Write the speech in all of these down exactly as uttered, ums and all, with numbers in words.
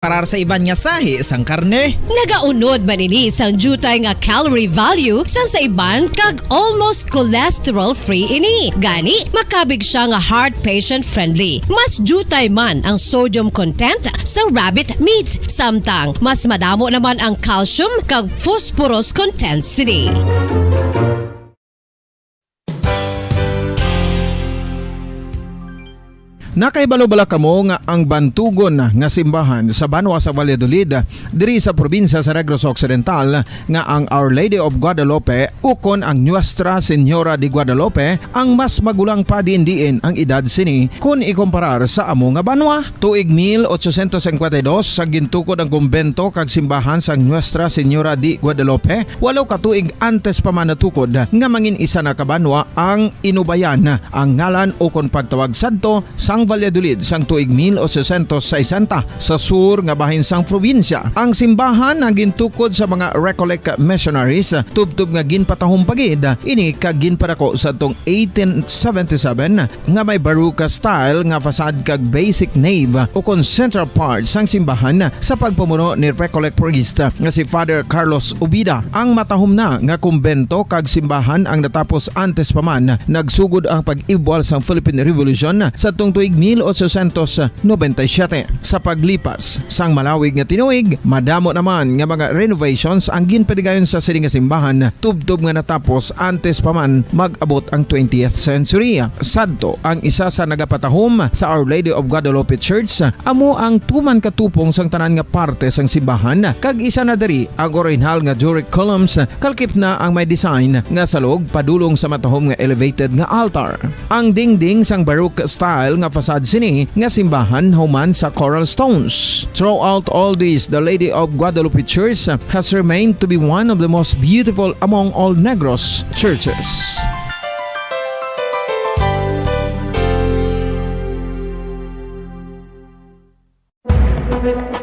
Parar sa iban nga sahi sang karne. Nagaunod man ini sang diutay nga calorie value sang sa iban kag almost cholesterol-free ini. Gani, makabig sia nga heart patient-friendly. Mas diutay man ang sodium content sa rabbit meat, samtang mas madamo naman ang calcium kag phosphorus content sini. Nakahibalo bala kamo nga ang bantugon nga simbahan sa banwa sa Valladolid, diri sa probinsya sa Negros Occidental, nga ang Our Lady of Guadalupe ukon ang Nuestra Señora de Guadalupe ang mas magulang pa diin-diin ang edad sini kon ikumparar sa amo nga banwa? Tuig mil ochocientos cincuenta y dos sa gintukod ang kumbento kag simbahan sang Nuestra Señora de Guadalupe, walo ka tuig antes pa man natukod nga mangin isa na ka banwa ang Inubayan, ang ngalan ukon pagtawag sadto sang Valladolid sang tuig mil ochocientos sesenta sa sur nga bahin sang probinsya. Ang simbahan ang gintukod sa mga Recollect missionaries, tubtob nga ginpatahom pa gid ini kag ginpadako sadtong eighteen seventy-seven nga may Baroque style nga facade kag basic nave ukon central part sang simbahan sa pagpamuno ni Recollect priest nga si Father Carlos Ubida. Ang matahom na nga kumbento kag simbahan ang natapos antes pa man nagsugod ang pag-ibwal sang Philippine Revolution sadtong tuig mil ochocientos noventa y siete. Sa paglipas sang malawig nga tinuig, madamo naman nga mga renovations ang ginpadigayon sa sini nga simbahan, tubtob nga natapos antes pa man mag-abot ang twentieth century. Sadto, ang isa sa nagapatahom sa Our Lady of Guadalupe Church amo ang tuman ka tupong sang tanan nga parte sang simbahan, kag isa na diri ang orihinal nga Doric columns, kalkip na ang may design nga salog padulong sa matahom nga elevated nga altar. Ang dingding sang Baroque style nga facade sini nga simbahan human sa coral stones. Throughout all this, the Lady of Guadalupe Church has remained to be one of the most beautiful among all Negros churches.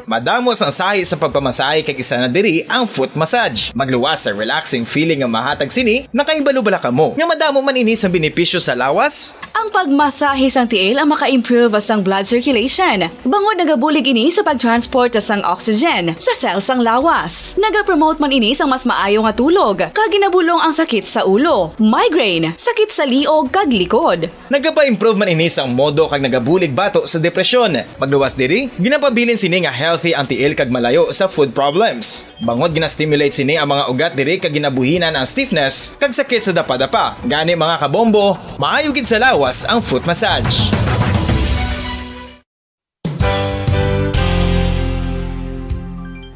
Madamo sang sahi sa pagpamasahe kag isa na diri ang foot massage. Magluwas sa relaxing feeling nga mahatag sini. Nakahibalo bala kamo nga madamo man ini sang benepisyo sa lawas? Ang pagmasahe sang tiil ang maka-improve sang blood circulation, bangod nagabulig ini sa pag-transport sang oxygen sa cell sang lawas. Nagapromote man ini sang mas maayo nga tulog, kag ginabulong ang sakit sa ulo, migraine, sakit sa liog kag likod. Nagapa-improve man ini sang modo kag nagabulig bato sa depresyon. Magluwas diri, ginapabilin sini nga healthy ang tiil kag malayo sa food problems. Bangod gina-stimulate sini ang mga ugat diri kag ginabuhinan ang stiffness kag sakit sa dapadapa. Gani, mga kabombo, maayo gid sa lawas ang foot massage.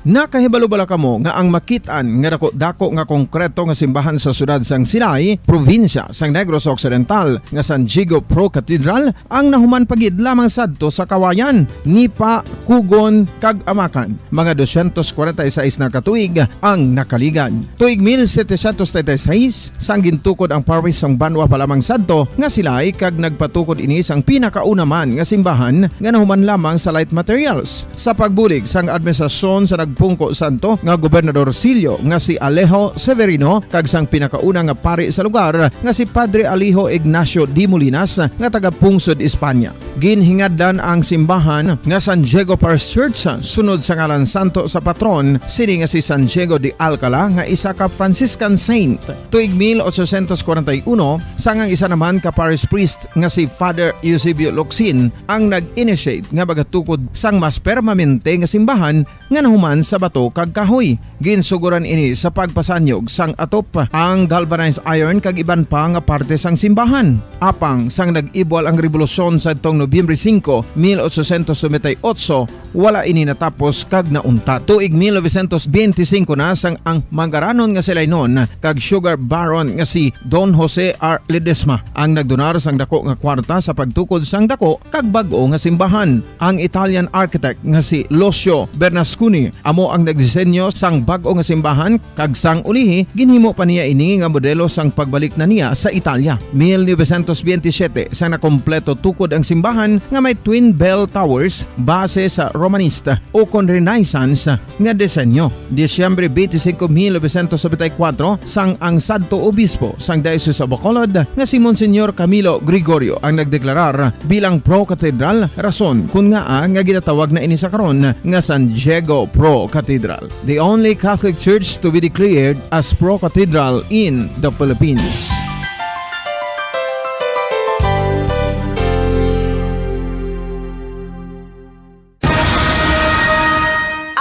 Nakahibalo bala kamo nga ang makit-an nga dako-dako nga konkreto nga simbahan sa siyudad sang Silay, probinsya sang Negros Occidental, nga San Diego Pro Cathedral ang nahuman pa gid lamang sadto sa Kawayan, Nipa, Kugon, kag Amakan? Mga dosyentos kwarenta y seis na ka tuig ang nakaligad. Tuig mil setecientos treinta y seis, sang gintukod ang parish sang banwa pa lamang sadto nga Silay, kag nagpatukod ini sang pinakauna man nga simbahan nga nahuman lamang sa light materials. Sa pagbulig sang administrasyon sa nagpungko sadto nga Gobernador Silio nga si Alejo Severino kag sang pinakauna nga pari sa lugar nga si Padre Alejo Ignacio de Molinas nga taga-pungsod Espanya. Ginhingadlan ang simbahan nga San Diego Parish Church sunod sa ngalan santo sa patron sini nga si San Diego de Alcala nga isa ka Franciscan saint. Tuig mil ochocientos kwarenta y uno, sang ang isa naman ka parish priest nga si Father Eusebio Locsin ang nag-initiate nga magatukod sang mas permanente nga simbahan nga nahuman sa bato kag kahoy. Ginsugoran ini sa pagpasanyog sang atop, ang galvanized iron kag iban pa nga parte sang simbahan. Apang sang nag-ibwal ang rebolusyon sadtong Nobyembre singko, mil ochocientos noventa y ocho, wala ini natapos kag nauntat. Tuig mil novecientos benti singko na sang ang manggaranon nga si Lainon kag sugar baron nga si Don Jose R. Ledesma ang nagdonar sang dako nga kwarta sa pagtukod sang dako kag bag-o nga simbahan. Ang Italian architect nga si Lucio Bernasconi amo ang nagdisenyo sang bag-o nga simbahan, kag sang ulihi, ginhimo pa niya ini nga modelo sang pagbalik na niya sa Italia. Mil novecientos veintisiete, sang nakompleto tukod ang simbahan nga may twin bell towers base sa Romanista ukon Renaissance nga disenyo. Disyembre twenty-five, mil novecientos noventa y cuatro, sang ang sadto obispo sang Diocese of Bacolod nga si Monsignor Camilo Gregorio ang nagdeklarar bilang pro-cathedral, rason kon ngaa nga ginatawag na ini sa karon nga San Diego Pro Cathedral, the only Catholic church to be declared as pro-cathedral in the Philippines.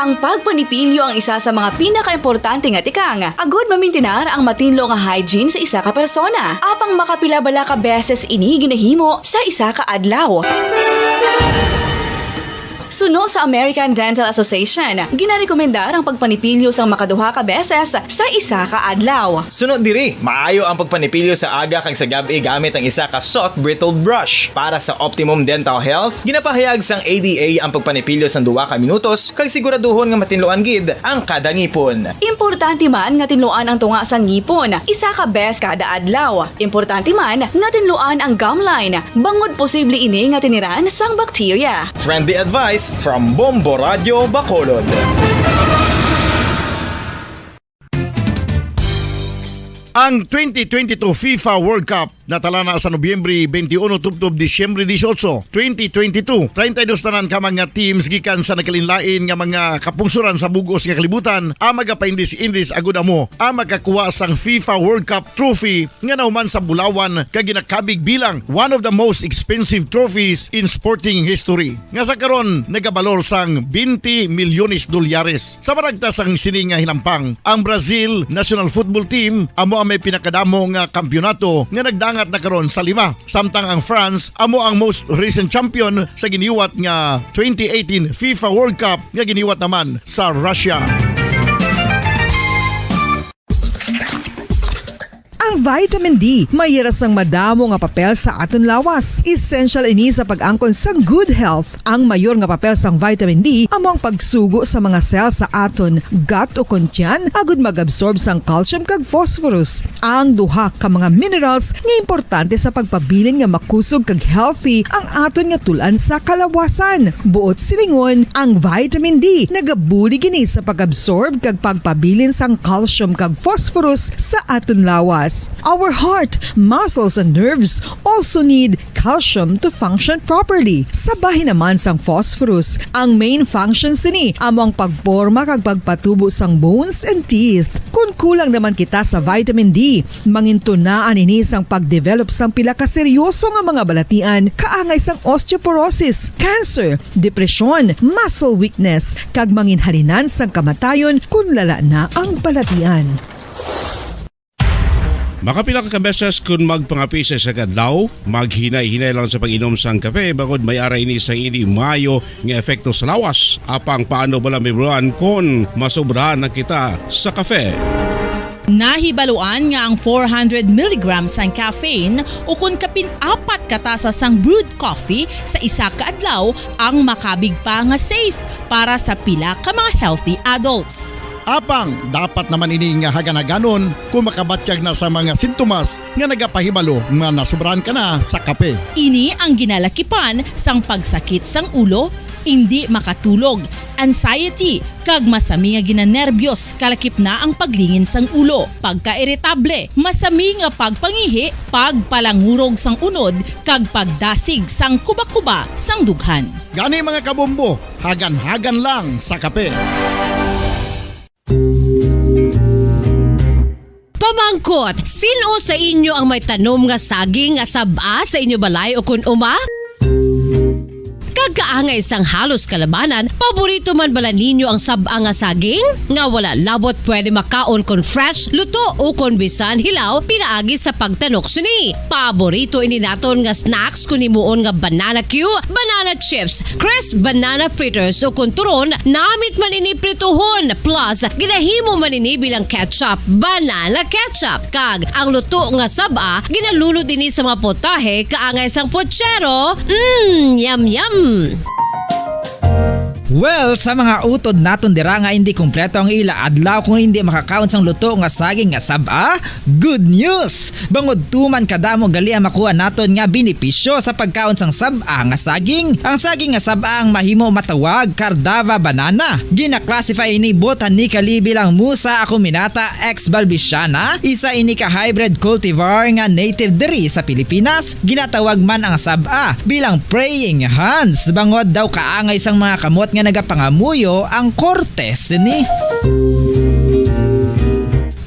Ang pagpanipilyo ang isa sa mga pinakaimportante nga tikang agud mamintinar ang matinlo nga hygiene sa isa ka persona. Apang makapila bala ka beses ini ginahimo sa isa ka adlaw? Suno sa American Dental Association, ginarekomendar ang pagpanipilyo sang makaduha ka beses sa isa ka adlaw. Suno diri, maayo ang pagpanipilyo sa aga kag sa gab-i gamit ang isa ka soft bristled brush. Para sa optimum dental health, ginapahayag sang A D A ang pagpanipilyo sang duha ka minutos kag siguraduhon nga matinluan gid ang kada ngipon. Importante man nga tinluan ang tunga sang ngipon isa ka bes kada adlaw. Importante man nga tinluan ang gum line, bangod posible ini nga tiniran sang bakterya. Friendly advice from Bombo Radio Bacolod. Ang twenty twenty-two FIFA World Cup natala na sa Nobyembre twenty-one tubtob Disyembre dieciocho, twenty twenty-two. Treinta y dos tanan ka mga teams gikan sa nagkalainlain nga mga kapungsoran sa bug-os nga kalibutan ang magapaindis-indis agud amo ang makakuha sang FIFA World Cup trophy nga nahuman sa bulawan kag ginakabig bilang one of the most expensive trophies in sporting history, nga sa karon nagabalor sang twenty milyones dolyares. Sa maragtas sang sini nga hinampang, ang Brazil national football team amo ang may pinakadamo nga kampiyonato nga nagdangat na karon sa lima, samtang ang France amo ang most recent champion sa giniwat nga twenty eighteen FIFA World Cup nga giniwat naman sa Russia. Ang vitamin D may ira sang madamo nga papel sa aton lawas. Essential ini sa pag-angkon sang good health. Ang mayor nga papel sang vitamin D amo ang pagsugo sa mga cell sa aton gut ukon tiyan agud mag-absorb sang calcium kag phosphorus, ang duha ka mga minerals nga importante sa pagpabilin nga makusog kag healthy ang aton nga tul-an sa kalawasan. Buot silingon, ang vitamin D nagabulig ini sa pag-absorb kag pagpabilin sang calcium kag phosphorus sa aton lawas. Our heart, muscles, and nerves also need calcium to function properly. Sa bahin naman sang phosphorus, ang main function sini amo ang pagporma kag pagpatubo sang bones and teeth. Kon kulang naman kita sa vitamin D, mangintunaan ini sang pagdevelop sang pila ka seryoso nga mga balatian, kaangay sang osteoporosis, cancer, depresyon, muscle weakness, kag manginhalinan sang kamatayon kon lala na ang balatian. Makapila ka beses kon magpangape sa isa ka adlaw, maghinay-hinay lang sa pag-inom sang kape, bangod may ara ini sang indi maayo nga epekto sa lawas. Apang paano bala mahibaluan kon masobrahan na kita sa kape? Nahibaluan nga ang four hundred milligrams sang caffeine ukon kapin apat ka tasa sang brewed coffee sa isa ka adlaw ang makabig pa nga safe para sa pila ka mga healthy adults. Apang dapat naman ini nga hagan-haganon kon makabatyag na sa mga sintomas nga nagapahibalo nga nasobrahan ka na sa kape. Ini ang ginalakipan sang pagsakit sang ulo, indi makatulog, anxiety, kag masami nga ginanerbiyos, kalakip na ang paglingin sang ulo, pagkairitable, masami nga pagpangihi, pagpalangurog sang unod, kag pagdasig sang kubakuba sang dughan. Gani, mga kabombo, hagan-hagan lang sa kape. Pamangkot, sin-o sa inyo ang may tanom nga saging nga sab-a sa inyo balay ukon uma? Kag kaangay sang halos kalabanan, paborito man bala ninyo ang sab-a nga saging? Nga wala labot pwede makaon kon fresh, luto, ukon bisan hilaw pinaagi sa pagtanok sini. Paborito ini naton nga snacks kon himuon nga banana cue, banana chips, crisp banana fritters, ukon turon, namit man ini prituhon, plus ginahimo man ini bilang ketchup, banana ketchup. Kag ang luto nga sab-a, ginalunod ini sa mga potahe kaangay sang pochero. Mm, yum, yum! Well, sa mga utod naton dira nga hindi kompleto ang ila adlaw kung hindi makakaon sang luto nga saging nga sab-a, good news! Bangod tuman kadamo gali ang makuha naton nga benepisyo sa pagkaon sang sab-a nga saging. Ang saging nga sab-a ang mahimo matawag Cardava banana. Gina-classify ini botanically bilang Musa acuminata ex balbisiana, isa ini ka hybrid cultivar nga native diri sa Pilipinas. Ginatawag man ang sab-a bilang praying hands, bangod daw kaangay sang mga kamot nga nagapangamuyo ang korte sini.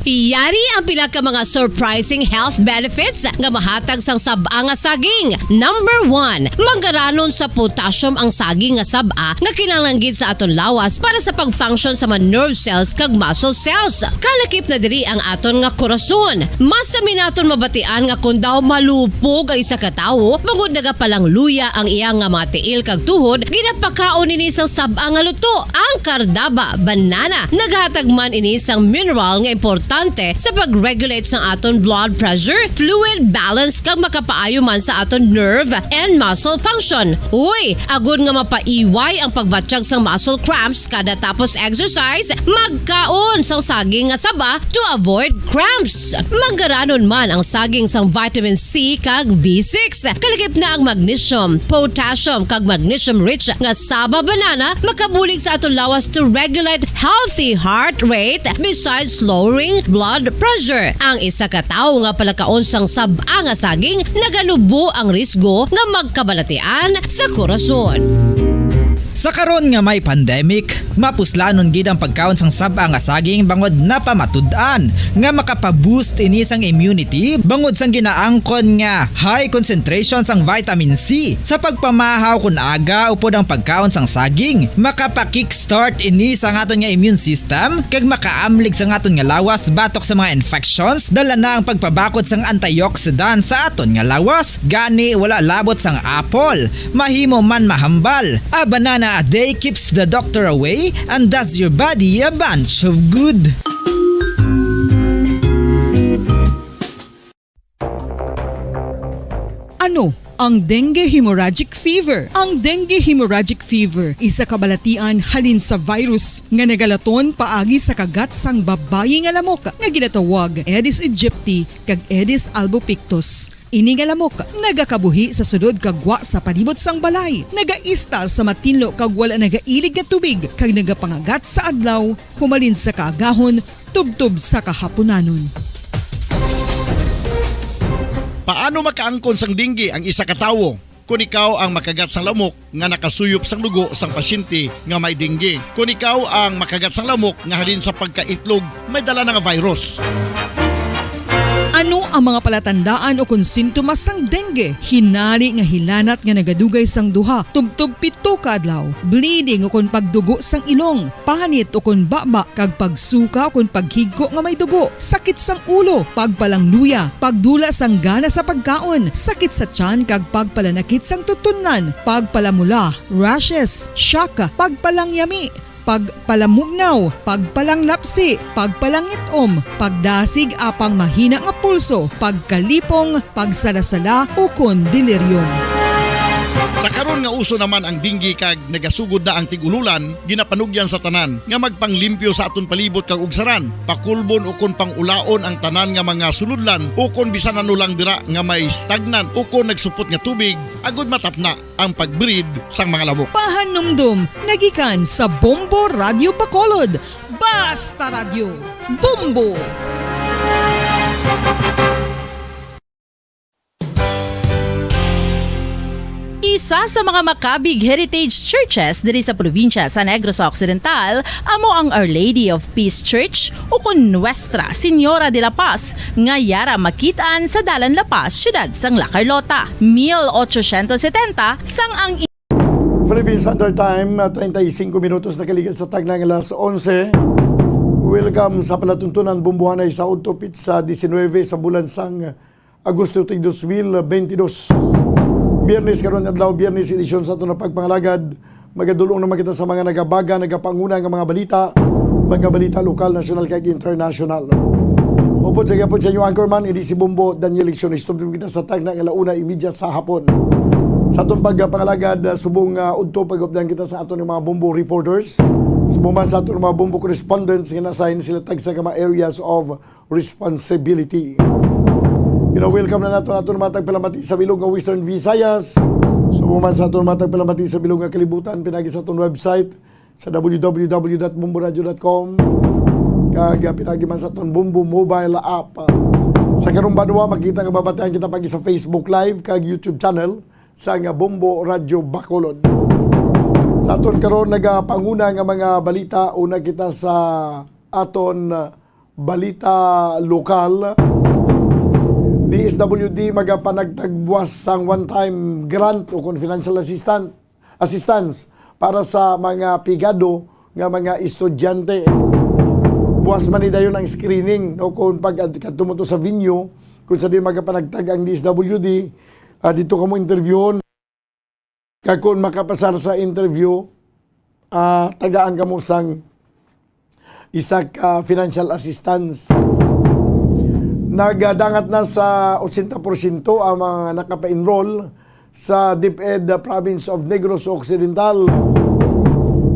Yari ang pila ka mga surprising health benefits nga mahatag sang sab-a nga saging. Number one, manggaranon sa potassium ang saging nga sab-a nga kinahanglan gid sa aton lawas para sa pag-function sa mga nerve cells kag muscle cells. Kalakip na diri ang aton nga korason. Mas sami naton mabatian nga kon daw malupog ang isa ka tawo, bangod nagapalangluya ang iya nga mga tiil kag tuhod, ginapakaon ini sang sab-a nga luto, ang Cardava banana. Naghatag man ini sang mineral nga importante sa pag-regulate sang aton blood pressure, fluid balance, kag makapaayo man sa aton nerve and muscle function. Uy, agod nga mapaiway ang pagbatyag sang muscle cramps kada tapos exercise, magkaon sang saging nga saba to avoid cramps. Manggaranon man ang saging sang vitamin C kag B six. Kalakip na ang magnesium, potassium, kag magnesium-rich nga saba banana makabulig sa aton lawas to regulate healthy heart rate besides lowering blood pressure. Ang isa ka tawo nga palakaon sang sab-a nga saging naganubo ang risgo nga magkabalatian sa korason. Sa karon nga may pandemic, mapuslanon gid ang pagkaon sang sab-a nga saging bangod napamatud-an nga makapa-boost ini sang immunity bangod sang ginaangkon nga high concentration sang vitamin C. Sa pagpamahaw kon aga upod ang pagkaon sang saging, makapa-kickstart ini sa aton nga immune system kag makaamlig sa aton nga lawas batok sa mga infections, dala na ang pagpabakod sang antioxidant sa aton nga lawas. Gani, wala labot sang apple, mahimo man mahambal. A banana a day keeps the doctor away and does your body a bunch of good. Ano ang dengue hemorrhagic fever? Ang dengue hemorrhagic fever, isa ka balatian halin sa virus nga nagalaton paagi sa kagat sang babayi nga lamok nga ginatawag Aedes aegypti kag Aedes albopictus. Ini nga lamok nagakabuhi sa sulod kag gwa sa palibot sang balay, nagaistar sa matinlo kag wala nagailig nga tubig, kag nagapangagat sa adlaw humalin sa kaagahon tubtob sa kahapunanon. Paano makaangkon sang dengue ang isa ka tawo? Kon ikaw ang makagat sang lamok nga nakasuyop sang dugo sang pasyente nga may dengue, kon ikaw ang makagat sang lamok nga halin sa pagkaitlog may dala na nga virus. Ano ang mga palatandaan ukon sintomas sang dengue? Hinari nga hilanat nga nagadugay sang duha tubtob pito ka adlaw, bleeding ukon pagdugo sang ilong, panit ukon baba, kag pagsuka ukon paghigko nga may dugo, sakit sang ulo, pagpalangluya, pagdula sang gana sa pagkaon, sakit sa tiyan kag pagpalanakit sang tutunlan, pagpalamula, rashes, shock, pagpalangyami, pagpalamugnaw, pagpalanglapsi, pagpalangit-om, pagdasig apang mahina nga pulso, pagkalipong, pagsalasala, ukon delirium. Sa karon nga uso naman ang dengue kag nagasugod na ang tig-ululan, ginapanugyan sa tanan nga magpanglimpyo sa aton palibot kag ugsaran, pakulbon ukon pang-ulaon ang tanan nga mga sulodlan ukon bisan ano lang dira nga may stagnant ukon nagsupot nga tubig, agud matapna ang pag-breed sang mga lamok. Pahanumdom nagikan sa Bombo Radyo Bacolod. Basta Radyo, Bombo! Isa sa mga makabig heritage churches diri sa probinsya sa Negros Occidental amo ang Our Lady of Peace Church, ukon Nuestra Señora de la Paz, nga yara makit-an sa Dalan La Paz, siyudad sang La Carlota. Mil ochocientos setenta, sang ang Philippine Standard Time, ah, treinta y cinco minutos nakaligad sa tagna nga alas onse. Welcome sa palatuntunan, Bombohanay, sa udto pitsa diecinuebe sa bulan sang Agosto, tig dos mil veintidós. Biyernes karon adlaw, Biyernes edisyon sa aton nga pagpangalagad. Magadul-ong naman kita sa mga nagabaga, nagapanguna nga mga balita, mga balita lokal, nasyonal, kag internasyonal. Upod sa gihapon sa inyo anchorman, ini si Bombo Daniel Lecciones. Tubtob kita sa tagna nga alauna imedya sa hapon. Sa atong pagpangalagad, ah, subong, ah, udto, pag-updan kita sa aton mga Bombo reporters. Subong man sa aton mga Bombo correspondents nga na-assign sila tagsa ka mga areas of responsibility. Gina-welcome na nato aton mga tagpalamati sa bilog nga Western Visayas. Subong man sa aton mga tagpalamati sa bilog nga kalibutan, pinagi sa aton website sa w w w dot bomboradio dot com, kag, ah, pinagi man sa aton Bombo mobile app. Sa karong banwa, makita nga mabatian kita pag sa Facebook Live kag YouTube channel sa nga Bombo Radyo Bacolod. Sa aton karon nagapanguna nga mga balita, una kita sa aton, ah, balita lokal. D S W D magapanagtag buwas sang one-time grant o kon financial assistant, assistance para sa mga pigado nga mga estudyante. Buwas man ni dayon ang screening, no, kung pag kadto mo to sa venue, kung sa di magapanagtag ang D S W D, ah, dito ka mo interviewon. Kag kung makapasar sa interview, ah, tagaan ka mo sang isa ka financial assistance. Nagadangat na sa ochenta porsyento ang mga nakapa-enroll sa DepEd Province of Negros Occidental.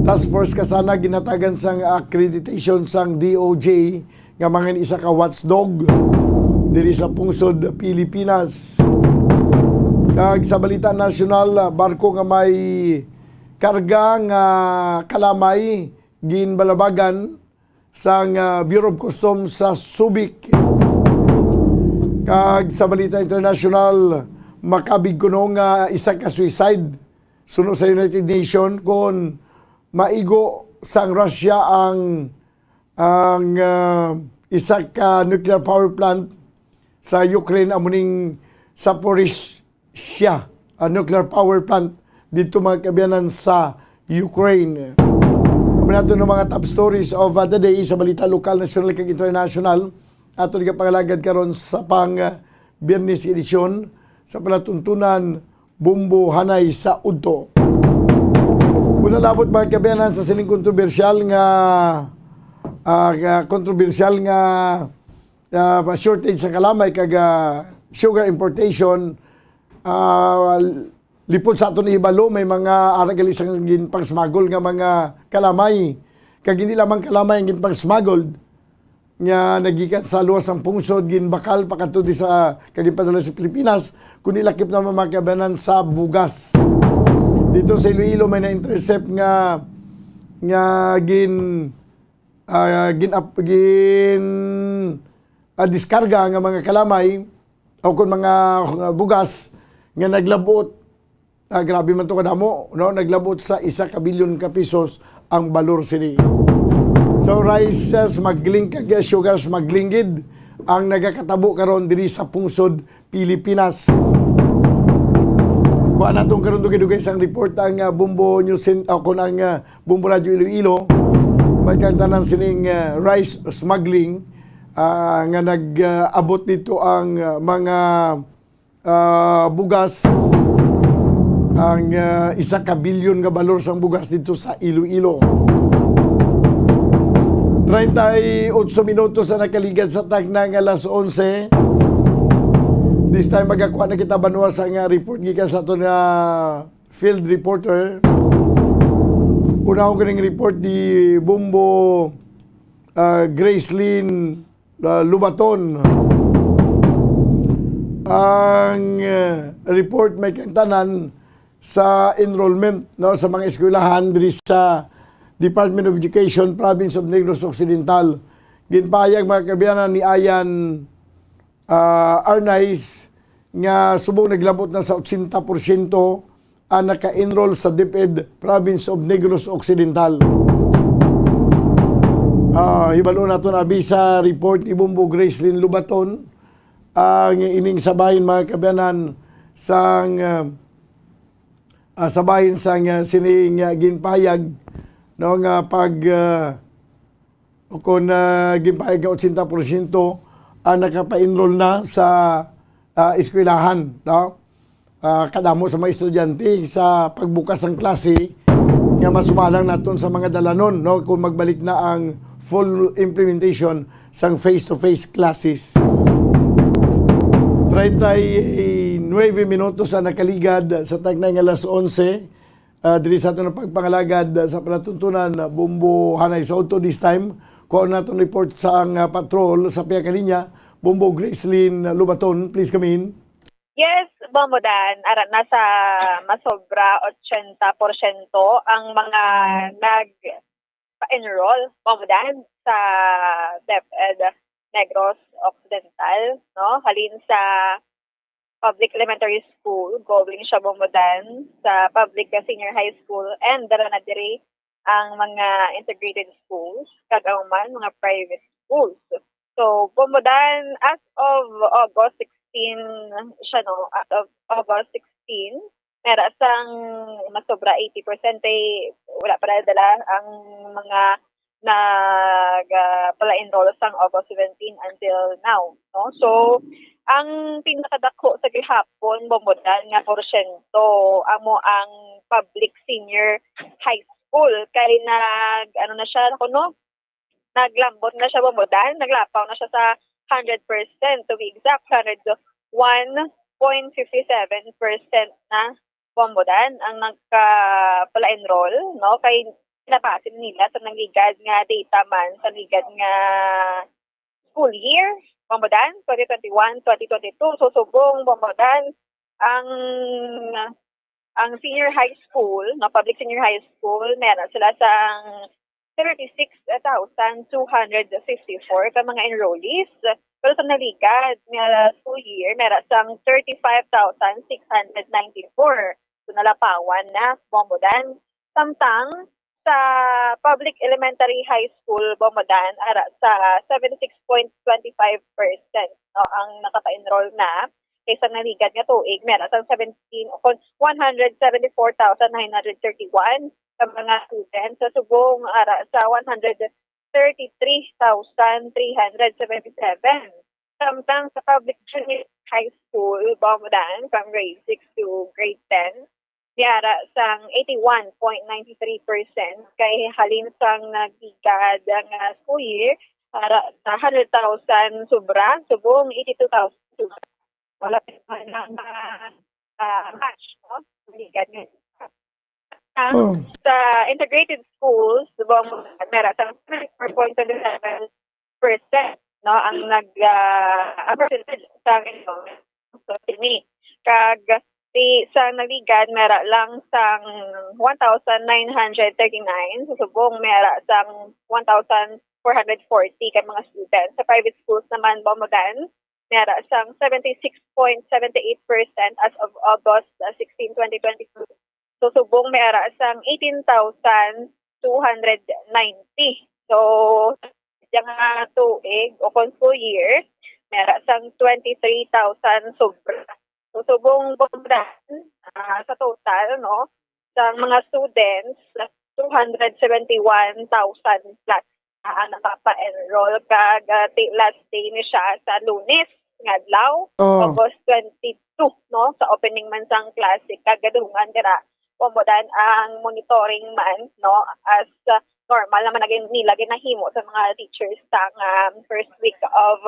Task Force Kasana ginatagan sang accreditation sang D O J nga mga isa ka watchdog diri sa pungsod Pilipinas. Kag sa balita nasyonal, barko nga may karga nga kalamay ginbalabagan sang, ah, Bureau of Customs sa Subic. Kag sa balita international, makabig kuno nga isa ka suicide suno sa United Nations kon maigo sang Russia ang, ang, ah, isa ka nuclear power plant sa Ukraine, amo ning Zaporizhia, ah, nuclear power plant dito, mga kaabyanan, sa Ukraine. Amo nato ng mga top stories of, ah, the day sa balita lokal, nasyonal, kag international. Ato nga pangalagad karon sa pang, ah, Biyernes edisyon sa palatuntunan Bombo Hanay sa Udto. Una labot, mga kaabyanan, sa sining kontrobersyal nga, ah, nga kontrobersyal nga, ah, shortage sa kalamay kag, ah, sugar importation, ah, lipod sa aton ihibalo, may mga ara gali sang ginpang-smuggle nga mga kalamay. Kag hindi lamang kalamay ang ginpang-smuggle, nga nagikan sa luwas sang pungsod, ginbakal pakadto di sa, kag ginpadala sa Pilipinas, kundi lakip na mga kaabyanan sa bugas. Dito sa Iloilo, may na-intercept nga, nga gin, ah, gin, ap-, gin, ah, diskarga nga mga kalamay o kung mga, ah, bugas nga naglabot. Ah, grabe man to kadamo, no? Naglabot sa isa ka bilyon ka pesos ang balor sini. So, rice, ah, smuggling kag, ah, sugar smuggling gid ang nagakatabo karon diri sa pungsod Pilipinas. Kuha naton karon dugay-dugay sang report ang, ah, Bombo News Cen-, ah, kun ang, ah, Bombo Radyo Iloilo. May kantanan sining, ah, rice smuggling, ah, nga nag, ah, abot dito ang, ah, mga ah, bugas, ang, ah, isa ka bilyon nga balor sang bugas dito sa Iloilo. Treinta y ocho minutos ang nakaligad sa tagna nga alas onse. This time, magakuha na kita banwa sa nga report gikan sa aton nga field reporter. Unahon kaning report ni Bombo, ah, Gracelyn ah, Lubaton. Ang, eh, report may kantanan sa enrollment, no, sa mga eskwelahan diri sa Department of Education, Province of Negros Occidental. Ginpahayag, mga kaabyanan, ni Ayan, ah, Arnaiz nga subong naglabot na sa ochenta porsyento ang naka-enroll sa DepEd Province of Negros Occidental. Ah, hibalo naton abi sa report ni Bombo Gracelyn Lubaton, ang ining sa bahin, mga kaabyanan, sang, ah, ah, sa bahin sang, ah, sining, ah, ginpahayag, no, nga pag, ah, o kung, ah, ginpahayag nga ochenta porsyento ang nakapa-enroll na sa, ah, eskwelahan, no? Ah, kadamo sa mga estudyante sa pagbukas sang klase nga masubalang naton sa mga dalanon, no? Kung magbalik na ang full implementation sang face-to-face classes. Treinta y nueve Nuebe minutos ang nakaligad sa tagnay nga alas onse. Ah, diri sa aton pagpangalagad sa palatuntunan, Bombo Hanay. Sa udto this time, kuha naton report sa ang, ah, patrol sa pihak nga linya. Bombo Gracelyn Lubaton, please come in. Yes, Bombo Dan, ara na sa masobra ochenta porsyento ang mga nag-enroll, Bombo Dan, sa DepEd Negros Occidental, no? Halin sa public elementary school, going siya, Bombo Dan, sa public senior high school, and dara na diri ang mga integrated schools, kag ang man mga private schools. So, Bombo Dan, as of August sixteen siya, no? As of August sixteen, mera sang masobra eighty percent, eh, wala pa dala ang mga nag, ah, pala-enroll sang August seventeen until now, no? So, ang pinakadako sa gihapon, Bombo Dan, nga porsyento amo ang public senior high school, kay nag, ano na siya, kuno, naglambot na siya, Bombo Dan, naglapaw na siya sa hundred percent, to be exact, hundred one point fifty seven percent na, Bombo Dan, ang nagpala-enroll, no? Kay nabasin nila sa nagligad nga data man, sa nagligad nga school year, Bombo Dan, twenty twenty-one, twenty twenty-two. So, subong, Bombo Dan, ang, ang senior high school, no, public senior high school, meron sila sang thirty-six thousand two hundred fifty-four ka mga enrollees. Pero sa nagligad nga school year, meron sang thirty-five thousand six hundred ninety-four. So, nalapawan na, Bombo Dan. Samtang sa public elementary high school, Bombo Dan, ara sa seventy-six point twenty-five percent, no, ang nakapa-enroll na kaysa nagligad nga tuig, meron sang seventeen, o kon one hundred seventy-four thousand nine hundred thirty-one ka mga students. Sa subong, ara sa one hundred thirty-three thousand three hundred seventy-seven. Samtang sa public junior high school, Bombo Dan, from grade six to grade ten, niara sang eighty-one point nine three percent, kay halin sang nagligad nga school year, ara sa hundred thousand sobra, subong eighty-two thousand sobra. Wala pa man ang, ah, ah, match, no? Nagligad nga. Ang Oh. sa integrated schools, subong meron sang seventy-four point twenty-seven percent, no, ang nag, ah, ang percentage sa enrollment. So, sini. Kag si, sa nagligad, mera lang sang one thousand nine hundred thirty-nine. Sa subong, mera sang one thousand four hundred forty ka mga students. Sa private schools naman, Bombo Dan, mera sang seventy-six point seventy-eight percent as of August, uh, sixteen, twenty twenty-two. So, subong may ara sang eighteen thousand two hundred ninety. So, sa nga tuig o kon school year, may ara sang twenty-three thousand sobra. So, subong, Bombo Dan, ah, sa total, no, sa mga students, two hundred seventy-one thousand plus ang nakapa-enroll, kag, ah, ti-, last day ni siya sa Lunes nga adlaw, Oh. August twenty-two, no, sa opening man sang klase, kag gadungan dira, Bombo Dan, ang monitoring man, no, as, ah, normal naman na gin-, nila ginahimo sa mga teachers sa, um, first week of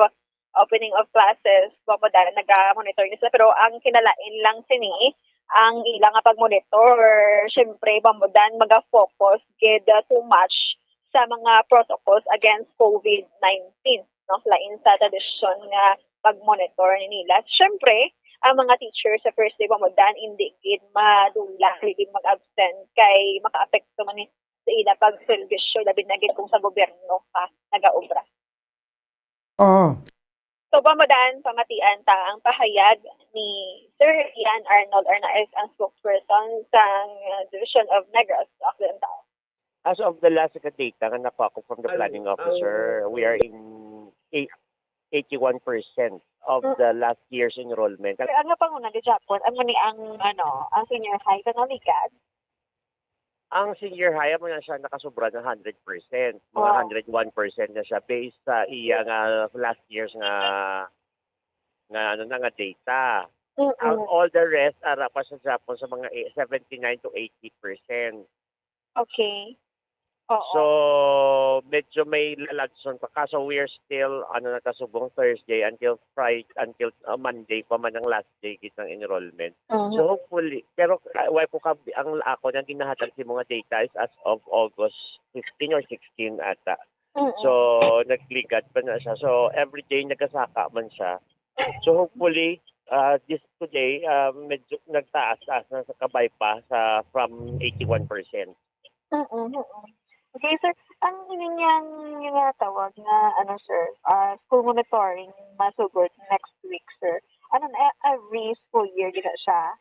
opening of classes, Bombo Dan, naga-monitor ni sila. Pero ang kinalain lang sini, ang ila nga pag-monitor, syempre, Bombo Dan, maga-focus gid, uh, too much sa mga protocols against COVID nineteen, no? Lain sa tradisyon nga pag-monitor ni nila. Syempre, ang mga teacher sa first day, Bombo Dan, hindi gid madula, hindi gid mag-absent, kay makaapekto man ni sa ila pagserbisyo, labi na gid kung sa gobyerno ka nagaobra. Oo. So, Bombo Dan, pamatian ta ang pahayag ni Sir Ian Arnold Arnaez, ang spokesperson sang, uh, Division of Negros Occidental. As of the last nga data nga nakuha ko from the Ang, planning officer, ang we are in eight, eighty-one percent of Mm. the last year's enrollment. Pero ang napanguna gid, Japon, amo ni ang, ano, ang senior high, kag ang ligad? Ang senior high, amo na siya nakasobra na hundred percent. Mga Wow. hundred one percent na siya based sa iya nga last year's nga, nga, ano na, nga data. Mm-mm. Ang all the rest, ara pa sa Japon sa mga e-, seventy-nine to eighty percent. Okay. Oo. So, medyo may lalagson pa. Kaso we are still, ano na ta, subong Thursday until Friday, until, ah, Monday pa man ang last day gid ng enrollment. Mhm. So, hopefully, pero, ah, why ko kab-, ang ako nang ginahatag sa mga data is as of August fifteen or sixteen ata. Mm-mm. So, nagligad pa na siya. So, every day nagkasaka man siya. So, hopefully, ah, this today, ah, medyo nagtaas-taas na sa kabay pa sa from eighty-one percent. Mm, mm. Okay, sir. Ang inyong ginatawag nga, ano, sir, ah, school monitoring masugod next week, sir. Ano na, every school year gina siya?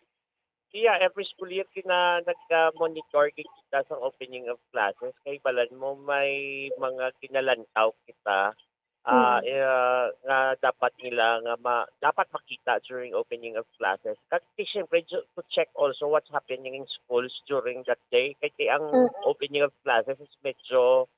Yeah, every school year gina-, nag-monitor gid kita sa opening of classes. Kay balan mo, may mga ginalantaw kita, ah, Mm. eh, ah, nga dapat nila nga ma-, dapat makita during opening of classes. Kag, di, syempre, ju-, to check also what's happening in schools during that day. Kay, kay ang Mm-mm. opening of classes is medyo,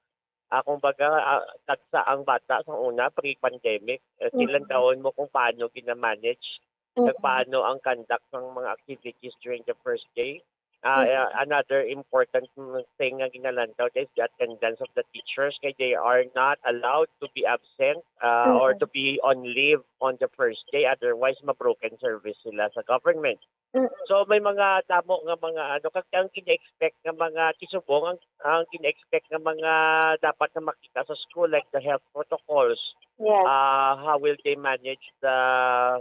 ah, kumbaga, ah, tagsa ang bata sa una, pre-pandemic. Eh, Mm-mm. Silang taon mo kung paano gina-manage, kag Mm-mm. paano ang conduct ng mga activities during the first day. Ah, Mm-mm. eh, another important, mm, thing nga ginalantaw is the attendance of the teachers, kay they are not allowed to be absent, ah, or Mm-mm. to be on leave on the first day. Otherwise, ma-broken service sila sa government. Mm-mm. So, may mga damo nga mga ano, kag ang gina-expect nga mga kisubong, ang, ang gina-expect nga mga dapat na makita sa school, like the health protocols, Yes. ah, how will they manage the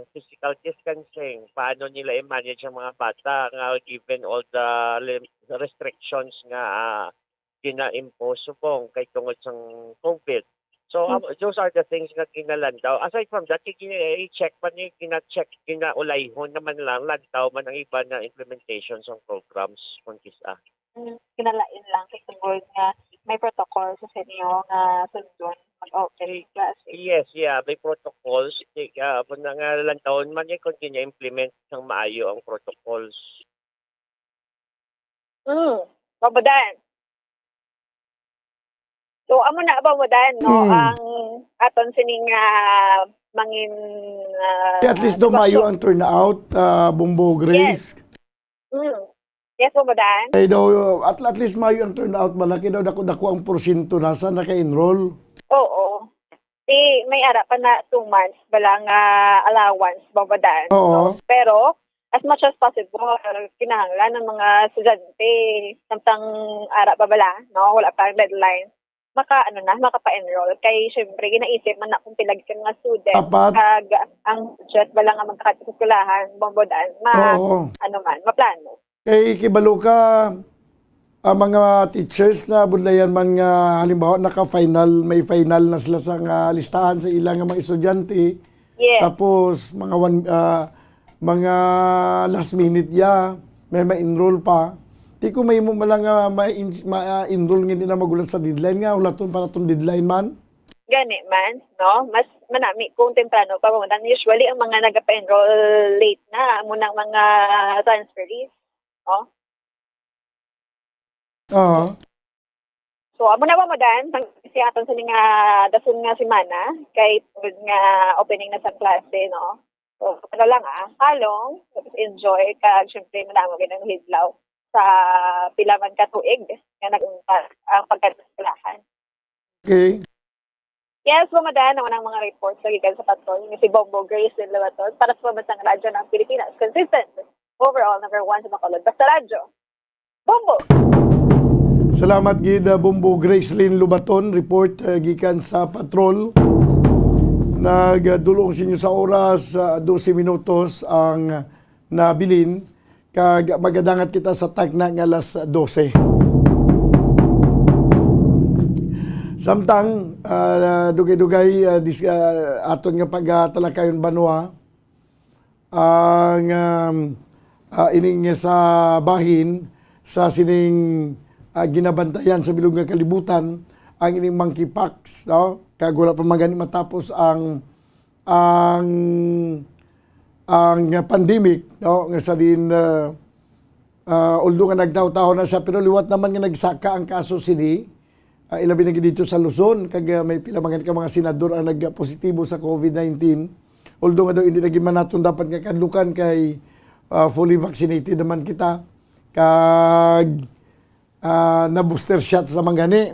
physical distancing? Paano nila i-manage ang mga bata nga given all the lim-, restrictions nga, ah, gina-impose subong kay tungod sang COVID? So, Mm. um, those are the things nga ginalantaw. Aside from that, i-, i-check man ni, gina-check, ginaulayhon naman lang, lantaw man ang iba na implementation sang programs kung kis-a. Mm, kinalain lang sa tungod nga may protocol sa inyo nga sundon mag-open Y-, class. Yes, yeah, may protocols. Di, ah, kung nga lantawon man, eh, kung gina-implement sang maayo ang protocols. Mm, Bobo Dan. So, amo na, Bobo Dan, no, Mm. ang aton sining, ah, mangin, ah, At least ano daw ba maayo to? Ang turnout, ah, Bombo Yes. Grace. Mm. Yes, Bobo Dan. Kay daw, at, at least maayo ang turnout bala, kay daw dako-dako ang porsyento na sa naka-enroll. Oo. Di, may ara pa na two months bala nga allowance, Bobo Dan, Oo. no? Pero, as much as possible, kinahanglan ang mga estudyante, samtang ara pa bala, no? Wala pa ang deadline, maka, ano na, makapa-enroll. Kay, syempre, ginaisip man na kung pila ka mga student, Apat. Kag ang budget bala nga magkakadto sa eskwelahan, Bobo Dan, ma-, Oo. ano man, maplano. Kay kibalo ka, ang mga teachers na budlayan man nga, halimbawa, naka-final, may final na sila sa nga listahan sa ilang mga estudyante. Yes. Tapos, mga one, ah, mga last minute ya, may ma-enroll pa. Di ko may mo lang nga ma-, ma-enroll nga hindi na magulat sa deadline nga, wala to para tong deadline man. Gani man, no? Mas manami kung temprano pa, kung usually ang mga nagapa-enroll late na, amo nang mga transferees, no? Oo. So, amo na ba, Madan? Ang si aton sa nga dason nga semana, kay tungod nga opening na sa klase, no? So, ano lang, ah, halong, tapos enjoy, kag syempre, madamo gyud ang hidlaw sa pila man ka tuig nga nag-untat ang pagkadisplahan. Okay. Yes, Bobo Dan, ang unang mga reports sa gikan sa patrol ni si Bombo Grace Lin Labaton para sa Pambansang Radyo ng Pilipinas. Consistent, overall, number one sa Bacolod. Basta Radyo. Bombo! Salamat gid, ah, Bombo Gracelyn Lubaton, report, ah, gikan sa patrol. Nagdulong sa inyo sa oras, ah, dose minutos ang nabilin, kag magadangat kita sa tagna nga alas dose. Samtang, ah, dugay-dugay, ah, dis-, ah, aton nga pagtalakayon banwa, ang, um, ah, ining sa bahin sa sining, ah, ginabantayan sa bilog nga kalibutan, ang ining monkeypox, no? Kag wala pa man gani matapos ang, ang, ang pandemic, no? Nga sa din, ah, ah, although nga nagtaho-taho na siya, pero liwat naman nga nagsaka ang kaso sini, ah, ilabi na gid dito sa Luzon, kag, ah, may pila man ka mga senador ang nagpositibo sa COVID nineteen. Although nga daw hindi na gid man naton dapat nga kadlukan kay, ah, fully vaccinated naman kita. Kag ah, na-booster shots naman gani.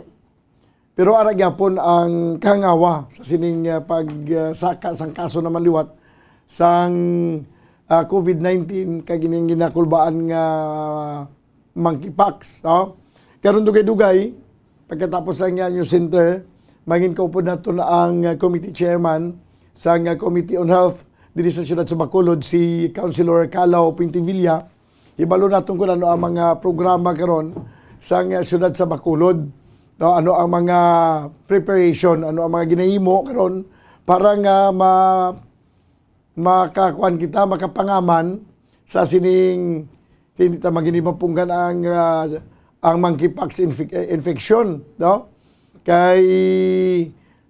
Pero ara gyapon ang kahangawa sa sining, ah, pag, ah, saka sang kaso naman liwat sang, ah, COVID nineteen kag ining ginakulbaan nga monkeypox, no? Karon dugay-dugay, pagkatapos ang, ah, news center, mangin kaupod naton ang, ah, committee chairman sang, ah, Committee on Health diri sa siyudad sa Bacolod, si Councilor Calaw Pintivilla. Hibalo naton kung ano ang mga programa karon sang siyudad sa Bacolod. No, ano ang mga preparation, ano ang mga ginahimo karon para nga ma-, makakuan kita, makapangaman sa sining, hindi ta magini mapunggan ang, ah, ang monkeypox infi-, eh, infection, no? Kay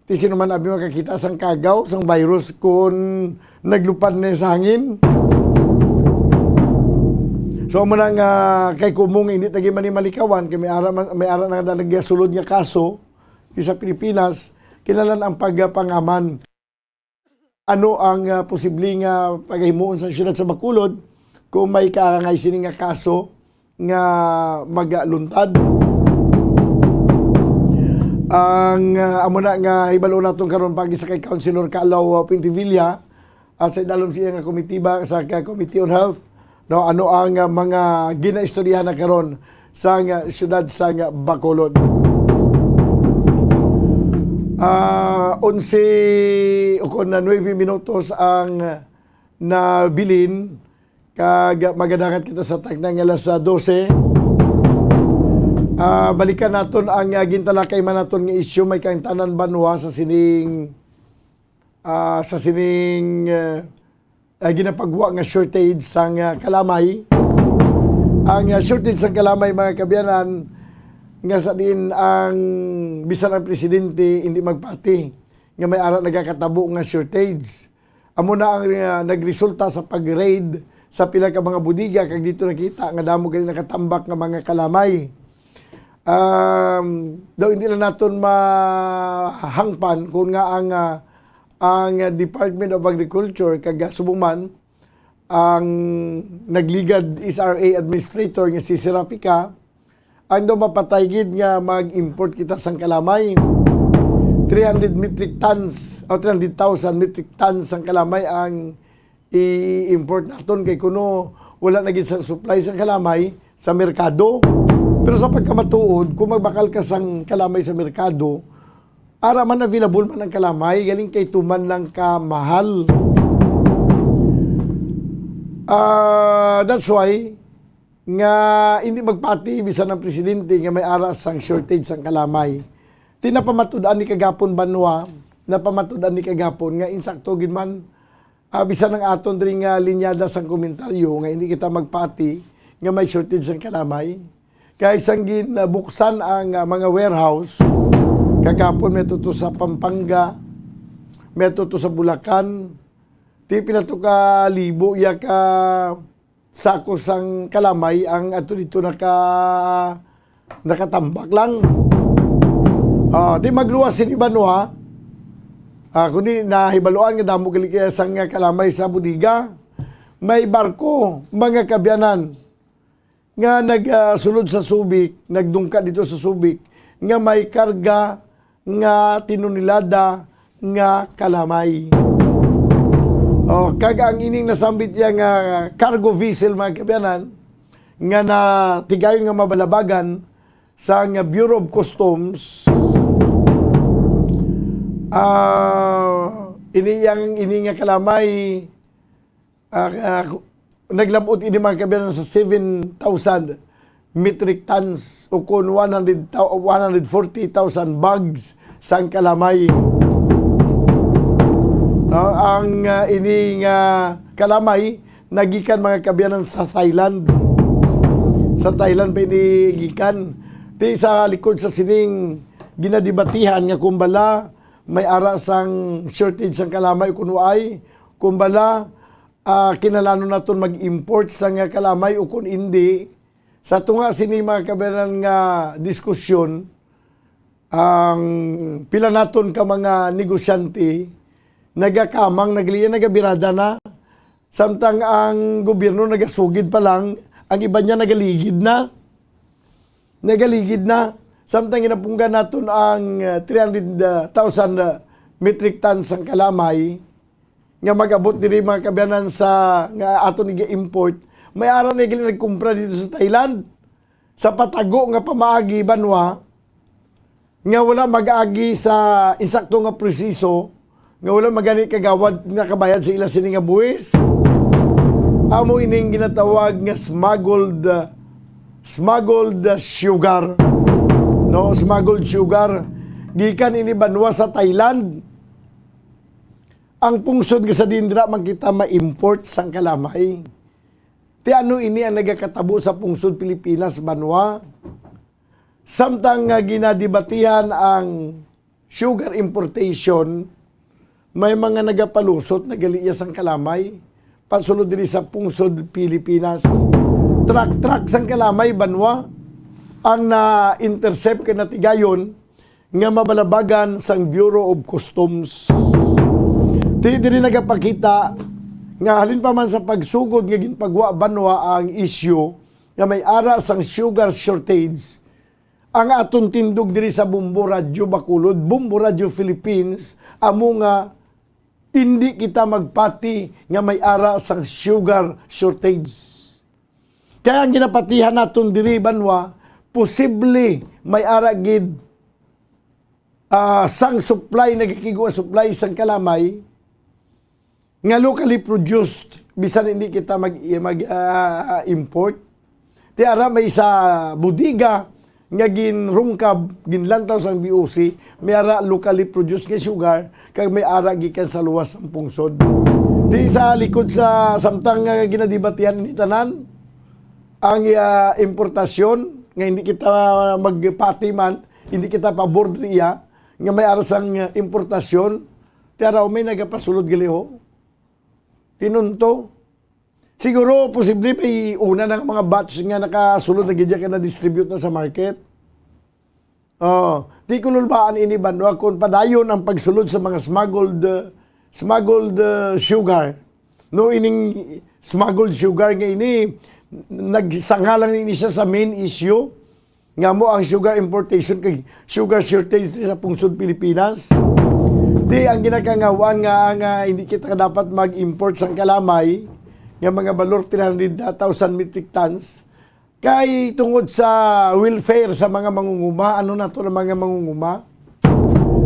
ti sino man abi makakita sang kagaw sang virus kun naglupad na sa hangin. So, amo na nga kay kumong hindi ta gid man ni malikawan, kay may ara, man- may ara na nga nagasulod nga kaso di sa Pilipinas, kinahanglan ang pagpangaman. Ano ang, ah, posible nga pagahimuon sa siyudad sa Bacolod kung may kaangay sini nga kaso nga magaluntad? Ang, ah, amo na nga hibalo naton karon pagi sa kay Councilor Calaw, ah, Pintivilla, ah, sa idalom siya nga komitiba sa ka-, Committee on Health, no, ano ang, ah, mga ginaistoryahan na karon sang siyudad sang Bacolod. Ah, onse o kon na nuebe minutos ang nabilin, kag magadangat kita sa takna nga alas dose. Ah, balikan naton ang, ah, gintalakay man naton nga isyu, may kaangtanan banwa sa sining ah, sa sining, ah, ah, ginapagwa nga shortage sang, ah, kalamay. Ang, ah, shortage sang kalamay, mga kaabyanan, nga sa diin ang bisan ang presidente hindi magpati nga may ara nagakatabo nga shortage. Amo na ang, ah, nagresulta sa pag-raid sa pila ka mga bodega, kag dito nakita nga damo gali nakatambak nga mga kalamay. Um, daw hindi na naton mahangpan kung nga ang, ah, ang Department of Agriculture kag subong man ang nagligad S R A administrator nga si Serafika, ang daw mapatay gid nga mag-import kita sang kalamay. Three hundred metric tons o three hundred thousand metric tons sang kalamay ang i-import naton kay kuno wala na gid sa supply sa kalamay sa merkado. Pero sa pagkamatuod, kung magbakal ka sang kalamay sa merkado, ara man, available man ang kalamay, galing kay tuman lang ka mahal. Ah, that's why nga hindi magpati bisan ang presidente nga may ara sang shortage sang kalamay. Ti napamatud-an ni kagapon banwa, napamatud-an ni kagapon nga insakto gid man, ah, bisan ang aton diri nga linyada sang komentaryo nga hindi kita magpati nga may shortage sang kalamay. Kay sang ginbuksan ang, ah, mga warehouse, kagapon may tuto sa Pampanga, may tuto sa Bulacan, ti pila to ka libo iya ka sako sang kalamay ang ato dito naka-, nakatambak lang. Ah, di magluwas sini banwa. Ah, kundi nahibaluan nga damo gali kaya sang kalamay sa bodega. May barko, mga kaabyanan, nga nagsulod sa Subic, nagdungka dito sa Subic, nga may karga nga tinunilada nga kalamay. Oh, kag ang ining nasambit niya nga cargo vessel, mga kaabyanan, nga natigayon nga mabalabagan sa nga Bureau of Customs, ah, ini yang, ini nga kalamay, ah, ah, naglab-ot ini, mga kaabyanan, sa seven thousand metric tons o kon one hundred thou-, one hundred forty thousand bags sang kalamay. No, ang, ah, ini nga kalamay nagikan, mga kaabyanan, sa Thailand. Sa Thailand pa ini gikan. Ti sa likod sa sining ginadibatihan nga kung bala may ara sang shortage sang kalamay o kung waay, kung bala, ah, kinahanglan naton mag-import sang kalamay o kung indi. Sa tunga sini, mga kaabyanan, nga diskusyon, ang pila naton ka mga negosyante nagakamang, nagliya, nagabirada na. Samtang ang gobyerno nagasugid pa lang, ang iban niya nagaligid na. nagaligid na. Samtang ginapunggan naton ang, ah, three hundred thousand, ah, metric tons sang kalamay nga mag-abot diri, mga kaabyanan, sa, nga aton iga-import, may ara na gali nagkumpra dito sa Thailand. Sa patago nga pamaagi, banwa, nga wala mag-agi sa insakto nga proseso, nga wala magani kagawad nakabayad sa ila sini nga buhis. Amo ining ginatawag nga smuggled, uh, smuggled, uh, sugar. No, smuggled sugar. Gikan ini banwa sa Thailand. Ang pungsod nga sa dindra man kita ma-import sang kalamay. Ti ano ini ang nagakatabo sa pungsod Pilipinas, banwa? Samtang nga ginadebatihan ang sugar importation, may mga nagapalusot na gali iya sang kalamay pasulod diri sa pungsod Pilipinas. Truck-truck sang kalamay, banwa, ang na-intercept kay natigayon nga mabalabagan sang Bureau of Customs. Ti diri nagapakita nga halin pa man sa pagsugod nga ginpagwa banwa ang isyu nga may ara sang sugar shortage, ang aton tindog diri sa Bombo Radio Bacolod, Bombo Radio Philippines, amo nga hindi kita magpati nga may ara sang sugar shortage. Kaya ang ginapatihan naton diri, banwa, posible may ara gid, ah, sang supply, nagakig-o nga supply sang kalamay nga locally produced, bisan hindi kita mag, mag, ah, import. Ti ara may isa bodega nga ginrungkab, ginlantaw sang B O C, may ara locally produced nga sugar, kag may ara gikan sa luwas sang pungsod. Di sa likod sa samtang nga ginadebatihan ini tanan, ang, ah, importasyon, nga hindi kita magpati man, hindi kita pabor diri iya, nga may ara sang importasyon, ti ara may nagapasulod gali ho. Tinunto. Siguro, posible may una na nga mga batch nga nakasulod na gid ya kay na-distribute na sa market. Oh, di ko lulbaan ini banwa kung padayon ang pagsulod sa mga smuggled, uh, smuggled, uh, sugar. No, ining smuggled sugar nga ini, nagsanga lang ini siya sa main issue nga mo ang sugar importation kay sugar shortage sa pungsod Pilipinas. Di ang ginakangawan nga, nga hindi kita dapat mag-import sang kalamay nga mga balor three hundred thousand metric tons kay tungod sa welfare sa mga mangunguma. Ano nato ang mga mangunguma?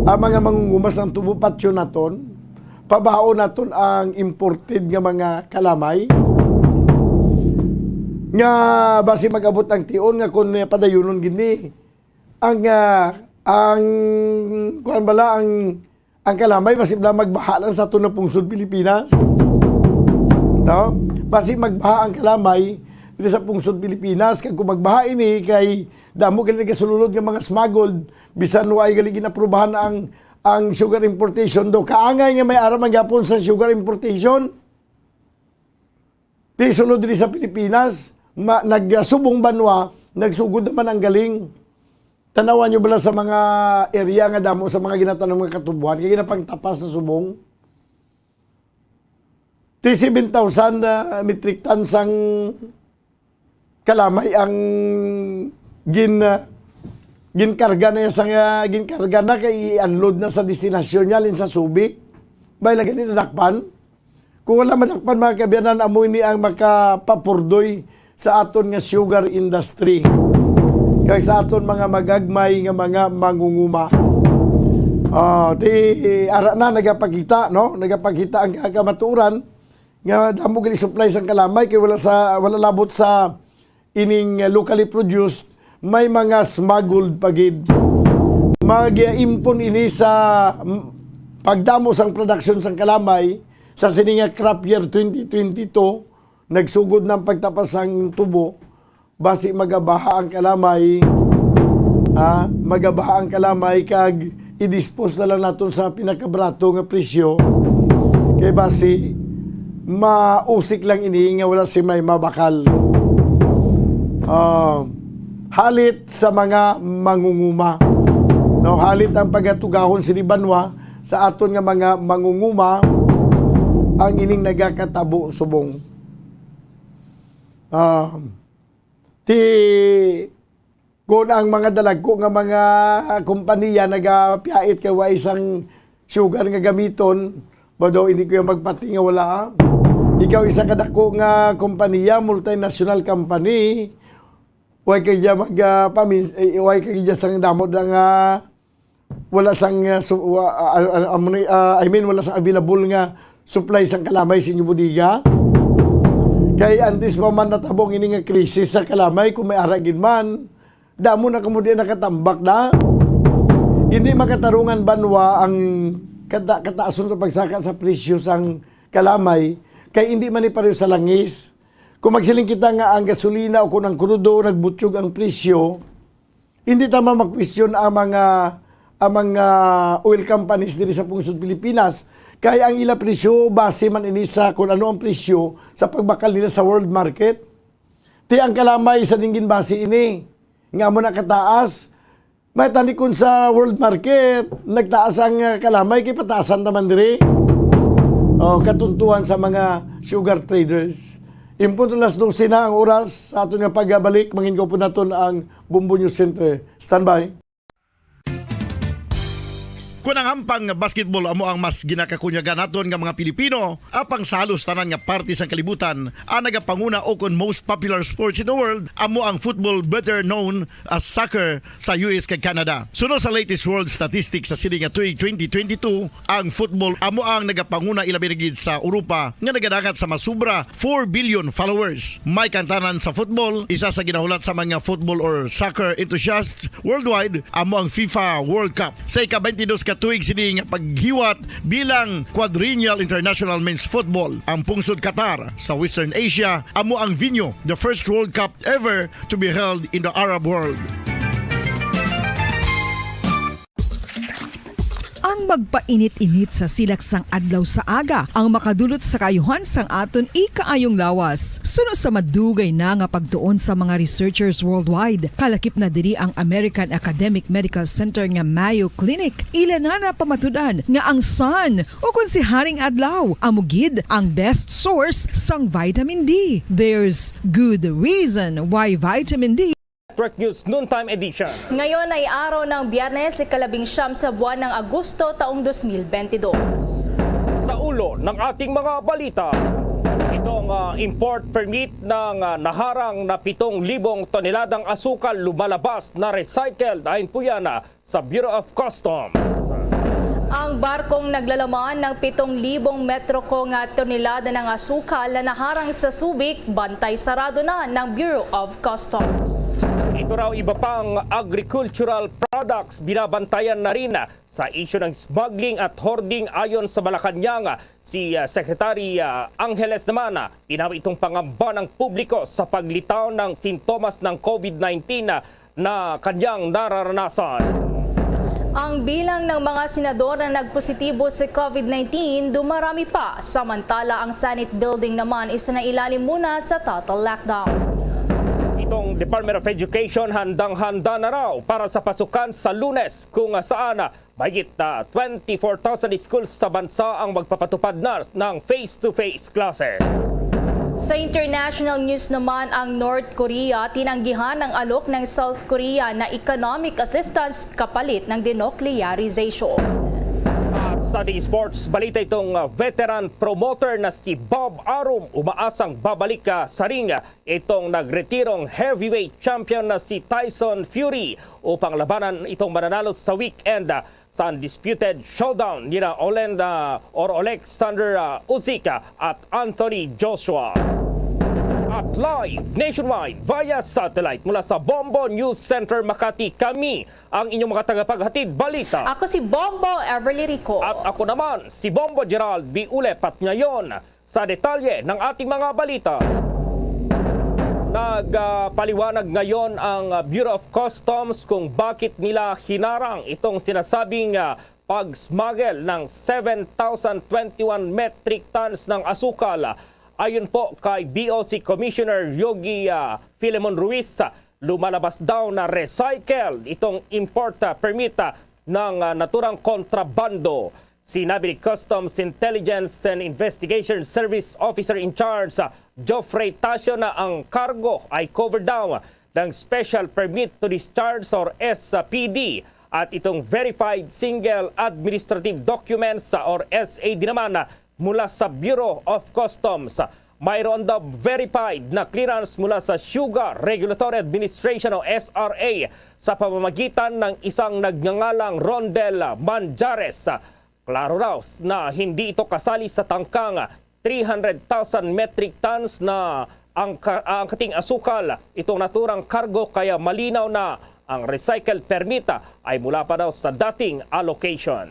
Ang mga mangunguma sang tubo patyo naton, pabaon naton ang imported nga mga kalamay nga basi mag-abot ang tion nga kung padayunon gid ni ang, ah, ang kuan bala ang, ang kalamay basi bala magbaha lang sa aton nga pungsod Pilipinas. No? Basi magbaha ang kalamay diri sa pungsod Pilipinas, kag kung magbaha ini kay damo gali nagasulod nga mga smuggled, bisan wa gali ginaprubahan ang, ang sugar importation, do kaangay nga may ara man gyapon sa sugar importation. Ti sulod diri sa Pilipinas, ma-, nagsubong banwa, nagsugod naman ang galing. Tanawan nyo bala sa mga area nga damo sa mga ginatanom nga katubuhan, kay ginapangtapas na subong. Ti seven thousand, ah, metric tons ang kalamay ang gin-, ah, ginkarga na sa, ah, ginkarga na kay i-unload na sa destinasyon niya, halin sa Subic. Bay, lagi ni nadakpan. Kung wala madakpan, mga kaabyanan, amo ini ang makapapurdoy sa aton nga sugar industry kag sa aton mga magagmay nga mga mangunguma. Ah, ti ara na nagapakita, no? Nagapakita ang ka-, kamatuoran nga damo gali supply sang kalamay kay wala sa, wala labot sa ining, uh, locally produced, may mga smuggled pa gid. Mag-impon ini sa, mm, pagdamo sang production sang kalamay sa sini nga crop year twenty twenty-two, nagsugod na ang pagtapas sang tubo, basi magabaha ang kalamay, ha, magabaha ang kalamay kag i-dispose na lang naton sa pinakabarato nga presyo. Kay basi mausik lang ini nga wala si may mabakal. Ah, halit sa mga mangunguma. No, halit ang pagatugahon sini banwa sa aton nga mga mangunguma ang ining nagakatabo subong. Ah, ti Kung ang mga dalagko nga mga kompanya nagapiyait kay wa isang sugar nga gamiton, ba daw hindi ko yung magpati nga wala, ah? Ikaw isa ka dako nga kompanya, multinational company, way ka dya mag, ah, pamin-, eh, way ka dya sang damo na nga wala sang, ah, su-, wa-, ah, ah, ah, amo ni, ah, I mean, wala sang available nga supply sang kalamay sa inyo bodega. Kay antes pa man natabong ini nga krisis sa kalamay, kung may ara gid man, damo na kamo di nakatambak na. Hindi makatarungan banwa ang kata-, kataason sa pagsaka sa presyo sang kalamay, kay hindi man ni pareho sa langis. Kung magsiling kita nga ang gasolina o kung ang krudo nagbutyog ang presyo, hindi ta ma-question ang mga, ang mga oil companies diri sa pungsod Pilipinas. Kay ang ila presyo, base man ini sa kung ano ang presyo sa pagbakal nila sa world market. Ti ang kalamay sa dinggin base ini, nga amo na kataas. May tani kung sa world market, nagtaas ang, ah, kalamay, kay pataasan naman diri. Oh, katuntuhan sa mga sugar traders. Impon alas dose na ang oras sa aton nga pagbalik, mangin ko po naton ang Bombo News Center. Standby. Kun ang hampang nga basketball amo ang mas ginakakunyagan naton nga mga Pilipino, apang sa halos tanan nga parte sang kalibutan, ang nagapanguna o kon most popular sports in the world amo ang football, better known as soccer, sa U S kag Canada. Suno sa latest world statistics sa sini nga tuig twenty twenty-two, ang football amo ang nagapanguna, ilabi na gid sa Europa, nga nagadangat sa masubra four billion followers. May kantanan sa football, isa sa ginahulat sa mga football or soccer enthusiasts worldwide amo ang FIFA World Cup. Sa ika-twenty-dos ka tuig sini nga paghiwat bilang Quadrennial International Men's Football, ang pungsod Qatar sa Western Asia amo ang venue, the first World Cup ever to be held in the Arab world. Ang magpainit-init sa silak sang adlaw sa aga ang makadulot sa kaayuhan sang aton ikaayong lawas. Suno sa madugay na nga pagtuon sa mga researchers worldwide, kalakip na diri ang American Academic Medical Center nga Mayo Clinic. Ila na napamatud-an nga ang sun, o kon si Haring Adlaw, amo gid ang best source sang vitamin D. There's good reason why vitamin D Network News Noontime Edition. Ngayon ay araw ng Biyernes, ikalabing siyam sa buwan ng Agosto, taong dos mil bentidós. Sa ulo ng ating mga balita, itong, ah, import permit ng, ah, naharang na pitong libong toneladang asukal lumalabas na recycled. Ayon po yan, ah, sa Bureau of Customs. Ang barkong naglalaman ng pitong libong metriko nga tonelada ng asukal na naharang sa Subic, bantay sarado na ng Bureau of Customs. Ito raw iba pang agricultural products binabantayan na rin sa isyu ng smuggling at hoarding, ayon sa Malacañang. Si, ah, Secretary, ah, Angeles naman, ah, pinawi itong pangamba ng publiko sa paglitaw ng sintomas ng COVID nineteen, ah, na kanyang nararanasan. Ang bilang ng mga senador na nagpositibo sa COVID nineteen dumarami pa, samantala ang Senate building naman isinailalim muna sa total lockdown. Itong Department of Education handang-handa na raw para sa pasukan sa Lunes, kung saan, ah, mahigit, ah, twenty-four thousand schools sa bansa ang magpapatupad na ng face-to-face classes. Sa international news naman, ang North Korea tinanggihan ang alok ng South Korea na economic assistance kapalit ng denuclearization. At sa ating sports balita, itong, ah, veteran promoter na si Bob Arum umaasang babalik, ah, sa ring, ah, itong nagretirong heavyweight champion na si Tyson Fury upang labanan itong mananalo sa weekend, ah, sa undisputed showdown nila Olenda or Alexander, ah, Usyk, ah, at Anthony Joshua. At live nationwide via satellite mula sa Bombo News Center Makati, kami ang inyong mga tagapaghatid balita. Ako si Bombo Everly Rico. At ako naman si Bombo Gerald B. Ulep. At ngayon, sa detalye ng ating mga balita. Nagpaliwanag ngayon ang, ah, Bureau of Customs kung bakit nila hinarang itong sinasabing, ah, pag-smuggle ng seven thousand twenty-one metric tons ng asukal. Ayon po kay B O C Commissioner Yogi, ah, Filemon Ruiz, lumalabas daw na recycled itong import, ah, permit, ah, ng, ah, naturang kontrabando. Sinabi ni Customs Intelligence and Investigation Service Officer in Charge, ah, Geoffrey Tasio, na ang kargo ay covered daw ng Special Permit to Discharge or S P D at itong Verified Single Administrative Documents or S A D naman mula sa Bureau of Customs. Mayroon daw verified na clearance mula sa Sugar Regulatory Administration o S R A sa pamamagitan ng isang nagngangalang Rondel Manjares. Klaro raw na hindi ito kasali sa tangkang three hundred thousand metric tons na ang ka-, ang kating asukal. Itong naturang kargo, kaya malinaw na ang recycled permit ay mula pa daw sa dating allocation.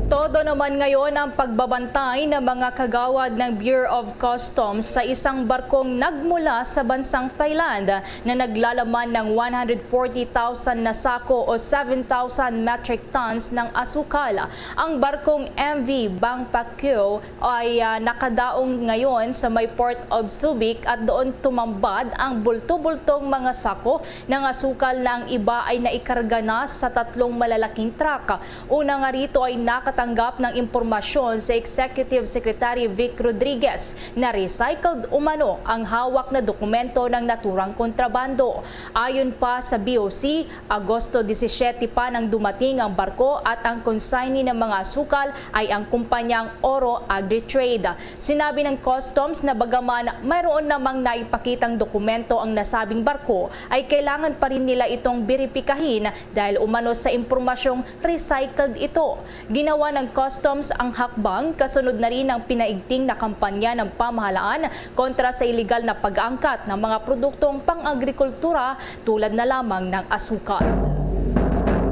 Todo naman ngayon ang pagbabantay ng mga kagawad ng Bureau of Customs sa isang barkong nagmula sa bansang Thailand na naglalaman ng one hundred forty thousand na sako o seven thousand metric tons ng asukal. Ang barkong M V Bangpakyo ay, ah, nakadaong ngayon sa may Port of Subic at doon tumambad ang bulto-bultong mga sako ng asukal na ang iba ay naikarga na sa tatlong malalaking truck. Una nga rito ay nakatanggap ng impormasyon si Executive Secretary Vic Rodriguez na recycled umano ang hawak na dokumento ng naturang kontrabando. Ayon pa sa B O C, Agosto disisiete pa nang dumating ang barko at ang consignee ng mga asukal ay ang kumpanyang Oro Agri-Trade. Sinabi ng Customs na bagaman mayroon namang naipakitang dokumento ang nasabing barko, ay kailangan pa rin nila itong beripikahin dahil umano sa impormasyong recycled ito. Ginawa ng Customs ang hakbang kasunod na rin ng pinaigting na kampanya ng pamahalaan kontra sa iligal na pag-angkat ng mga produktong pang-agrikultura tulad na lamang ng asukal.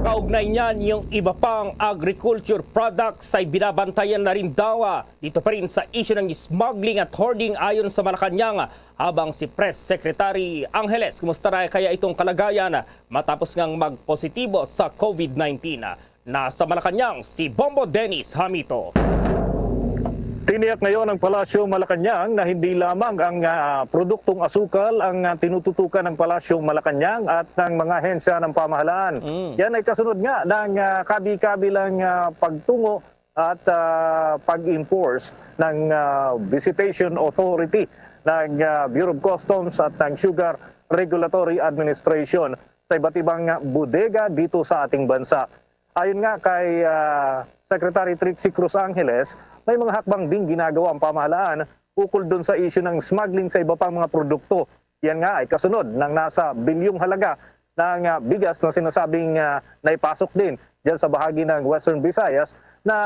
Kaugnay niyan, yung iba pang agriculture products ay binabantayan na rin daw, ah, dito pa rin sa issue ng smuggling at hoarding ayon sa Malacañang, habang si Press Secretary Angeles, kumusta na kaya itong kalagayan matapos ngang magpositibo sa COVID nineteen? Nasa Malacañang si Bombo Dennis Hamito. Tiniyak ngayon ng Palasyo Malacañang na hindi lamang ang, ah, produktong asukal ang, ah, tinututukan ng Palasyo Malacañang at ng mga ahensya ng pamahalaan. Mm. Yan ay kasunod nga ng, ah, kabi-kabilang, ah, pagtungo at, ah, pag-enforce ng, ah, Visitation Authority ng, ah, Bureau of Customs at ng Sugar Regulatory Administration sa iba't ibang bodega dito sa ating bansa. Ayon nga kay, ah, Secretary Trixie Cruz Angeles, may mga hakbang ding ginagawa ang pamahalaan ukol dun sa issue ng smuggling sa iba pang mga produkto. Yan nga ay kasunod ng nasa bilyong halaga ng, ah, bigas na sinasabing, ah, naipasok din dyan sa bahagi ng Western Visayas na,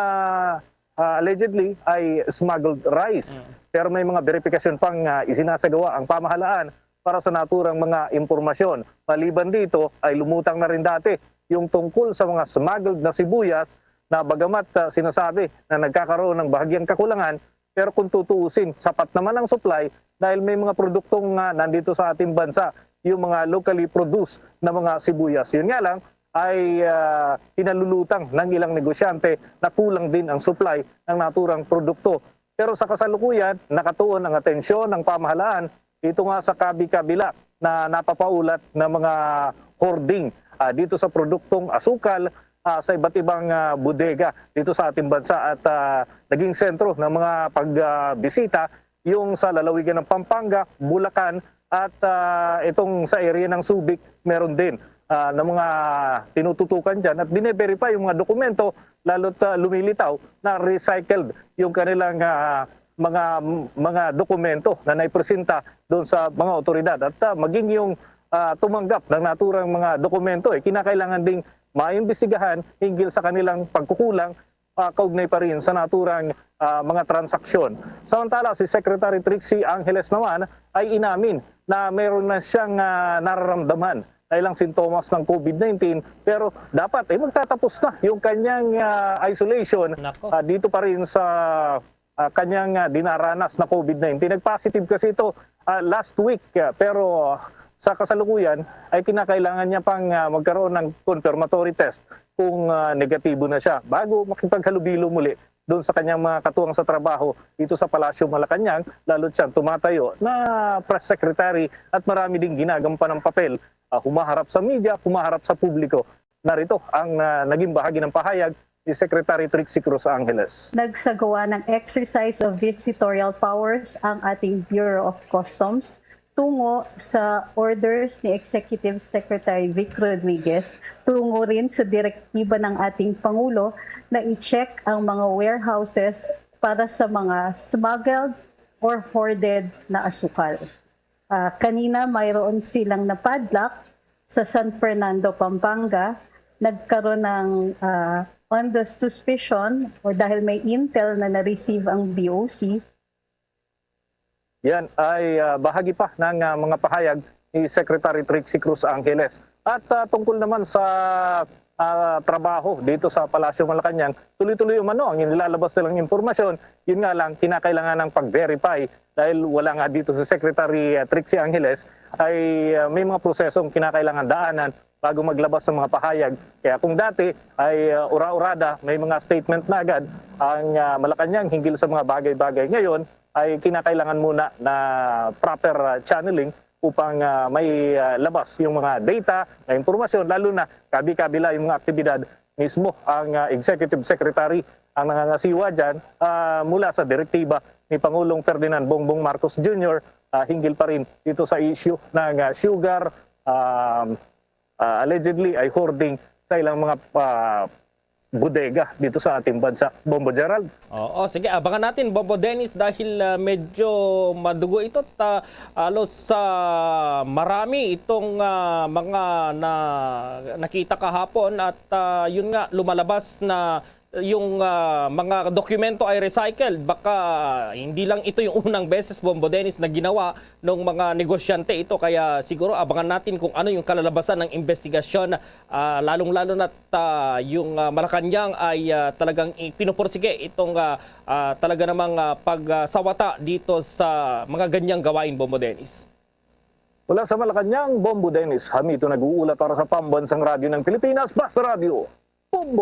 ah, allegedly ay smuggled rice. Mm. Pero may mga verifikasyon pang, ah, isinasagawa ang pamahalaan para sa naturang mga impormasyon. Maliban dito, ay lumutang na rin dati yung tungkol sa mga smuggled na sibuyas na bagamat, ah, sinasabi na nagkakaroon ng bahagyang kakulangan, pero kung tutuusin, sapat naman ang supply dahil may mga produktong, ah, nandito sa ating bansa, yung mga locally produced na mga sibuyas. Yun nga lang, ay, ah, hinalulutang ng ilang negosyante na kulang din ang supply ng naturang produkto. Pero sa kasalukuyan, nakatuon ang atensyon ng pamahalaan dito nga sa kabi-kabila na napapaulat na mga hoarding, ah, dito sa produktong asukal, ah, sa iba't ibang, ah, bodega dito sa ating bansa at, ah, naging sentro ng mga pagbisita yung sa lalawigan ng Pampanga, Bulacan, at, ah, itong sa area ng Subic, meron din, ah, ng mga tinututukan dyan at bine-verify yung mga dokumento, lalo't, ah, lumilitaw na recycled yung kanilang, ah, mga, mga dokumento na naipresenta doon sa mga otoridad. At, ah, maging yung, ah, tumanggap ng naturang mga dokumento, eh, kinakailangan ding maimbestigahan hinggil sa kanilang pagkukulang, ah, kaugnay pa rin sa naturang, ah, mga transaksyon. Samantala, si Secretary Trixie Angeles naman ay inamin na mayroon na siyang, ah, nararamdaman na ilang sintomas ng COVID nineteen, pero dapat, eh, magtatapos na yung kanyang, ah, isolation, Nako. ah, dito pa rin sa, ah, kanyang, ah, dinaranas na COVID nineteen. Nag-positive kasi ito, ah, last week, ah, pero sa kasalukuyan ay kinakailangan niya pang, ah, magkaroon ng confirmatory test kung, ah, negatibo na siya bago makipaghalubilo muli doon sa kanyang mga katuwang sa trabaho dito sa Palasyo Malacañang, lalo't siyang tumatayo na press secretary at marami ding ginagampan ng papel, ah, humaharap sa media, humaharap sa publiko. Narito ang, ah, naging bahagi ng pahayag ni Secretary Trixie Cruz Angeles. Nagsagawa ng exercise of visitorial powers ang ating Bureau of Customs tungo sa orders ni Executive Secretary Vic Rodriguez, tungo rin sa direktiba ng ating Pangulo na i-check ang mga warehouses para sa mga smuggled or hoarded na asukal. Ah, kanina mayroon silang napadlock sa San Fernando, Pampanga. Nagkaroon ng, ah, under suspicion o dahil may intel na na-receive ang B O C. Yan ay, ah, bahagi pa ng, ah, mga pahayag ni Secretary Trixie Cruz Angeles. At, ah, tungkol naman sa, ah, trabaho dito sa Palasyo Malacañang, tuloy-tuloy umano ang inilalabas nilang impormasyon. Yun nga lang, kinakailangan ng pag-verify dahil wala nga dito si Secretary, ah, Trixie Angeles, ay, ah, may mga prosesong kinakailangan daanan bago maglabas ng mga pahayag. Kaya kung dati ay, ah, ura-urada, may mga statement na agad ang, ah, Malacañang hinggil sa mga bagay-bagay, ngayon ay kinakailangan muna na proper, ah, channeling upang, ah, may, ah, labas yung mga data, na impormasyon, lalo na kabi-kabila yung mga aktibidad. Mismo ang, ah, Executive Secretary ang nangangasiwa dyan, ah, mula sa direktiba ni Pangulong Ferdinand Bongbong Marcos Junior, ah, hinggil pa rin dito sa issue ng, ah, sugar, um, ah, allegedly ay hoarding sa ilang mga, ah, bodega dito sa ating bansa. Bombo Gerald. Oo, sige, abangan natin, Bombo Dennis, dahil, ah, medyo madugo ito. Ta, halos sa marami itong, ah, mga na, nakita kahapon at, ah, yun nga, lumalabas na yung, ah, mga dokumento ay recycled. Baka hindi lang ito yung unang beses, Bombo Dennis, na ginawa ng mga negosyante ito. Kaya siguro abangan natin kung ano yung kalalabasan ng investigasyon, ah, lalong-lalo na't, ah, yung, ah, Malacañang ay, ah, talagang ipinoporsige itong, ah, ah, talaga namang, ah, pagsawata dito sa mga ganyang gawain, Bombo Dennis. Mula sa Malacañang, Bombo Dennis Hamito nag-uulat para sa Pambansang Radyo ng Pilipinas, Basta Radyo. Bombo!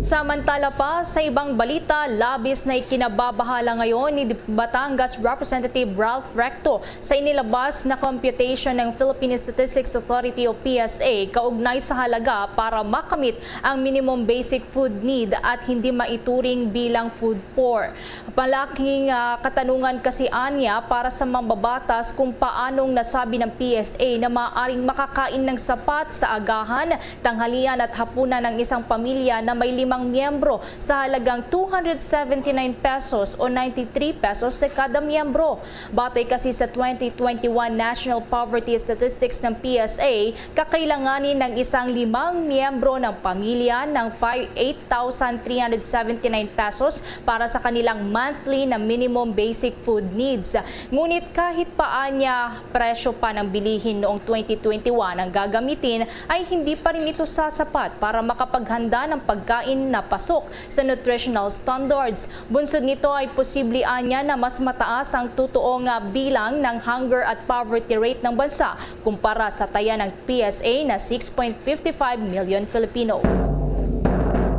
Samantala pa, sa ibang balita, labis na ikinababahala ngayon ni Batangas Representative Ralph Recto sa inilabas na computation ng Philippine Statistics Authority o P S A kaugnay sa halaga para makamit ang minimum basic food need at hindi maituring bilang food poor. Malaking, ah, katanungan kasi anya para sa mambabatas kung paanong nasabi ng P S A na maaaring makakain ng sapat sa agahan, tanghalian at hapunan ng isang pamilya na may limang miyembro sa halagang two hundred seventy-nine pesos o ninety-three pesos sa kada miyembro. Batay kasi sa twenty twenty-one National Poverty Statistics ng P S A, kakailanganin ng isang limang miyembro ng pamilya ng five, eight thousand three hundred seventy-nine pesos para sa kanilang monthly na minimum basic food needs. Ngunit kahit pa anya presyo pa ng bilihin noong twenty twenty-one ang gagamitin, ay hindi pa rin ito sasapat para makapaghanda ng pagkain na pasok sa nutritional standards. Bunsod nito ay posible anya na mas mataas ang totoo nga bilang ng hunger at poverty rate ng bansa kumpara sa taya ng P S A na six point five five million Filipinos.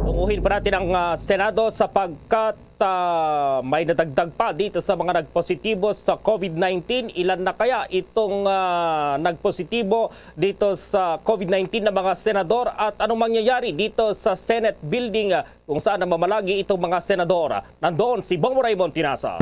Tunguhin pa natin ang, ah, Senado sapagkat, ah, may nadagdag pa dito sa mga nagpositibo sa COVID nineteen. Ilan na kaya itong, ah, nagpositibo dito sa COVID nineteen na mga senador at anong mangyayari dito sa Senate building, ah, kung saan namamalagi itong mga senador? Nandoon si Bombo Raymond Tinasa.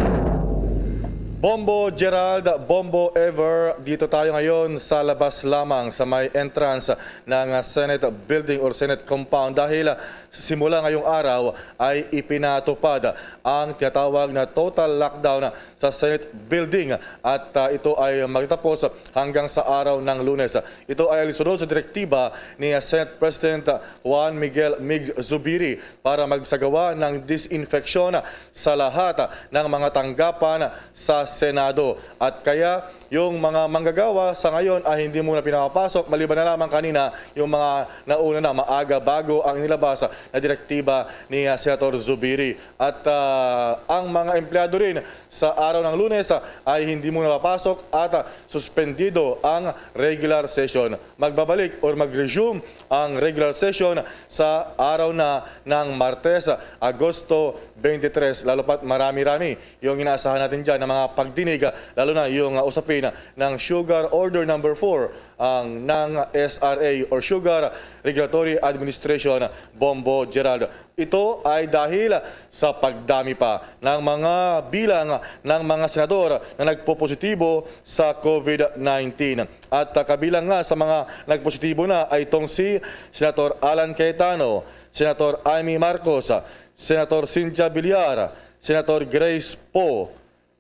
Bombo Gerald, Bombo Ever, dito tayo ngayon sa labas lamang sa may entrance ng Senate Building or Senate Compound dahil simula ngayong araw ay ipinatupad ang tinatawag na total lockdown sa Senate Building at, ah, ito ay magtatapos hanggang sa araw ng Lunes. Ito ay alisunod sa direktiba ni Senate President Juan Miguel Migs Zubiri para magsagawa ng disinfeksyon sa lahat ng mga tanggapan sa Senado. At kaya yung mga manggagawa sa ngayon ay hindi muna pinapapasok, maliban na lamang kanina yung mga nauna na maaga bago ang inilabas na direktiba ni, ah, Senator Zubiri. At, ah, ang mga empleyado rin sa araw ng Lunes, ah, ay hindi muna papasok at, ah, suspendido ang regular session. Magbabalik or mag-resume ang regular session sa araw na ng Martes, Agosto twenty-three. Lalo pa't marami-rami yung inaasahan natin dyan ng mga pagdinig, lalo na yung, ah, usapin ng Sugar Order Number Four, ang ng S R A or Sugar Regulatory Administration, Bombo Gerald. Ito ay dahil sa pagdami pa ng mga bilang ng mga senador na nagpopositibo sa COVID nineteen. At, ah, kabilang nga sa mga nagpositibo na ay itong si Senator Alan Cayetano, Senator Imee Marcos, Senator Cynthia Villar, Senator Grace Poe,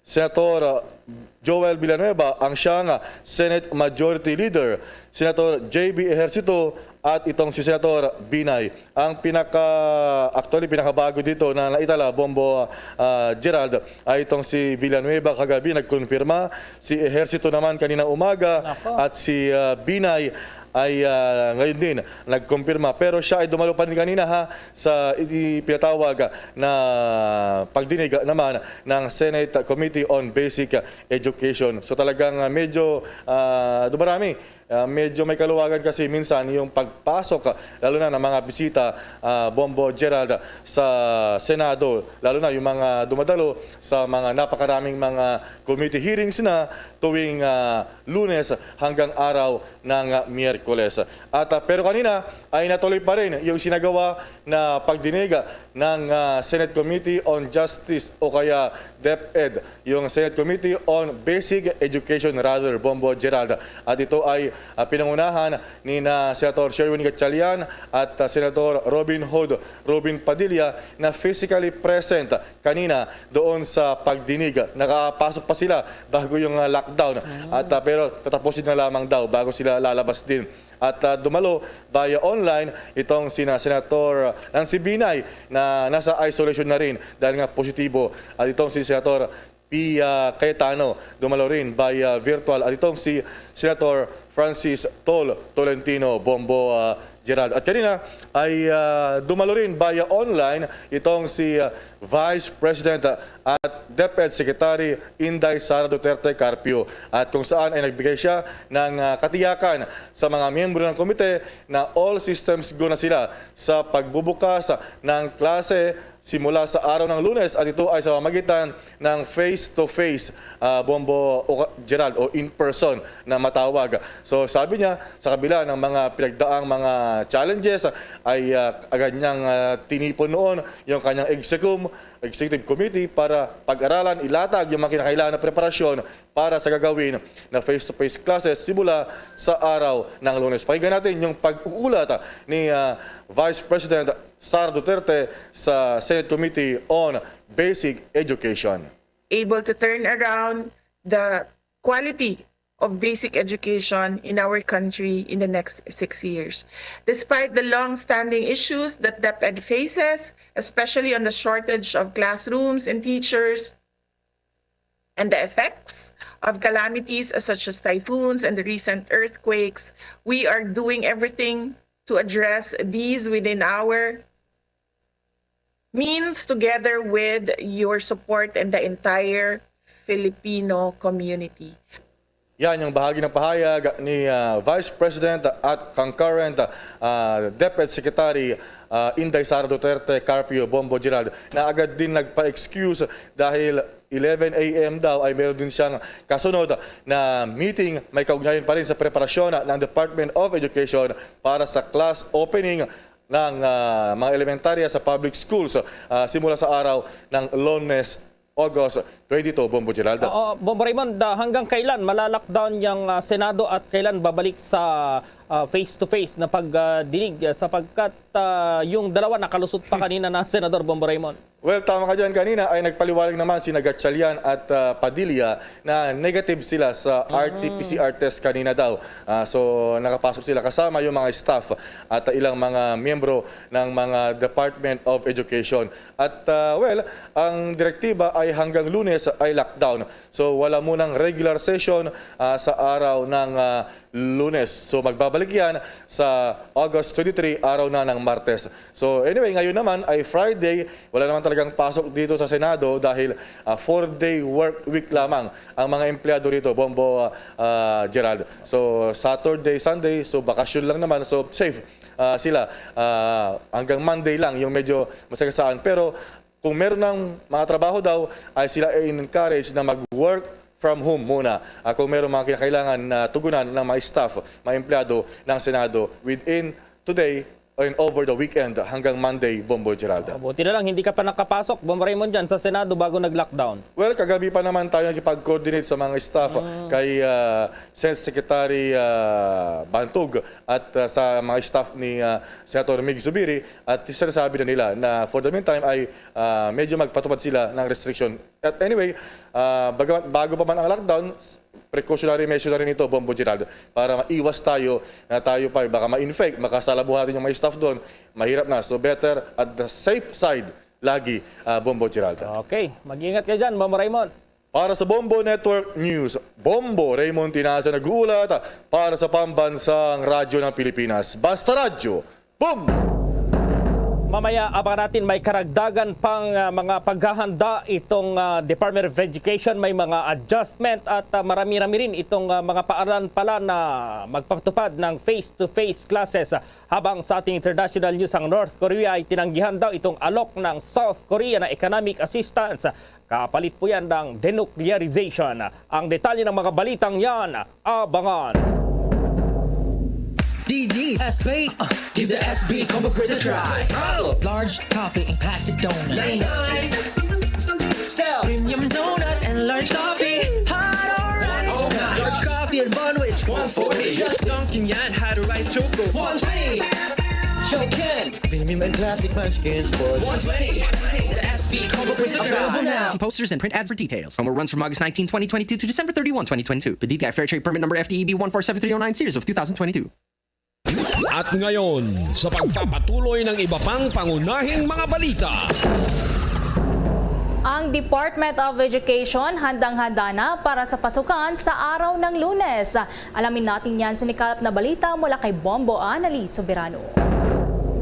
Senator, uh, Joel Villanueva, ang siyang, uh, Senate Majority Leader, Senator J B Ejercito, at itong si Senator Binay. Ang pinaka, actually, pinakabago dito na naitala, Bombo, uh, Gerald, ay itong si Villanueva kagabi nagkonfirma, si Ejercito naman kaninang umaga, Nako. at si, uh, Binay ay, ah, ngayon din nagkumpirma. Pero siya ay dumalo pa rin kanina, ha, sa ipinatawag na pagdinig naman ng Senate Committee on Basic Education. So talagang, ah, medyo, ah, dumarami. Ah, medyo may kaluwagan kasi minsan yung pagpasok, ah, lalo na ng mga bisita, ah, Bombo Gerald, sa Senado, lalo na yung mga dumadalo sa mga napakaraming mga committee hearings na tuwing, ah, Lunes hanggang araw ng, ah, Miyerkules. At, ah, pero kanina ay natuloy pa rin yung sinagawa na pagdinig ng, ah, Senate Committee on Justice o kaya DepEd, yung Senate Committee on Basic Education, rather, Bombo Gerald. At ito ay, ah, pinangunahan ni na Senator Sherwin Gatchalian at, ah, Senator Robin Hood Robin Padilla na physically present kanina doon sa pagdinig. Nakapasok pa sila bago yung, ah, lockdown. At, ah, pero tatapusin na lamang daw bago sila lalabas din. At, ah, dumalo via online itong sina Senator Nancy Binay na nasa isolation na rin dahil nga positibo. At itong si Senator P, ah, Cayetano, dumalo rin via virtual. At itong si Senator Francis Tol Tolentino Bombo, ah, Gerald. At kanina ay, ah, dumalo rin via online itong si, ah, Vice President, ah, at DepEd Secretary Inday Sara Duterte Carpio, at kung saan ay nagbigay siya ng, ah, katiyakan sa mga miyembro ng komite na all systems go na sila sa pagbubukas ng klase simula sa araw ng Lunes, at ito ay sa pamamagitan ng face-to-face, ah, Bombo o ka-, Gerald, o in-person na matawag. So, sabi niya, sa kabila ng mga pinagdaang mga challenges, ay, ah, agad niyang, ah, tinipon noon yung kanyang execum, executive committee para pag-aralan, ilatag yung mga kinakailangan na preparasyon para sa gagawin na face-to-face classes simula sa araw ng Lunes. Pakinggan natin yung pag-uulat ni, ah, Vice President Sara Duterte sa Senate Committee on Basic Education. Able to turn around the quality of basic education in our country in the next six years. Despite the long-standing issues that DepEd faces, especially on the shortage of classrooms and teachers, and the effects of calamities such as typhoons and the recent earthquakes, we are doing everything to address these within our means, together with your support and the entire Filipino community. Yan yung bahagi ng pahayag ni, ah, Vice President at concurrent, ah, DepEd Secretary, ah, Inday Sara Duterte Carpio Bombo Gerald, na agad din nagpa-excuse dahil eleven a m daw ay meron din siyang kasunod na meeting may kaugnayan pa rin sa preparasyon ng Department of Education para sa class opening ng, ah, mga elementarya sa public schools, ah, simula sa araw ng Lunes, August twenty-two, Bombo Geraldo. Oo, Bombo Raymond, ah, hanggang kailan malalockdown yung, ah, Senado at kailan babalik sa, ah, face-to-face na pagdinig, ah, sapagkat, ah, yung dalawa nakalusot pa kanina na, Senador Bombo Raymond? Well, tama ka dyan. Kanina ay nagpaliwanag naman si Gatchalian at, ah, Padilla na negative sila sa R T P C R test kanina daw. Ah, so, nakapasok sila kasama yung mga staff at ilang mga miyembro ng mga Department of Education. At, ah, well, ang direktiba ay hanggang Lunes ay lockdown. So, wala munang regular session, ah, sa araw ng, ah, Lunes. So, magbabalik yan sa August twenty-three, araw na ng Martes. So, anyway, ngayon naman ay Friday. Wala naman talagang pasok dito sa Senado dahil, ah, four-day work week lamang ang mga empleyado rito, Bombo, ah, ah, Gerald. So, Saturday, Sunday, so bakasyon lang naman. So, safe, ah, sila. Ah, hanggang Monday lang yung medyo masagasaan. Pero kung meron ng mga trabaho daw, ay sila ay encourage na mag-work from home muna. Ah, kung meron mga kinakailangan na tugunan ng mga staff, mga empleyado ng Senado within today and over the weekend hanggang Monday, Bombo Geralda. Buti na lang, hindi ka pa nakapasok, Bombo Raymond, dyan sa Senado bago nag-lockdown. Well, kagabi pa naman tayo nakipag-coordinate sa mga staff kay ah, Senate Secretary ah, Bantog at ah, sa mga staff ni ah, Senator Mig Zubiri at sinasabi na nila na for the meantime ay ah, medyo magpatupad sila ng restriction. At anyway, ah, bagamat bago pa man ang lockdown, precautionary measure na rin ito, Bombo Geraldo, para maiwas tayo na tayo pa baka ma-infect, makasalamuha natin yung mga staff doon, mahirap na. So better at the safe side lagi, ah, Bombo Geraldo. Okay, mag-ingat ka dyan, Bombo Raymond. Para sa Bombo Network News, Bombo Raymond Tinaza nag-uulat para sa Pambansang Radyo ng Pilipinas. Basta Radyo, Bombo! Mamaya, abangan natin, may karagdagan pang ah, mga paghahanda itong ah, Department of Education. May mga adjustment at ah, marami-rami rin itong ah, mga paaralan pala na magpatupad ng face-to-face classes. Habang sa ating international news, ang North Korea ay tinanggihan daw itong alok ng South Korea na economic assistance. Kapalit po yan ng denuclearization. Ang detalye ng mga balitang yan, abangan. D D S B. Uh, give the S B combo quiz a try. Large coffee and classic donut. Ninety-nine. Style. Premium donut and large coffee. Hot or right? Oh, large coffee and bun which? One forty. Just dunking yan. Had a rice choco. One twenty. Show Ken. Premium and classic munchkins for one twenty. The S B combo quiz a try. Available now. See posters and print ads for details. Promo runs from August nineteen, twenty twenty-two to December thirty-one, twenty twenty-two. P D T I Fair Trade Permit Number F T E B one four seven three oh nine series of two thousand twenty-two. At ngayon, sa pagpapatuloy ng iba pang pangunahing mga balita. Ang Department of Education handang-handa na para sa pasukan sa araw ng Lunes. Alamin natin yan sa nikalap na balita mula kay Bombo Anali Soberano.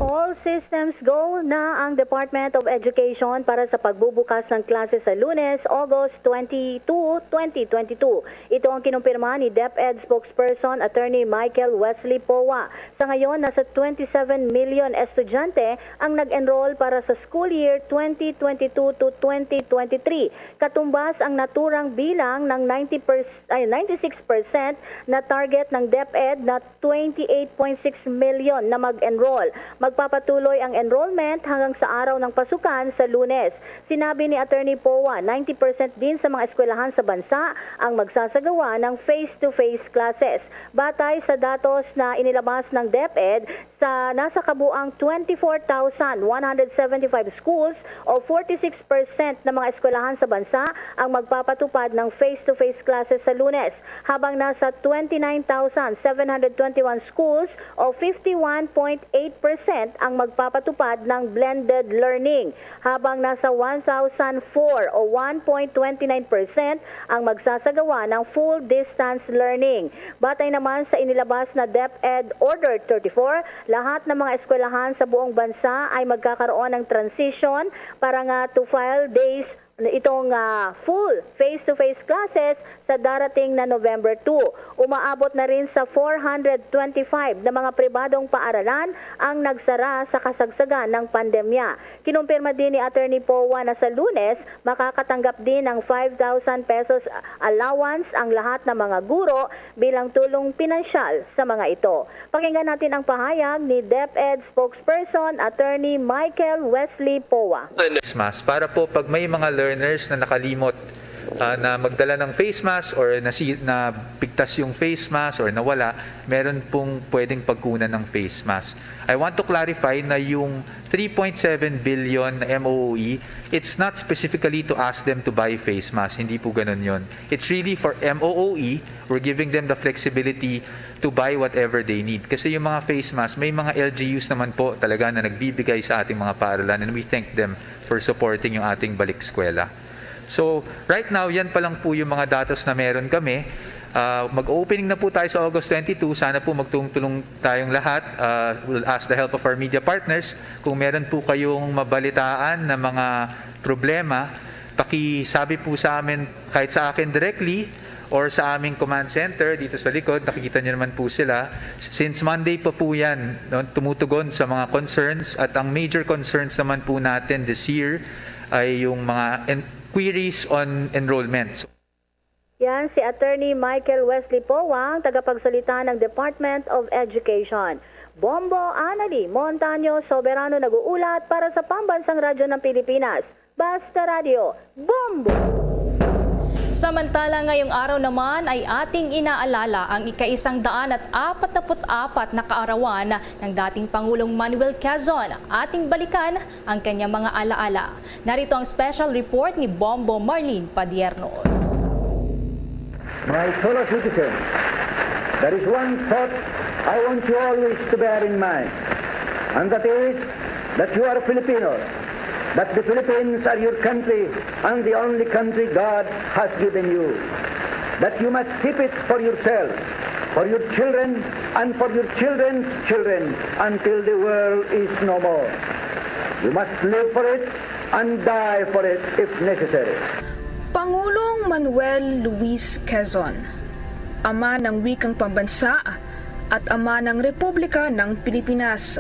All systems go na ang Department of Education para sa pagbubukas ng klase sa Lunes, August twenty-two, twenty twenty-two. Ito ang kinumpirma ni DepEd spokesperson Attorney Michael Wesley Poa. Sa ngayon, nasa twenty-seven million estudyante ang nag-enroll para sa school year twenty twenty-two to twenty twenty-three. Katumbas ang naturang bilang ng ninety percent, ay, ninety-six percent na target ng DepEd na twenty-eight point six million na mag-enroll. Magpapatuloy ang enrollment hanggang sa araw ng pasukan sa Lunes. Sinabi ni Attorney Poa, ninety percent din sa mga eskwelahan sa bansa ang magsasagawa ng face-to-face classes. Batay sa datos na inilabas ng DepEd, sa nasa kabuang twenty-four thousand one hundred seventy-five schools o forty-six percent na mga eskwelahan sa bansa ang magpapatupad ng face-to-face classes sa Lunes, habang nasa twenty-nine thousand seven hundred twenty-one schools o fifty-one point eight percent ang magpapatupad ng blended learning, habang nasa one thousand four o one point twenty-nine percent ang magsasagawa ng full distance learning. Batay naman sa inilabas na DepEd Order thirty-four, lahat ng mga eskwelahan sa buong bansa ay magkakaroon ng transition para nga to file days itong ah, full face-to-face classes sa darating na November two. Umaabot na rin sa four hundred twenty-five na mga pribadong paaralan ang nagsara sa kasagsagan ng pandemya. Kinumpirma din ni Attorney Poa na sa Lunes, makakatanggap din ng five thousand pesos allowance ang lahat ng mga guro bilang tulong pinansyal sa mga ito. Pakinggan natin ang pahayag ni DepEd spokesperson Attorney Michael Wesley Poa. Face mask para po pag may mga learners na nakalimot ah, na magdala ng face mask or nasi, nabigtas yung face mask or nawala, meron pong pwedeng pagkunan ng face mask. I want to clarify na yung three point seven billion na MOOE, it's not specifically to ask them to buy face mask. Hindi po ganun yon. It's really for MOOE, we're giving them the flexibility to buy whatever they need. Kasi yung mga face mask, may mga LGUs naman po talaga na nagbibigay sa ating mga paaralan, and we thank them for supporting yung ating balik eskwela. So, right now, yan pa lang po yung mga datos na meron kami. Ah, mag-opening na po tayo sa August twenty-two. Sana po magtulong-tulong tayong lahat. Ah, we'll ask the help of our media partners. Kung meron po kayong mabalitaan na mga problema, pakisabi po sa amin, kahit sa akin directly or sa aming command center dito sa likod. Nakikita niyo naman po sila. Since Monday pa po yan, no, tumutugon sa mga concerns. At ang major concerns naman po natin this year ay yung mga en-, queries on enrollment. Yan si Attorney Michael Wesley Powang, tagapagsalita ng Department of Education. Bombo Anali Montaño Soberano nag-uulat para sa Pambansang Radyo ng Pilipinas. Basta Radyo, Bombo! Samantala, ngayong araw naman ay ating inaalala ang ika-isang daan at apat na put-apat na kaarawan ng dating Pangulong Manuel Quezon. Ating balikan ang kanyang mga alaala. Narito ang special report ni Bombo Marlene Padiernos. My fellow citizens, there is one thought I want you always to bear in mind, and that is that you are Filipinos, that the Philippines are your country and the only country God has given you, that you must keep it for yourself, for your children, and for your children's children until the world is no more. You must live for it and die for it if necessary. Pangulong Manuel Luis Quezon, ama ng wikang pambansa at ama ng Republika ng Pilipinas.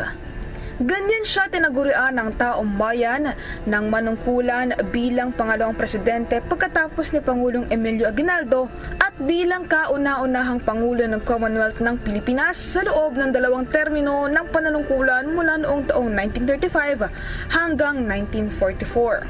Ganyan siya tinagurian ng taong bayan ng manungkulan bilang pangalawang presidente pagkatapos ni Pangulong Emilio Aguinaldo at bilang kauna-unahang Pangulo ng Commonwealth ng Pilipinas sa loob ng dalawang termino ng pananungkulan mula noong taong nineteen thirty-five hanggang nineteen forty-four.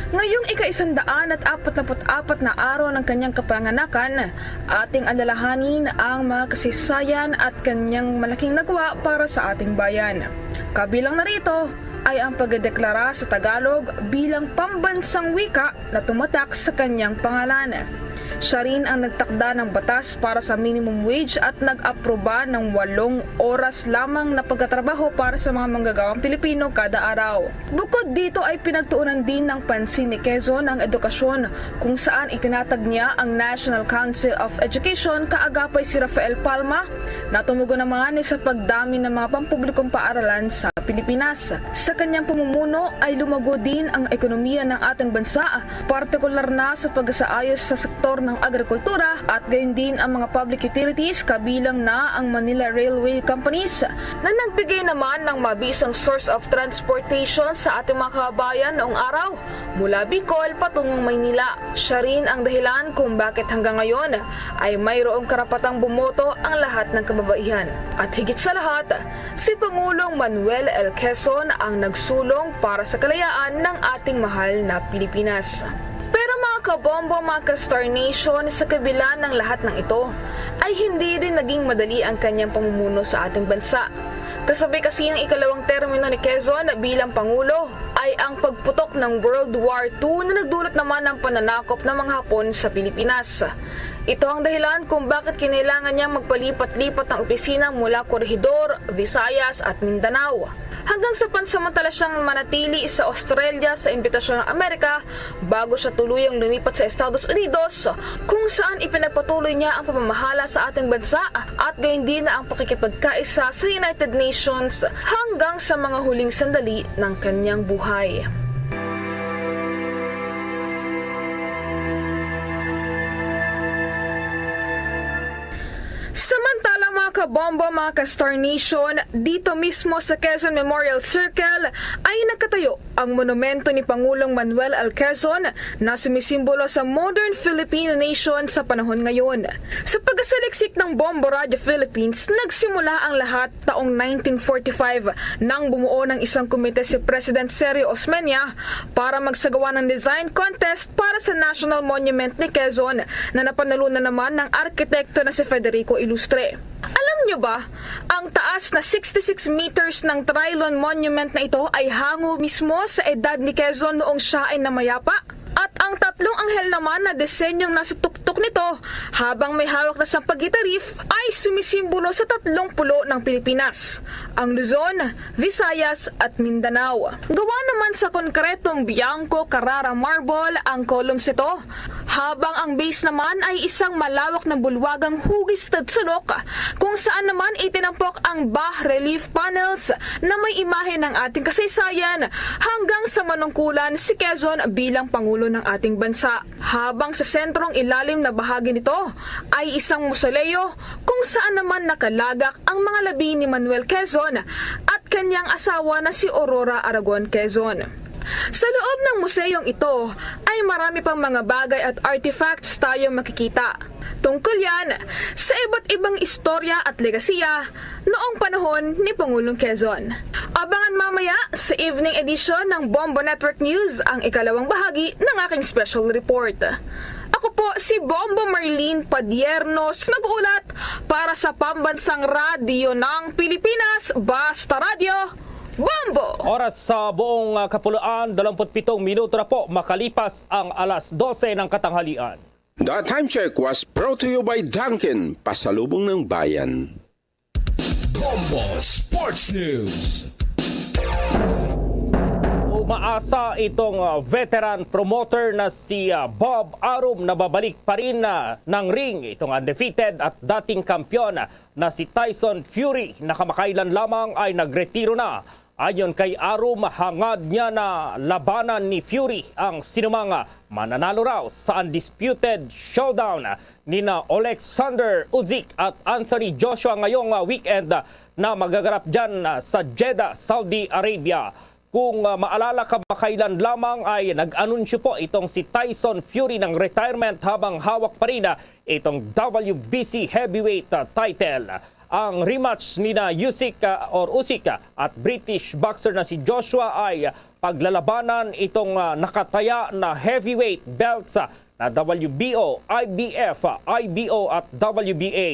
Ngayong ika-isandaan at apat na put-apat na araw ng kanyang kapanganakan, ating alalahanin ang mga kasaysayan at kanyang malaking nagawa para sa ating bayan. Kabilang na rito ay ang pagdedeklara sa Tagalog bilang pambansang wika na tumatak sa kanyang pangalan. Siya rin ang nagtakda ng batas para sa minimum wage at nag-aproba ng walong oras lamang na pagtatrabaho para sa mga manggagawang Pilipino kada araw. Bukod dito ay pinagtuunan din ng pansin ni Quezon ang edukasyon, kung saan itinatag niya ang National Council of Education kaagapay si Rafael Palma, na tumugon naman sa pagdami ng mga pampublikong paaralan sa Pilipinas. Sa kanyang pamumuno ay lumago din ang ekonomiya ng ating bansa, partikular na sa pagsaayos sa sektor ng agrikultura at gayon din ang mga public utilities, kabilang na ang Manila Railway Companies, na nagbigay naman ng mabisang source of transportation sa ating mga kababayan noong araw, mula Bicol patungong Maynila. Siya rin ang dahilan kung bakit hanggang ngayon ay mayroong karapatang bumoto ang lahat ng kababaihan. At higit sa lahat, si Pangulong Manuel L. Quezon ang nagsulong para sa kalayaan ng ating mahal na Pilipinas. Pero mga kabombo, mga ka-Star Nation, sa kabila ng lahat ng ito, ay hindi rin naging madali ang kanyang pamumuno sa ating bansa. Kasabay kasi ng ikalawang termino ni Quezon bilang Pangulo ay ang pagputok ng World War Two na nagdulot naman ng pananakop ng mga Hapon sa Pilipinas. Ito ang dahilan kung bakit kinailangan niyang magpalipat-lipat ng opisina mula Corregidor, Visayas at Mindanao, hanggang sa pansamantala siyang manatili sa Australia sa imbitasyon ng Amerika bago siya tuluyang lumipat sa Estados Unidos, kung saan ipinagpatuloy niya ang pamamahala sa ating bansa at gayon din na ang pakikipagkaisa sa United Nations hanggang sa mga huling sandali ng kanyang buhay. Samantala, mga kabombo, mga ka-Star Nation, dito mismo sa Quezon Memorial Circle ay nagkatayo ang monumento ni Pangulong Manuel L. Quezon na sumisimbolo sa modern Filipino nation sa panahon ngayon. Sa pagasaliksik ng Bombo Radio Philippines, nagsimula ang lahat taong nineteen forty-five nang bumuo ng isang komite si President Sergio Osmeña para magsagawa ng design contest para sa National Monument ni Quezon na napanalunan naman ng arkitekto na si Federico Ilustre. Alam niyo ba, ang taas na sixty-six meters ng Trilon Monument na ito ay hango mismo sa edad ni Quezon noong siya ay namayapa? At ang tatlong anghel naman na disenyong nasa tuktok nito, habang may hawak na sampagita reef, ay sumisimbolo sa tatlong pulo ng Pilipinas, ang Luzon, Visayas at Mindanao. Gawa naman sa konkretong Bianco Carrara marble ang columns nito, habang ang base naman ay isang malawak na bulwagang hugis tadsulok, kung saan naman itinampok ang bas relief panels na may imahe ng ating kasaysayan hanggang sa manungkulan si Quezon bilang Pangulo ng ating bansa. Habang sa sentrong ilalim na bahagi nito ay isang mausoleo kung saan naman nakalagak ang mga labi ni Manuel Quezon at kanyang asawa na si Aurora Aragon Quezon. Sa loob ng museyong ito ay marami pang mga bagay at artifacts tayong makikita. Tungkol yan sa iba't ibang istorya at legasiya noong panahon ni Pangulong Quezon. Abangan mamaya sa evening edition ng Bombo Network News ang ikalawang bahagi ng aking special report. Ako po si Bombo Marlene Padiernos, nag-uulat para sa Pambansang Radyo ng Pilipinas, Basta Radyo, Bombo! Oras sa buong, ah, kapuluan, dalawampu't pitong minuto na po makalipas ang alas dose ng katanghalian. The time check was brought to you by Dunkin, pasalubong ng bayan. Bombo Sports News. Umaasa itong, ah, veteran promoter na si, ah, Bob Arum na babalik pa rin, ah, ng ring itong undefeated at dating kampiyon na si Tyson Fury na kamakailan lamang ay nagretiro na. Ayon kay Arum, hangad niya na labanan ni Fury ang sinumang mananalo raw sa undisputed showdown nina Alexander Usyk at Anthony Joshua ngayong, ah, weekend, ah, na magaganap dyan, ah, sa Jeddah, Saudi Arabia. Kung, ah, maalala, kamakailan lamang ay nag-anunsyo po itong si Tyson Fury ng retirement habang hawak pa rin, ah, itong W B C heavyweight, ah, title. Ang rematch nina Usyk, ah, or Usyk, ah, at British boxer na si Joshua ay paglalabanan itong, ah, nakataya na heavyweight belts, ah, na W B O, I B F, ah, I B O at W B A.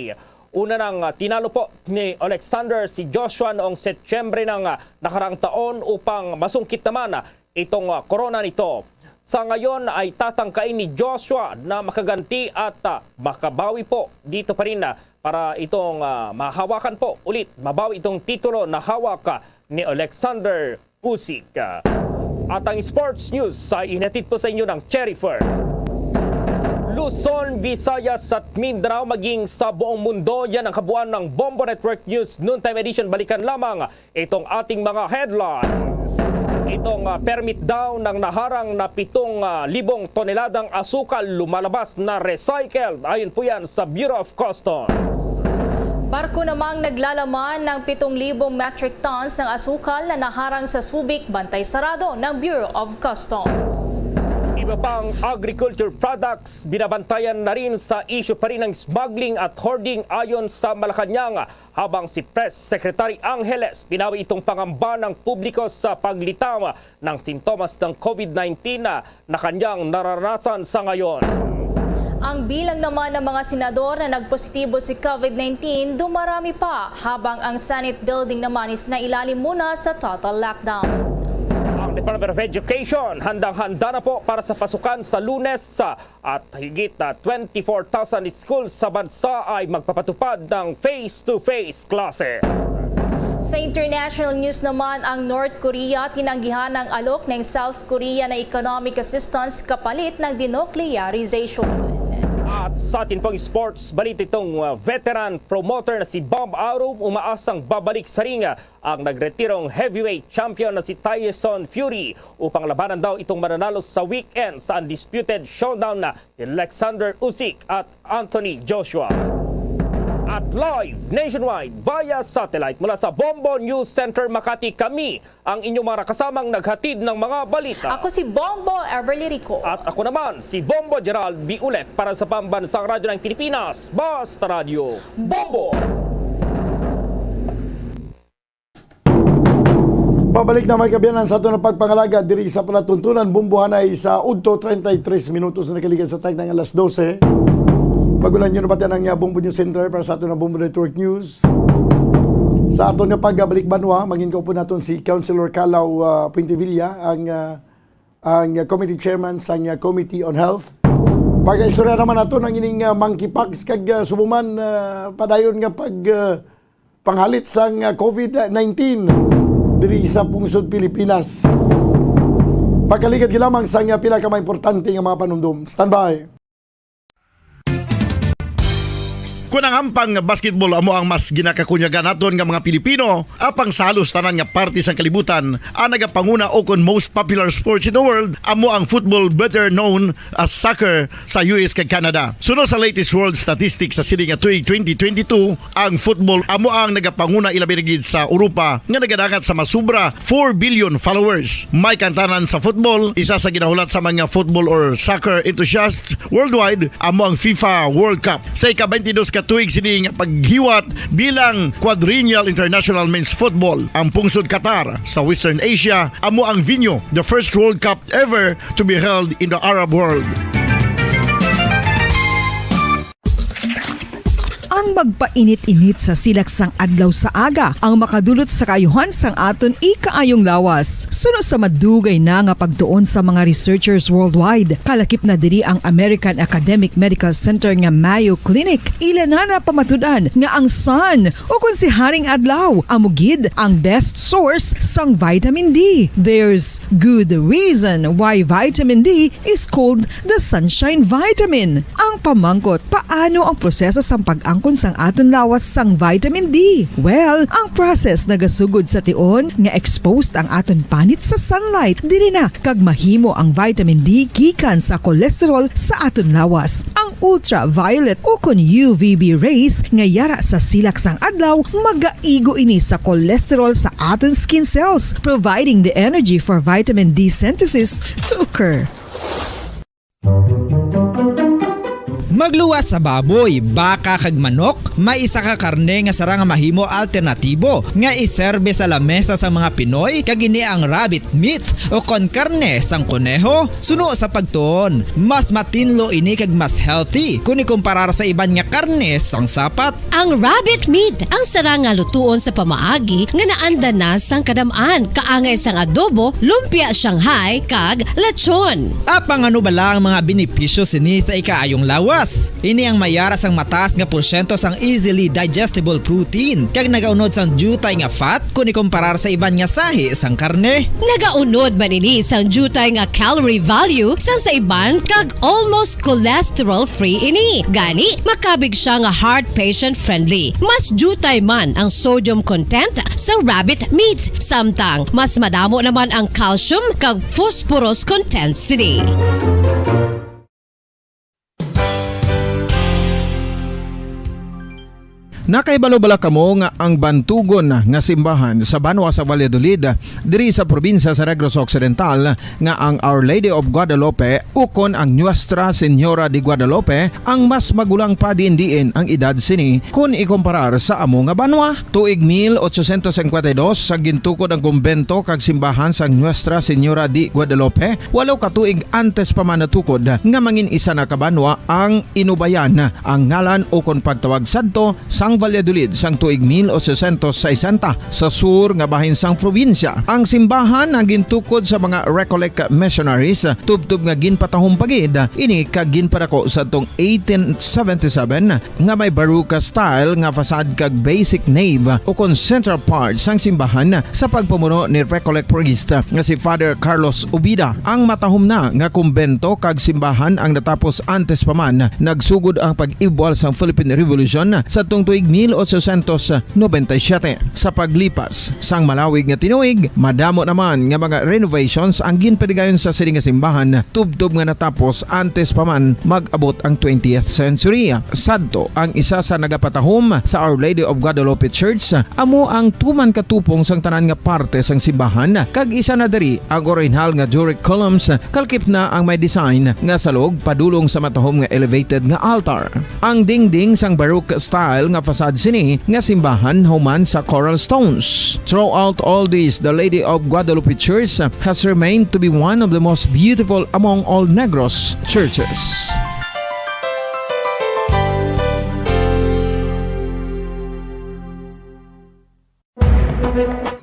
Una nang, ah, tinalo po ni Alexander si Joshua noong Setyembre ng, ah, nakaraang taon upang masungkit naman, ah, itong, ah, korona nito. Sa ngayon ay tatangkain ni Joshua na makaganti at, ah, makabawi po dito pa rin, ah, para itong, ah, mahawakan po ulit, mabawi itong titulo na hawak, ah, ni Alexander Usyk. At ang sports news ay hinatid po sa inyo ng Cherry Fair. Luzon, Visayas at Mindanao, maging sa buong mundo, yan ang kabuuan ng Bombo Network News Noontime Edition. Balikan lamang itong ating mga headlines. Itong, ah, permit daw ng naharang na pitong, ah, libong toneladang asukal lumalabas na recycled. Ayon po yan sa Bureau of Customs. Barko namang naglalaman ng pitong libong metric tons ng asukal na naharang sa Subic, bantay sarado ng Bureau of Customs. Iba pang agriculture products, binabantayan na rin sa isyu pa rin ng smuggling at hoarding ayon sa Malacañang, habang si Press Secretary Angeles pinawi itong pangamba ng publiko sa paglitaw ng sintomas ng COVID nineteen na, na kanyang naranasan sa ngayon. Ang bilang naman ng mga senador na nagpositibo si COVID nineteen dumarami pa, habang ang Senate building naman is nailalim muna sa total lockdown. Ang Department of Education handang-handa na po para sa pasukan sa Lunes, sa at higit na twenty-four thousand schools sa bansa ay magpapatupad ng face-to-face classes. Sa international news naman, ang North Korea tinanggihan ang alok ng South Korea na economic assistance kapalit ng denuclearization. At sa atin pang sports, balita itong, uh, veteran promoter na si Bob Arum, umaasang babalik sa ring ang nagretirong heavyweight champion na si Tyson Fury upang labanan daw itong mananalo sa weekend sa undisputed showdown na ni Alexander Usyk at Anthony Joshua. At live nationwide via satellite mula sa Bombo News Center Makati, kami ang inyong mga kasamang naghatid ng mga balita. Ako si Bombo Everly Rico. At ako naman si Bombo Gerald Biulet para sa Pambansang Radyo ng Pilipinas, Basta Radyo Bombo! Pabalik na, mga kaabyanan, sa aton nga pagpangalaga diri sa palatuntunan. Bombohanay sa udto, treinta y tres minutos na nakaligad sa tagna nga alas dose. Pag-ulan nyo nabatian ang, uh, Bombo News Center para sa aton nga Bombo Network News. Sa aton nga pagbalik banwa, mangin kaupo naton si Councilor Calaw, uh, Puentevilla, ang, uh, ang, uh, committee chairman sa, uh, Committee on Health. Pag-istorya naman nato ang ining, uh, monkeypox kag, uh, subuman, uh, padayon nga pag, uh, panghalit sang, ah, COVID nineteen diri sa pungsod Pilipinas. Pagkaligad gid lamang sang, ah, pila ka mga importante nga mga panumdom. Standby. Kon ang hampang nga basketball amo ang mas ginakakunyagan naton nga mga Pilipino, apang sa halos tanan nga parte sang kalibutan, ang nagapanguna o kon most popular sports in the world amo ang football, better known as soccer, sa U S kag Canada. Suno sa latest world statistics sa sini nga tuig twenty twenty-two, ang football amo ang nagapanguna, ilabi na gid sa Europa, nga nagadangat sa masubra four billion followers. May kantanan sa football, isa sa ginahulat sa mga football or soccer enthusiasts worldwide amo ang FIFA World Cup. Sa ika-twenty-dos ka tuig sini nga paghiwat bilang Quadrennial International Men's Football, ang pungsod Qatar sa Western Asia amo ang venue. The first World Cup ever to be held in the Arab world. Ang magpainit-init sa silak sang adlaw sa aga ang makadulot sa kaayuhan sang aton ikaayong lawas. Suno sa madugay na nga pagtuon sa mga researchers worldwide, kalakip na diri ang American Academic Medical Center nga Mayo Clinic, ila na napamatud-an nga ang sun, o kon si Haring Adlaw, amo gid ang best source sang vitamin D. There's good reason why vitamin D is called the sunshine vitamin. Ang pamangkot, paano ang proseso sang pag-angkon sang aton lawas sang vitamin D? Well, ang process nagasugod sa tion nga exposed ang aton panit sa sunlight, diri na kag mahimo ang vitamin D gikan sa cholesterol sa aton lawas. Ang ultraviolet o kon U V B rays nga yara sa silak sang adlaw magaigo ini sa cholesterol sa aton skin cells, providing the energy for vitamin D synthesis to occur. Magluwas sa baboy, baka, kag manok, may isa ka karne nga sarang nga mahimo alternatibo nga iserbe sa lamesa sang mga Pinoy, kag ini ang rabbit meat o kon karne sang koneho. Suno sa pagtuon, mas matinlo ini kag mas healthy kon ikumparar sa iban nga karne sang sapat. Ang rabbit meat ang sarang nga lutuon sa pamaagi nga naanda na sang kadam-an, kaangay sang adobo, lumpia Shanghai, kag lechon. Apang ano bala ang mga benepisyo sini sa ikaayong lawas? Ini ang may yara sang mataas nga porsyento sang easily digestible protein kag nagaunod sang diutay nga fat kon ikumparar sa iban nga sahi sang karne. Nagaunod man ini sang diutay nga calorie value sang sa iban kag almost cholesterol-free ini. Gani, makabig siya nga heart patient-friendly. Mas diutay man ang sodium content sa rabbit meat, samtang mas madamo naman ang calcium kag phosphorus content sini. Nakahibalo bala kamo nga ang bantugon nga simbahan sa banwa sa Valladolid, diri sa probinsya sa Negros Occidental, nga ang Our Lady of Guadalupe ukon ang Nuestra Señora de Guadalupe ang mas magulang pa diin-diin ang edad sini kon ikumparar sa amo nga banwa? Tuig mil ochocientos cincuenta y dos sa gintukod ang kumbento kag simbahan sang Nuestra Señora de Guadalupe, walo ka tuig antes pa man natukod nga mangin isa na ka banwa ang Inubayan, ang ngalan ukon pagtawag sadto sang Valladolid sang tuig mil ochocientos sesenta sa sur nga bahin sang probinsya. Ang simbahan ang gintukod sa mga Recollect missionaries, tubtob nga ginpatahom pa gid ini kag ginpadako sadtong eighteen seventy-seven nga may Baroque style nga facade kag basic nave ukon central part sang simbahan sa pagpamuno ni Recollect priest nga si Father Carlos Ubida. Ang matahom na nga kumbento kag simbahan ang natapos antes pa man nagsugod ang pag-ibwal sang Philippine Revolution sadtong tuig mil ochocientos noventa y siete. Sa paglipas sang malawig nga tinuig, madamo naman nga mga renovations ang ginpatigayon sa sini nga simbahan, tubtob nga natapos antes pa man mag-abot ang twentieth century. Sadto, ang isa sa nagapatahom sa Our Lady of Guadalupe Church amo ang tuman ka tupong sang tanan nga parte sang simbahan, kag isa na diri ang orihinal nga Doric columns, kalakip na ang may design nga salog padulong sa matahom nga elevated nga altar. Ang dingding sang Baroque style nga facade sini nga simbahan human sa coral stones. Throughout all these, the Lady of Guadalupe Church has remained to be one of the most beautiful among all Negros churches.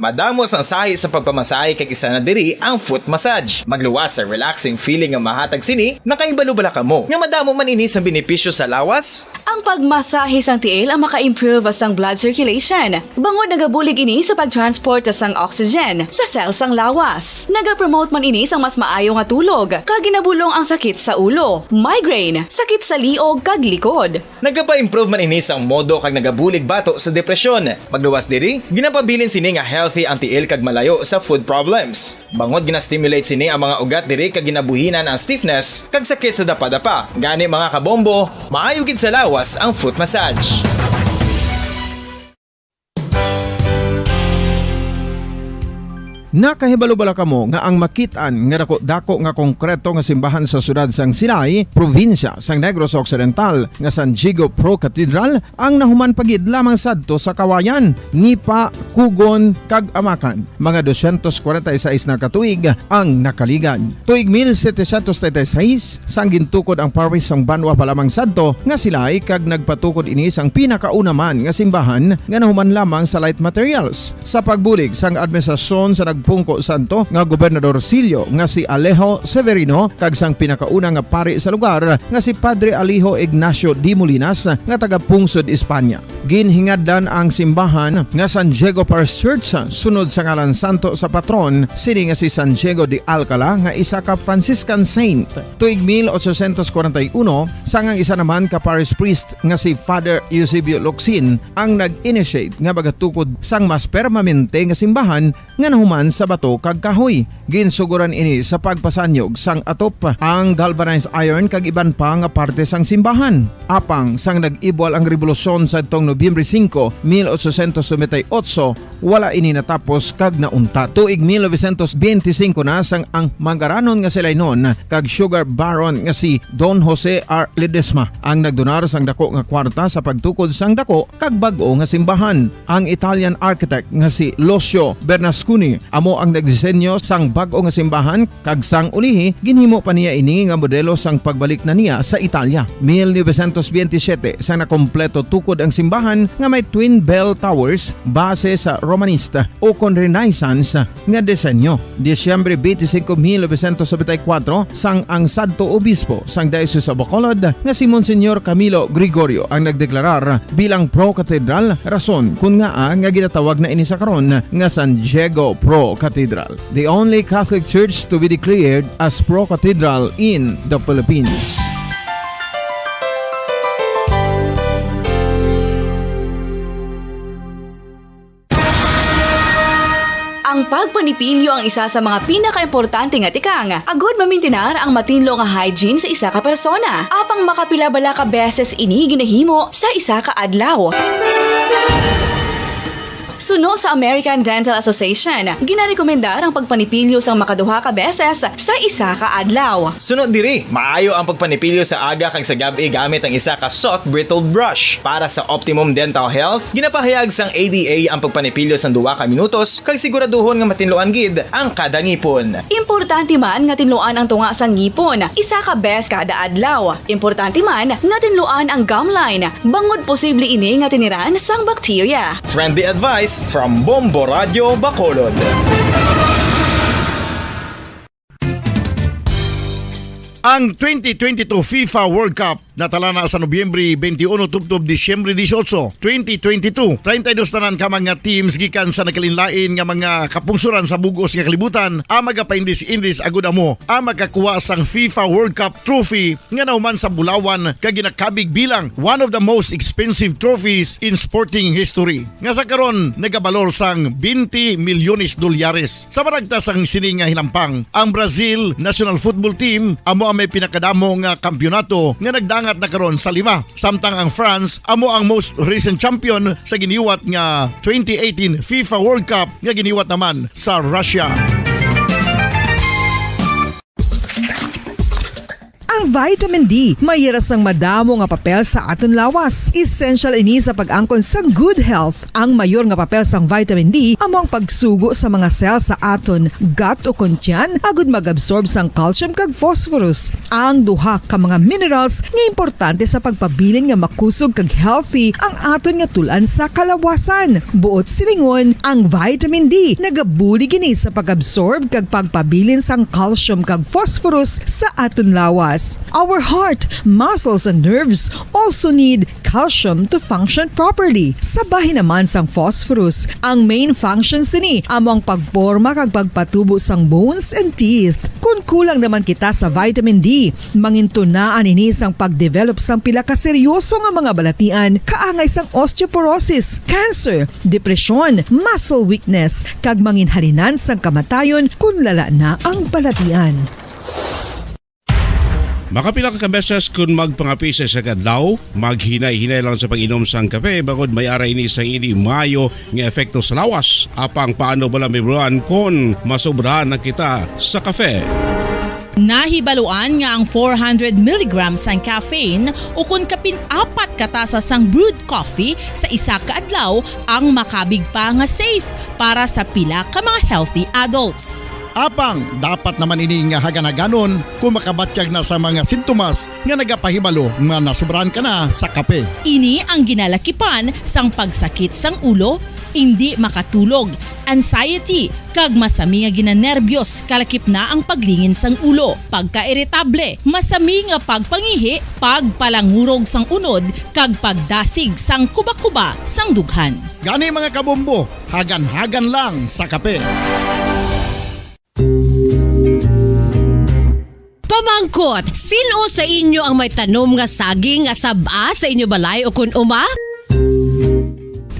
Madamo sang sahi sa pagpamasahe, kag isa na diri ang foot massage. Magluwas sa relaxing feeling nga mahatag sini. Nakahibalo bala kamo nga madamo man ini sang benepisyo sa lawas? Ang pagmasahe sang tiil ang maka-improve sang blood circulation, bangod nagabulig ini sa pag-transport sang oxygen sa cell sang lawas. Nagapromote man ini sang mas maayo nga tulog, kag ginabulong ang sakit sa ulo, migraine, sakit sa liog, kag likod. Nagapa-improve man ini sang modo kag nagabulig bato sa depresyon. Magluwas diri, ginapabilin sini nga healthy ang tiil kag malayo sa foot problems. Bangod gina-stimulate sini ang mga ugat diri kag ginabuhinan ang stiffness kag sakit sa dapadapa. Gani, mga kabombo, maayo gid sa lawas ang foot massage. Nakahibalo bala kamo nga ang makit-an nga dako-dako nga konkreto nga simbahan sa siyudad sang Silay, probinsya sang Negros Occidental, nga San Diego Pro Cathedral, ang nahuman pa gid lamang sadto sa Kawayan, Nipa, Kugon, kag Amakan? Mga dosyentos kwarenta y seis na ka tuig ang nakaligad. Tuig mil setecientos treinta y seis, sang gintukod ang parish sang banwa pa lamang sadto nga Silay, kag nagpatukod ini sang pinakauna man nga simbahan nga nahuman lamang sa light materials. Sa pagbulig sang administrasyon sa nagpungko sadto nga gobernador silyo nga si Alejo Severino kag sang pinakauna nga pari sa lugar nga si Padre Alejo Ignacio de Molinas nga taga-pungsod Espanya, ginhingadlan ang simbahan nga San Diego Parish Church sunod sa ngalan santo sa patron sini nga si San Diego de Alcala, nga isa ka Franciscan saint. Tuig mil ochocientos kwarenta y uno, sang ang isa naman ka parish priest nga si Father Eusebio Locsin ang nag-initiate nga magatukod sang mas permanente nga simbahan nga nahuman sa bato kag kahoy. Ginsuguran ini sa pagpasanyog sang atop, ang galvanized iron kag iban pa nga parte sang simbahan. Apang sang nag-ibwal ang rebolusyon sadtong Nobyembre singko, mil ochocientos noventa y ocho, wala ini natapos kag nauntat. Tuig mil novecientos benti singko na, sang ang manggaranon nga si Lainon kag sugar baron nga si Don Jose R. Ledesma ang nagdonar sang dako nga kwarta sa pagtukod sang dako kag bag-o nga simbahan. Ang Italian architect nga si Lucio Bernasconi amo ang nagdisenyo sang bag-o nga simbahan, kag sang ulihi ginhimo pa niya ini nga modelo sang pagbalik na niya sa Italia. Mil novecientos benti siyete, sang nakompleto tukod ang simbahan nga may twin bell towers base sa Romanista o kon Renaissance nga disenyo. Disyembre benti singko, mil novecientos nobenta y kuwatro, sang ang sadto obispo sang Diocese of Bacolod nga si Monsignor Camilo Gregorio ang nagdeklarar bilang pro-cathedral, rason kon ngaa nga ginatawag na ini sa karon nga San Diego Pro Cathedral, the only Catholic Church to be declared as pro-cathedral in the Philippines. Ang pagpanipilyo ang isa sa mga pinakaimportante nga tikang agud mamintinar ang matinlo nga hygiene sa isa ka persona. Apang makapila bala ka beses ini ginahimo sa isa ka adlaw? Suno sa American Dental Association, ginarekomendar ang pagpanipilyo sang makaduha ka beses sa isa ka adlaw. Suno diri, maayo ang pagpanipilyo sa aga kag sa gab-i gamit ang isa ka soft bristled brush. Para sa optimum dental health, ginapahayag sang A D A ang pagpanipilyo sang duha ka minutos kag siguraduhon nga matinluan gid ang kada ngipon. Importante man nga tinluan ang tunga sang ngipon isa ka bes kada adlaw. Importante man nga tinluan ang gum line, bangod posible ini nga tiniran sang bakterya. Friendly advice from Bombo Radio Bacolod. Ang twenty twenty-two FIFA World Cup natala na sa Nobyembre twenty-one tubtob Disyembre dieciocho, twenty twenty-two. Treinta y dos tanan ka mga teams gikan sa nagkalainlain nga mga kapungsoran sa bug-os nga kalibutan ang magapaindis-indis agud amo ang makakuha sang FIFA World Cup trophy nga nahuman sa bulawan kag ginakabig bilang one of the most expensive trophies in sporting history, nga sa karon nagabalor sang twenty milyones dolyares. Sa maragtas sang sini nga hinampang, ang Brazil national football team amo ang may pinakadamo nga kampiyonato nga nagdangat na karon sa lima, samtang ang France amo ang most recent champion sa giniwat nga twenty eighteen FIFA World Cup nga giniwat naman sa Russia. Vitamin D may yara sang madamo nga papel sa aton lawas. Essential ini sa pag-angkon sang good health. Ang mayor nga papel sang vitamin D amo ang pagsugo sa mga cell sa aton gut o kon tiyan agud mag-absorb sang calcium kag phosphorus, ang duha ka mga minerals nga importante sa pagpabilin nga makusog kag healthy ang aton nga tul-an sa kalawasan. Buot silingon, ang vitamin D nagabulig ini sa pag-absorb kag pagpabilin sang calcium kag phosphorus sa aton lawas. Our heart, muscles, and nerves also need calcium to function properly. Sa bahin naman sang phosphorus, ang main function sini amo ang pagporma kag pagpatubo sang bones and teeth. Kon kulang naman kita sa vitamin D, mangintunaan ini sang pag-develop sang pila ka seryoso nga mga balatian kaangay sang osteoporosis, cancer, depresyon, muscle weakness, kag manginhalinan sang kamatayon kon lala na ang balatian. Makapila ka beses kon magpangape sa isa ka adlaw, maghinay-hinay lang sa pag-inom sang kape, bangod may ara ini sang indi maayo nga epekto sa lawas. Apang paano bala mahibaluan kon masobrahan na kita sa kape? Nahibaluan nga ang four hundred milligrams sang caffeine, ukon kapin apat ka tasa sang brewed coffee sa isa ka adlaw, ang makabig pa nga safe para sa pila ka mga healthy adults. Apang dapat naman ini nga hagan-haganon kung makabatyag na sa mga sintomas nga nagapahibalo nga nasobrahan ka na sa kape. Ini ang ginalakipan sang pagsakit sang ulo, indi makatulog, anxiety, kag masami nga ginanerbiyos, kalakip na ang paglingin sang ulo, pagkairitable, masami nga pagpangihi, pagpalangurog sang unod, kag pagdasig sang kuba-kuba sang dughan. Gani, mga kabombo, hagan-hagan lang sa kape. Pamangkot, sin-o sa inyo ang may tanom nga saging nga sab-a sa inyo balay ukon uma?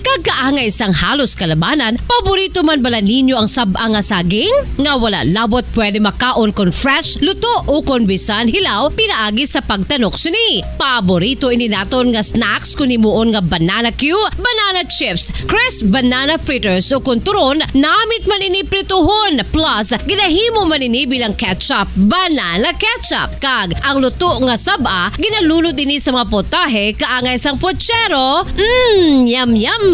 Kag kaangay sang halos kalabanan, paborito man bala ninyo ang sab-a nga saging? Nga wala labot pwede makaon kon fresh, luto, ukon bisan hilaw pinaagi sa pagtanok sini. Paborito ini naton nga snacks kon himuon nga banana cue, banana chips, crisp banana fritters, ukon turon, namit man ini prituhon, plus ginahimo man ini bilang ketchup, banana ketchup. Kag ang luto nga sab-a, ginalunod ini sa mga potahe kaangay sang pochero. Mm, yum, yum!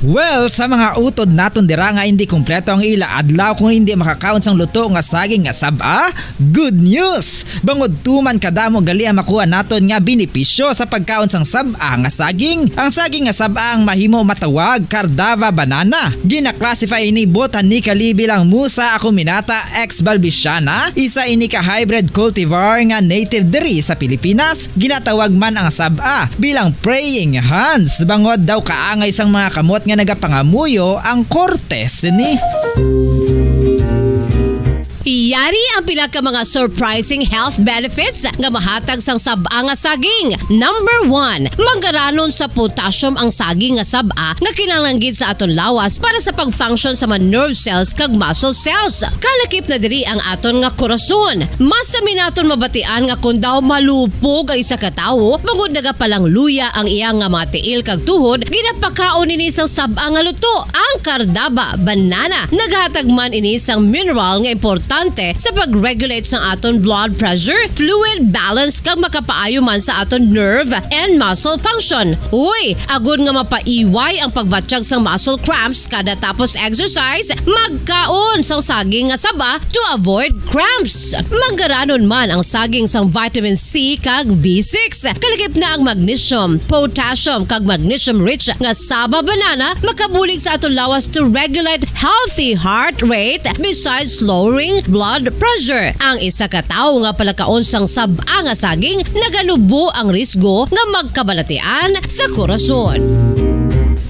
Well, sa mga utod naton dira nga indi kompleto ang ila adlaw kung indi makakaon sang luto nga saging nga sab-a, good news! Bangod tuman kadamo gali ang makuha naton nga benepisyo sa pagkaon sang sab-a nga saging. Ang saging nga sab-a ang mahimo matawag Cardava banana. Gina-classify ini botanically bilang Musa acuminata ex balbisiana, isa ini ka hybrid cultivar nga native diri sa Pilipinas. Ginatawag man ang sab-a bilang praying hands, bangod daw kaangay sang mga kamot nga nagapangamuyo ang korte sini. Yari ang pila ka mga surprising health benefits nga mahatag sang sab-a nga saging. Number one, manggaranon sa potassium ang saging nga sab-a nga kinahanglan gid sa aton lawas para sa pag-function sa mga nerve cells kag muscle cells. Kalakip na diri ang aton nga korason. Masami naton mabatian nga kon daw malupog ang isa ka tawo, bangod nagapalangluya ang iya nga mga tiil kag tuhod, ginapakaon ini sang sab-a nga luto, ang Cardaba banana. Naghatag man ini sang mineral nga importante sa pag-regulate sang aton blood pressure, fluid balance, kag makapaayo man sa aton nerve and muscle function. Uy, agod nga mapaiway ang pagbatyag sang muscle cramps kada tapos exercise, magkaon sang saging nga saba to avoid cramps. Manggaranon man ang saging sang vitamin C kag B six. Kalakip na ang magnesium, potassium, kag magnesium-rich nga saba banana makabulig sa aton lawas to regulate healthy heart rate besides lowering blood pressure. Ang isa ka tawo nga palakaon sang sab-a nga saging naganubo ang risgo nga magkabalatian sa korason.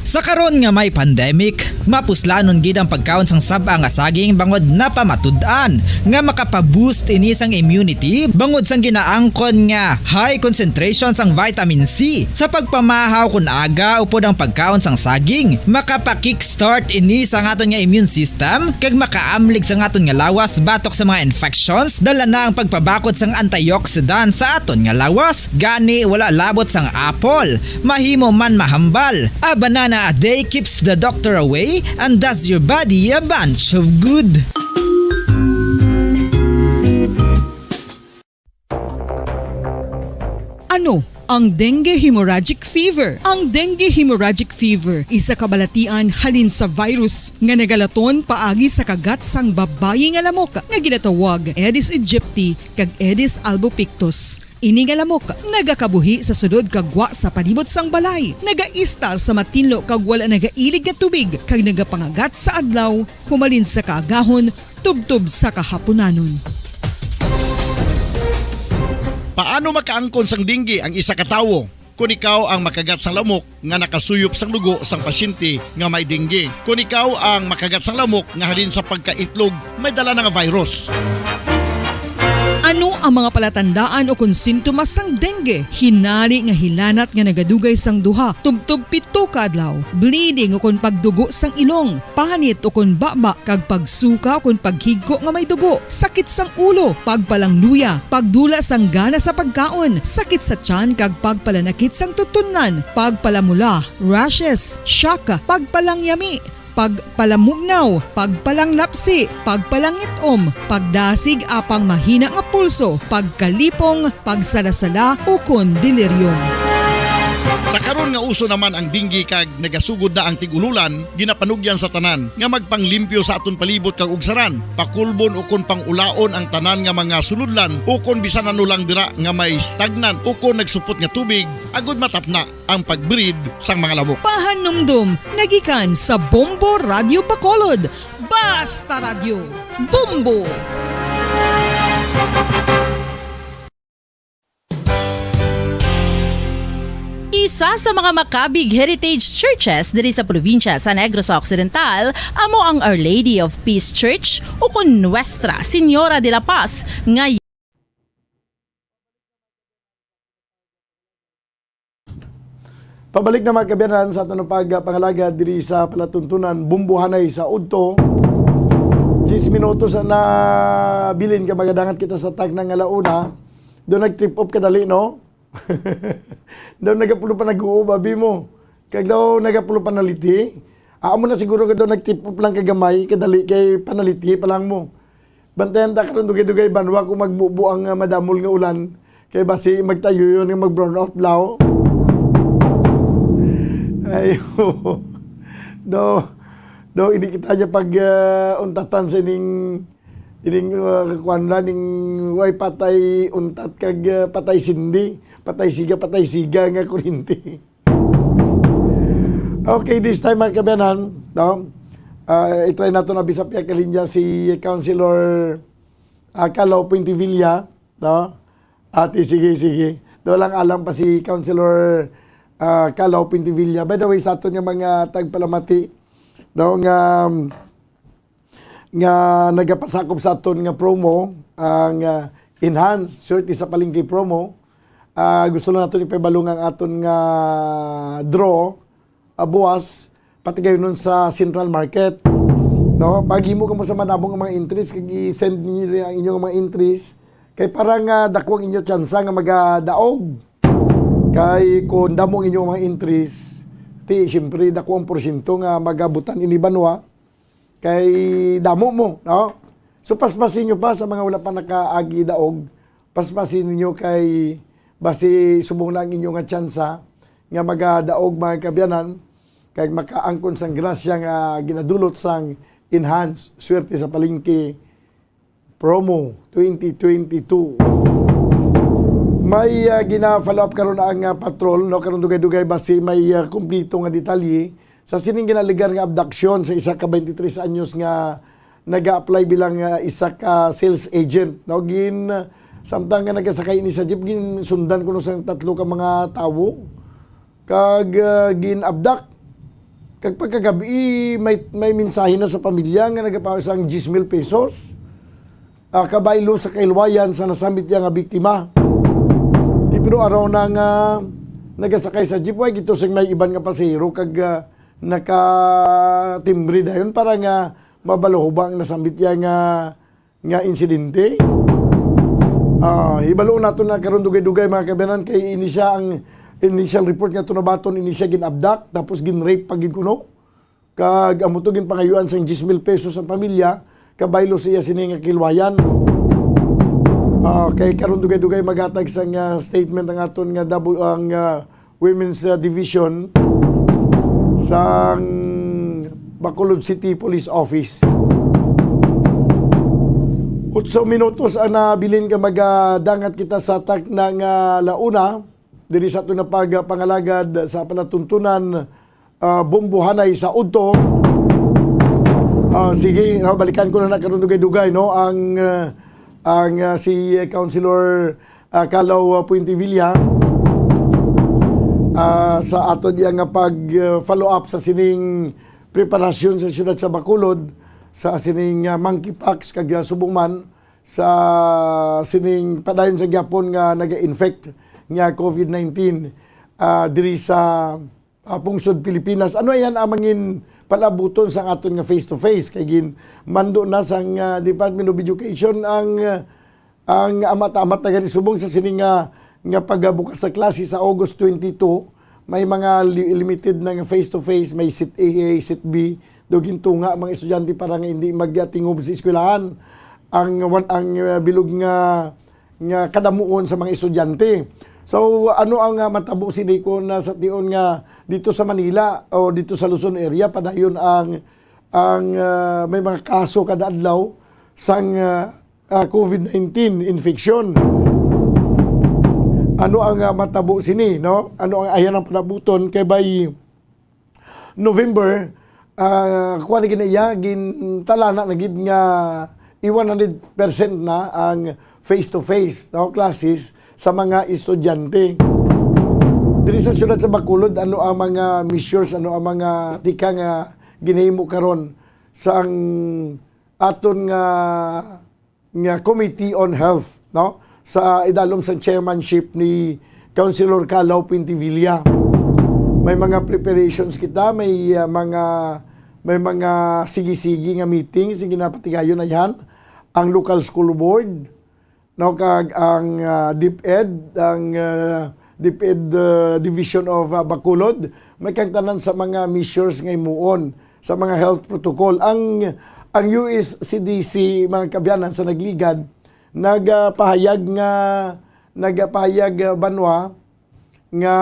Sa karon nga may pandemic, mapuslanon gid ang pagkaon sang sab-a nga saging bangod napamatud-an nga makapa-boost ini sang immunity bangod sang ginaangkon nga high concentration sang vitamin C. Sa pagpamahaw kon aga upod ang pagkaon sang saging, makapa-kickstart ini sa aton nga immune system kag makaamlig sa aton nga lawas batok sa mga infections, dala na ang pagpabakod sang antioxidant sa aton nga lawas. Gani, wala labot sang apple, mahimo man mahambal. A banana a day keeps the doctor away and does your body a bunch of good. Ang dengue hemorrhagic fever. Ang dengue hemorrhagic fever isa ka balatian halin sa virus nga nagalaton paagi sa kagat sang babayi nga lamok nga ginatawag Aedes aegypti kag Aedes albopictus. Ini nga lamok nagakabuhi sa sulod kag gwa sa palibot sang balay, nagaistar sa matinlo kag wala nagailig nga tubig, kag nagapangagat sa adlaw humalin sa kaagahon tubtob sa kahapunanon. Paano makaangkon sang dengue ang isa ka tawo? Kon ikaw ang makagat sang lamok nga nakasuyop sang dugo sang pasyente nga may dengue. Kon ikaw ang makagat sang lamok nga halin sa pagkaitlog may dala na nga virus. Ano ang mga palatandaan ukon sintomas sang dengue? Hinari nga hilanat nga nagadugay sang duha tubtob pito ka adlaw, bleeding ukon pagdugo sang ilong, panit ukon baba, kag pagsuka ukon paghigko nga may dugo, sakit sang ulo, pagpalangluya, pagdula sang gana sa pagkaon, sakit sa tiyan kag pagpalanakit sang tutunlan, pagpalamula, rashes, shock, pagpalangyami, pagpalamugnaw, pagpalanglapsi, pagpalangit-om, pagdasig apang mahina nga pulso, pagkalipong, pagsalasala, ukon delirium. Sa karon nga uso naman ang dengue kag nagasugod na ang tig-ululan, ginapanugyan sa tanan nga magpanglimpyo sa aton palibot kag ugsaran, pakulbon ukon pang-ulaon ang tanan nga mga sulodlan ukon bisan ano lang dira nga may stagnant ukon nagsupot nga tubig, agud matapna ang pag-breed sang mga lamok. Pahanumdom nagikan sa Bombo Radio Bacolod. Basta Radyo, Bombo! Isa sa mga makabig heritage churches diri sa probinsya sa Negros Occidental amo ang Our Lady of Peace Church, ukon Nuestra Señora de la Paz, nga Pabalik na, mga kaabyanan, sa aton pagpangalagad diri sa palatuntunan, Bumbuhanay sa Udto. Diyes minutos na nabilin ka magadangat kita sa takna nga launa. Daw nag-trip off kadali, no? Daw nagapulo pa nag-uub, abi mo. Kag daw nagapulo pa naliti. Amo na siguro ka daw nag-trip off lang kagamay, kadali kay panaliti pa lang mo. Bantayan ta karon dugay-dugay banwa kung magbubo ang, ah, madamol nga ulan. Kay basi magtayuyon nga mag-brown out law. Ay, do, do, hindi kita niya pag, ah, untatan sa ining, ining, ah, kuwan na, ning way patay untat kag, ah, patay sindi, patay siga, patay siga nga kurinti. Okay, this time, mga kaabyanan, no? Ah, i-try nato na bisap ya kalinya si Councilor, ah, Calo Puentevilla, no? Ati, sige, sige. Do lang alam pa si Councilor, ah, Calo Puentevilla. By the way, sa aton nga mga tagpalamati, no, nga, nga nagapasakop sa aton nga promo, ang, ah, Enhance Swerte sa Palengke promo. Ah, gusto lang naton ipahibalo nga ang aton nga draw, ah, buwas, patigayunon sa Central Market. No? Paghimo kamo sa madamo nga mga entries, kag i-send ninyo rin ang inyong mga entries. Kay para nga dako ang inyo tsansa nga magadaog. Kay kung damo ang inyong mga entries, ti, siyempre, dako ang porsyento nga magabutan ini banwa. Kay damo mo, no? So, paspasin nyo pa sa mga wala pa nakaagi daog. Paspasin ninyo kay basi subong na ang inyo nga tsansa nga magadaog, mga kaabyanan, kag makaangkon sang grasya nga ginadulot sang Enhance Swerte sa Palengke promo twenty twenty-two. May, ah, gina-follow up karon ang, ah, patrol, no? Karon dugay-dugay basi may, ah, kumplito nga detalye sa sining ginaalegar nga abduction sa isa ka twenty-three anyos nga naga-apply bilang, ah, isa ka sales agent, no? Gin, samtang nga nagasakay ini sa jeep, ginsundan kuno sang tatlo ka mga tawo kag, ah, gin-abduct. Kag pagkagabi, may, may mensahe na sa pamilya nga nagapaabot sang diyes mil pesos, ah, kabaylo sa kahilwayan sa nasambit niya nga biktima. Ti, pero araw na nga nagasakay sa jeep, way gito sing may iban nga pasahero kag, ah, nakatimbre dayon para nga mabalo ba ang nasambit niya nga, nga insidente. Ah, hibalo nato na karon dugay-dugay, mga kaabyanan, kay ini siya ang initial report nga tunabaton, ini siya gin-abduct, tapos gin-rape pa gid kuno. Kag amo to ginpangayuan sang diyes mil pesos ang pamilya, kabaylo sa iya sini nga kilwayan. Okay, karon dugay-dugay maghatag sang, ah, statement ang aton nga double, ang, ah, women's, ah, division sang Bacolod City Police Office. Otso minutos ang nabilin ka magadangat kita sa takna nga launa diri sa aton nga pagpangalagad sa panatuntunan, ah, Bombohanay sa udto. Ah, sige, no, balikan ko na na karon dugay-dugay, no, ang, ah, ang, ah, si, ah, Councilor, ah, Calaw, ah, Puentevilla, ah, sa aton iya nga pag, ah, follow up sa sining preparasyon sa siyudad sa Bacolod sa sining, ah, monkeypox kag, ah, subong man sa sining padayon sa gyapon nga naga-infect nga COVID nineteen, ah, diri sa, ah, pungsod Pilipinas. Ano yan ang mangin palabuton sa aton nga face-to-face? Kay ginmando na sang, ah, Department of Education ang, ah, ang amat-amat na gani subong sa sini nga, nga pagbukas sa klase sa August twenty-two. May mga li-, limited na nga face-to-face, may seat A, seat B. Do gintunga ang mga estudyante para nga hindi magtingob sa eskwelahan ang wan-, ang, ah, bilog nga, nga kadamuon sa mga estudyante. So, ano ang, ah, matabo sini kung, ah, sa tion nga dito sa Manila o dito sa Luzon area padayon ang, ang, ah, may mga kaso kada adlaw sang, ah, ah, COVID nineteen infection? Ano ang, ah, matabo sini, no? Ano ang ayan ang panabuton kay by November, ah, kuwan na gid na iya, gintalana na gid nga i-one hundred percent na ang face-to-face, no, classes sa mga estudyante. Diri sa siyudad sa Bacolod, ano ang mga measures, ano ang mga tika nga ginahimo karon sa ang aton nga nga Committee on Health, no? Sa idalom sa chairmanship ni Councilor Calaw Puentevilla. May mga preparations kita, may, ah, mga, may mga sige-sige nga meetings nga ginapatigayon na yan. Ang local school board, no, kag ang, ah, DepEd, ang, ah, DepEd, ah, Division of, ah, Bacolod, may kang tanan sa mga measures nga himuon sa mga health protocol. Ang, ang U S C D C, mga kaabyanan, sa nagligad, nagapahayag nga, nagapahayag, ah, banwa nga,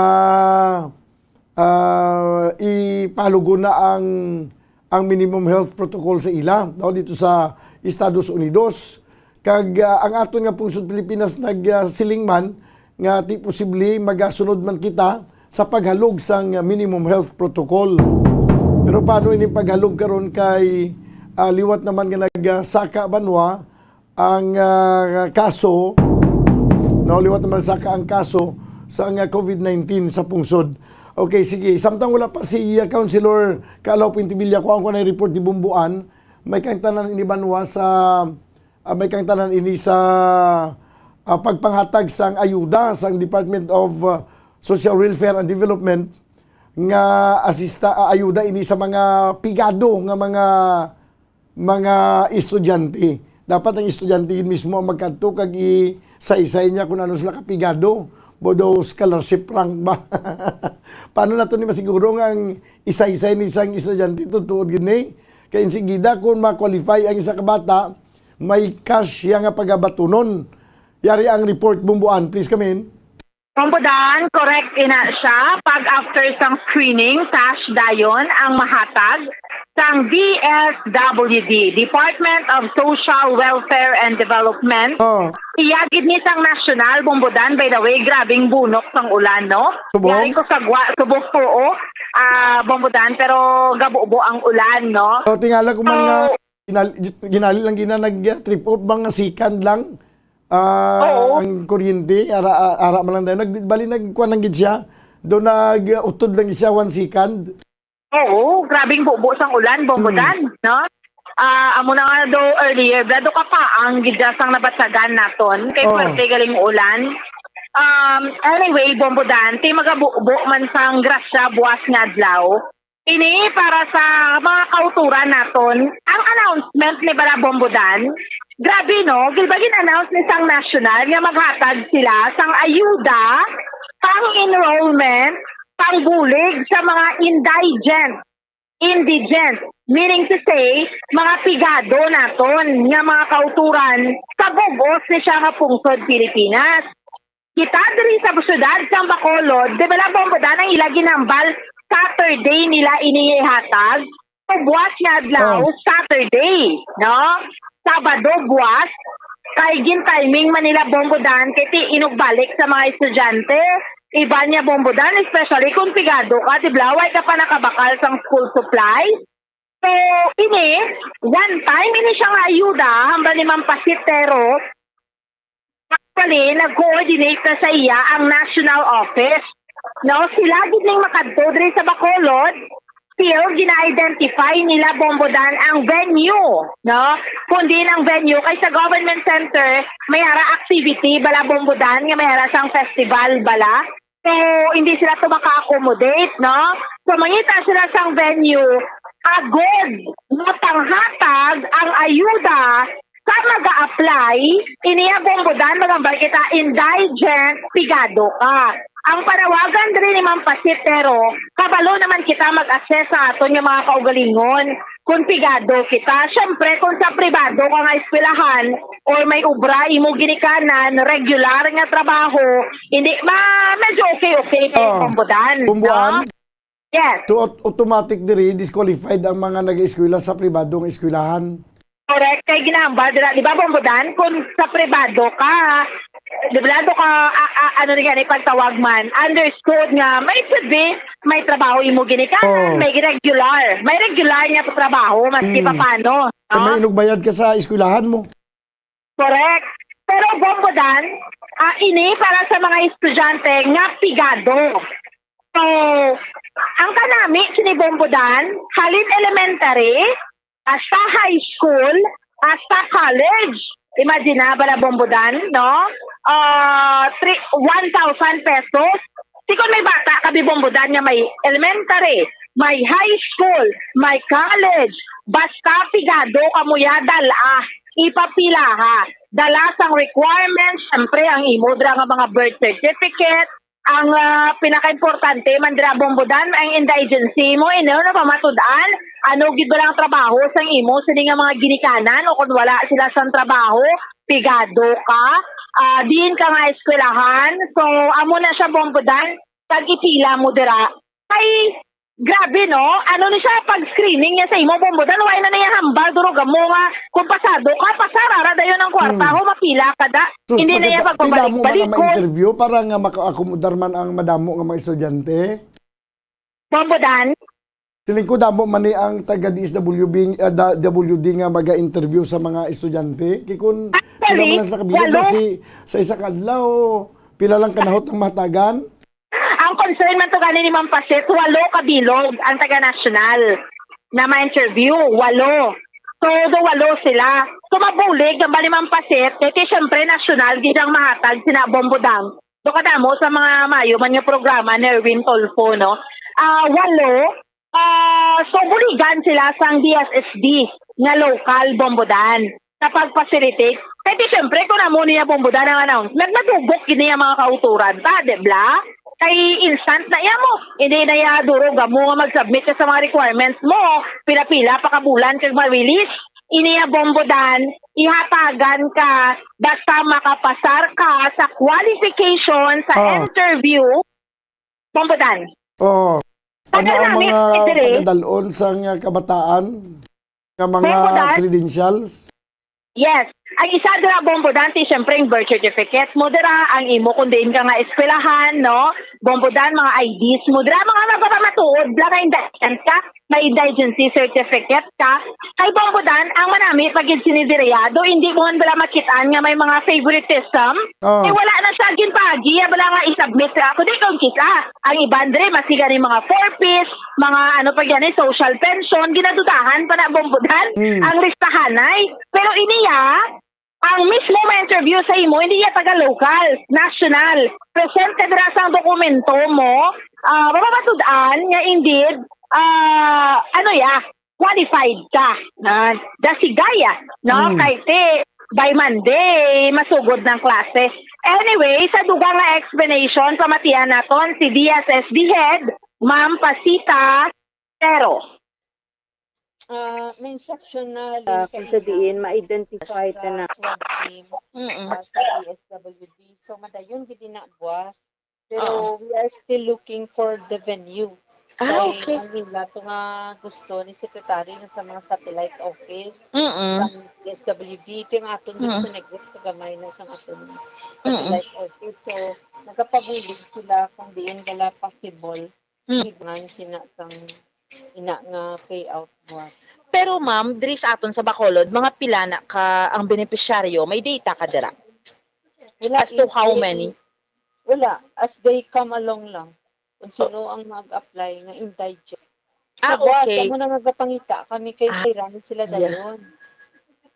ah, ipalugo na ang, ang minimum health protocol sa ila, no, dito sa Estados Unidos. Kag, ah, ang aton nga pungsod Pilipinas nag, ah, siling man nga ti posible magasunod man kita sa paghalog sang minimum health protocol. Pero paano ini paghalog karon kay, ah, liwat naman nga nagsaka banwa ang, ah, kaso, no, liwat naman saka ang kaso sa nga COVID nineteen sa pungsod. Okay, sige. Samtang wala pa si, ah, Councilor Calaw Puentevilla, kuha ko na yung report ni Bomboan. May kang tanan ini banwa sa ah, may kang tanan ini sa, ah, pagpanghatag sang ayuda sang Department of, ah, Social Welfare and Development nga asista, ah, ayuda ini sa mga pigado nga mga, mga estudyante. Dapat ang estudyante gid mismo ang magkadto kag isaysay niya kung ano sila kapigado. Bodo scholarship rank ba? Paano nato ni masiguro nga ang isaysay ni isang estudyante tuod gid ni? Kay insigida kung ma-qualify ang isa ka bata, may cash siya nga pagabatunon. Yari ang report, Bomboan. Please come in. Bomboan, correct ina siya. Pag after sang screening, cash dayon ang mahatag sang D S W D, Department of Social Welfare and Development. Oh. Iya gid ni sang national, Bomboan, by the way, grabing bunok sang ulan, no? Subong? Yari ko sa gwa, subok po, oh. Ah, Bomboan, pero gabubo ang ulan, no? So, tingala ko man nga So, Ginali, ginali lang gina nag, ah, trip off ba nga second lang, ah, Oo. ang kuryente, ara, ara man lang dayon. Nag-, bali, nagkuha lang gid siya. Doon nag-utod lang siya one second. Oo, grabing bubo sang ulan, Mm. Bomboan, no? Ah, amo na nga do earlier, brado ka pa ang gid sang nabatyagan naton. Kay Oo. Swerte galing ulan. Um, anyway, Bomboan, ti magabubo man sang grasya buwas nga adlaw. Ini para sa mga kauturan naton, ang announcement ni Bala Bomboan, grabe, no? Gilba gin-announce ni sang national nga maghatag sila sang ayuda, pang-enrollment, pangbulig sa mga indigent. indigent, meaning to say, mga pigado naton nga mga kauturan sa bug-os ni siya nga pungsod Pilipinas. Kita diri sa syudad sang Bacolod, di ba, Bombodan, ang ila ginhambal Saturday nila ini ihatag? So, buwas nga adlaw, Oh. Saturday, no? Sabado, buwas, kay gin-timing man nila, Bombodan, kay ti inugbalik sa mga estudyante. Iban niya, Bombodan, especially kung pigado ka, di ba? Way ka pa nakabakal sang school supply. So, ini, one time, ini siya nga ayuda, hambal ni Ma'am Pasitero, actually, nag-coordinate na sa iya ang national office. No, sila gid ning makadto diri sa Bacolod, still gina-identify nila, Bombodan, ang venue, no? Kundi ang venue kay sa government center, may ara activity bala, Bombodan, nga may ara sang festival bala. So, hindi sila to maka-accommodate, no? So, mangita sila sang venue, agod matanghatag ang ayuda sa mag-a-apply, iniya, Bombodan, magambal kita, indigent, pigado ka. Ang panawagan diri ni Ma'am Pasitero, kabalo naman kita mag-assess sa aton nga mga kaugalingon kung pigado kita. Siyempre, kung sa pribado ka nga eskwelahan or may obra imo ginikanan, regular nga trabaho, hindi, ma-, medyo okay-okay kay Oh, Bombodan, Bombodan? No? Yes. So, aut-, automatic diri, disqualified ang mga nag-eskwela sa pribado nga eskwelahan? Correct. Kay ginahambal dira, di ba, Bombodan, kung sa pribado ka, pribado ka, a-, a-, ano ni gani pagtawag man, understood nga may should be, may trabaho imo ginikanan, Oh. may regular, may regular nga trabaho, maski Mm. papano, Kung may no? inugbayad ka sa eskwelahan mo. Correct. Pero, Bombodan, ah, ini para sa mga estudyante nga pigado. So, ang kanami sini, Bombodan, halin elementary, hasta high school, hasta college. Imagine na, bala, Bombodan, no? Ah, three, one thousand pesos. Di kon may bata ka, bi, Bombodan, nga may elementary, may high school, may college, basta pigado kamo ya, dala, ipapila, ha. Dala sang requirements, syempre, ang imo dira nga mga birth certificate, ang, ah, pinakaimportante man dira, Bombodan, ang indigency mo, ino na pamatud-an, ano gid ba lang trabaho sang imo sini nga mga ginikanan, o kung wala sila sang trabaho, pigado ka, ah, diin ka nga eskwelahan. So, amo na siya, Bombodan, kag ipila mo dira. Kay, grabe, no? Ano ni siya, pag screening niya sa imo, Bombodan, wala na niya hambal, duro gamo nga, kung pasado ka, pasar, ara dayon ang kwarta, Hmm. ho, mapila ka da. Sus, Hindi na niya maganda. Ti damo man ang pagpabalik-balik, ma-interview para nga maka-akomodar man ang madamo nga mga estudyante. Bombodan? Siling ko, damo man ni ang taga D S W B, ah, da-, W D nga maga-interview sa mga estudyante. Kay kun Actually, pila man lang sa kabilang walo. Basi sa isa ka adlaw, pila lang kanahot ang mahatagan? Ang concern man to gani ni Ma'am Pasit, walo ka bilog ang taga-national na ma-interview, walo. So, do walo sila. So, mabulig ang bali Ma'am Pasit, kay, kay siyempre nasyonal gid ang mahatag sina Bombodan. Do kadamo sa mga maayo man nga programa ni Erwin Tulfo, no? Ah, walo, ah, so buligan sila sang D S S D nga local, Bombodan, sa pag-facilitate. Kay di, syempre, kung amo niya, Bombodan, ang announcement, madubok gid niya mga kauturan ta, di bla? Kay instant na iya mo. Hindi na iya duro gamo nga mag-submit ka sa mga requirements mo. Pila-pila pa ka bulan kag ma-release. Iniya, Bombodan, ihatagan ka basta makapasar ka sa qualification, sa Ah. interview. Bombodan. Oo. Ano ang mga padadalon sa nga kabataan nga mga Bombodan? Credentials? Yes. Ang isa dira, Bombodan, ti, siyempre, ang birth certificate mo dira, ang imo kung diin ka nga eskwelahan, no? Bombodan, mga I Ds mo dira, mga magpapamatuod, bla nga independent ka. May indigency certificate ka. Kay Bombodan, ang manami pa gid sini diri, ah, do hindi mo man bala makit-an nga may mga favoritism. Oh. Eh, wala na siya ginpaagi, ah, bala nga i-submit, ah, kundi kung kita, ang iban diri, mas gani mga four Ps, mga ano pa gani, social pension, ginadudahan pa na, Bombodan, Hmm. ang listahanay. Pero iniya, ang mismo ma-interview sa imo, hindi niya taga local, national. Present ka dira sa dokumento mo, ah, mapamatud-an nga indeed, ah, ano ya, qualified ka. Ah, dasigaya, no? Hmm. Kay ti, by Monday, masugod ng klase. Anyway, sa dugang nga explanation, pamatian naton si D S S D head, Ma'am Pasita Pero, Ah, may instruction na Ah, link kung sa kanina diin, ma-identify ta na. sa SWAD team, Mm-mm. ah, sa D S W D. So, madayon gid na buwas. Pero we are still looking for the venue. Ah, Kay okay. ang ila to nga gusto ni Secretary nga sa mga satellite office, Mm-mm. sa D S W D, ito yung aton dito Mm. sa Negros, kagamay na sa aton Mm-mm. satellite office. So, nagapabulig sila kung diin bala possible. Mm. Hibangan sina sang ina nga payout buwas. Pero ma'am, diri sa aton sa Bacolod, mga pila na ka ang benepisyaryo? May data ka dira? Wala, As to eh, how eh, many? Wala. As they come along lang. Kung sino ang mag-apply nga indigent. Ah, Sa buwas, okay. Amo na nga gapangita kami kay Ah, kailangan sila yeah. dayon.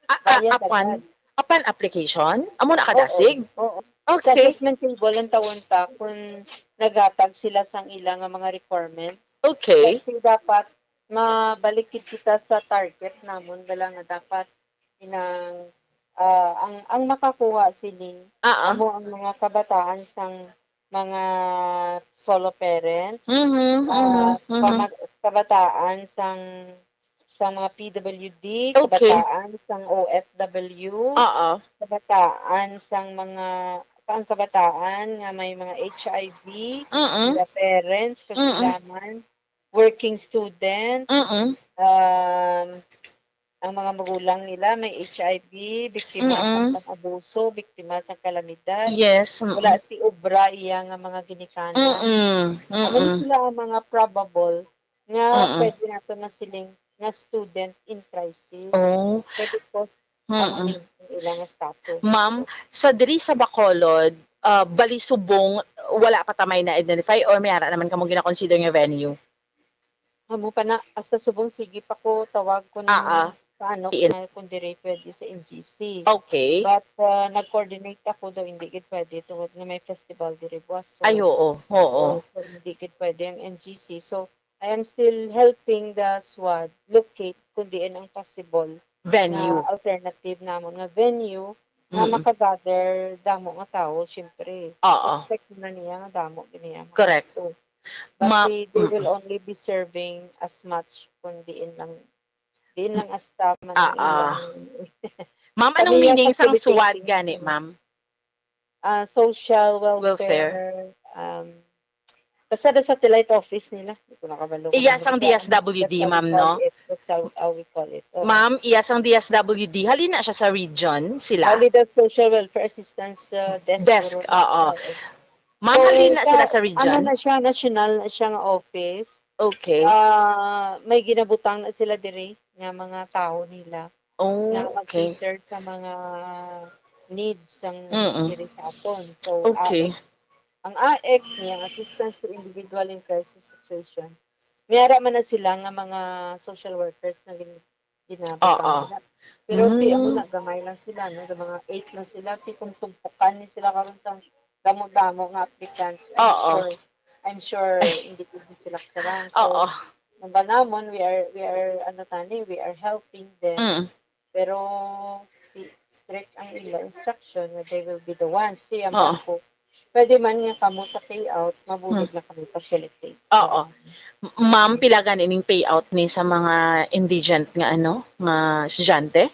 Ah, ah, Bayad upon, agad. Upon application? Amo na Oo, kadasig? oo. Sa Okay. assessment table ang tawon ta kung naghatag sila sang ila nga mga requirements. Okay. Kasi dapat mabalik gid kita sa target namon bala nga dapat inang ah, ang ang makakuha sini Ah, ah. amo ang mga kabataan sang mga solo parents, Mhm, ah, mhm, mhm. pamag- kabataan sang sang mga P W D, Okay. kabataan sang O F W, Oo. kabataan sang mga ang kabataan nga may mga H I V, Mm. sila parents, Mm. kagilaman, working student, Mm. um, ang mga magulang nila may H I V, biktima Mm. sang pang-abuso, biktima sang kalamidad. Yes. Mm. Wala si obra iya nga mga ginikanan. Mm. Amo Mm. sila ang mga probable nga Mm. pwede nato masiling nga student in crisis. Oh. Kay because Mm. ang ilang status. Ma'am, sa diri sa Bacolod, ah, bali subong, wala pa ta may na-identify or may ara naman kamo gina-consider nga venue? Amo pa na, hasta subong sige pa ko tawag kung Ah, ah. paano Diin? Kung diri pwede sa N G C. Okay. But uh, nag-coordinate ako daw hindi gid pwede tungod nga may festival diri buwas. So, Ay, oo. Oo. so, hindi gid pwede ang N G C. So, I am still helping the SWAD locate kung diin ang possible Venue. na alternative namon nga venue nga Mm. makagather damo nga tawo, syempre. Oo. Expect na niya nga damo gid niya. Correct. But Ma- they, they will Mm. only be serving as much kung diin lang diin lang as staff man Ah, ang ah. ilang Ma'am, Kami anong nga meaning sang facilitating. SWAD gani, ma'am? Ah, social Welfare. welfare, um, basta the satellite office nila. Hindi ko nakabalo kung Iya ano sang siya. D S W D, That's how we ma'am, call no? It. That's how, how we call it. Oo. Ma'am, iya sang D S W D, halin na siya sa region, sila? Only the social welfare assistance uh, desk. Desk, Siguro. Oo. Oo. Ma'am, So, halin na sila sa- sa region? Ano na siya, national na siya nga office. Okay. Ah, may ginabutang na sila diri nga mga tawo nila Oh, na okay. mag-cater sa mga needs sang Mm-mm. diri sa aton. So, Okay. A X, ang A X niya, assistance to individual in crisis situation. May ara man na sila nga mga social workers na gin ginabutang Oo. nila. Pero ti amo Mm. na gamay lang sila, no? Mga eight lang sila, ti kung tumpukan ni sila karon sa damo-damo nga applicants. I'm Oo. sure, I'm sure hindi ko sila kasarang. So, Oo. ang ba namon, we are, we are, ano tani, we are helping them. Mm. Pero i- strict ang ila instruction nga they will be the ones. Ti ang Oo. ako, pwede man nga kamo sa payout, mabulig Hmm. na kami facilitate. Oo. M- Ma'am, pila gani ning payout ni sa mga indigent nga ano, nga estudyante?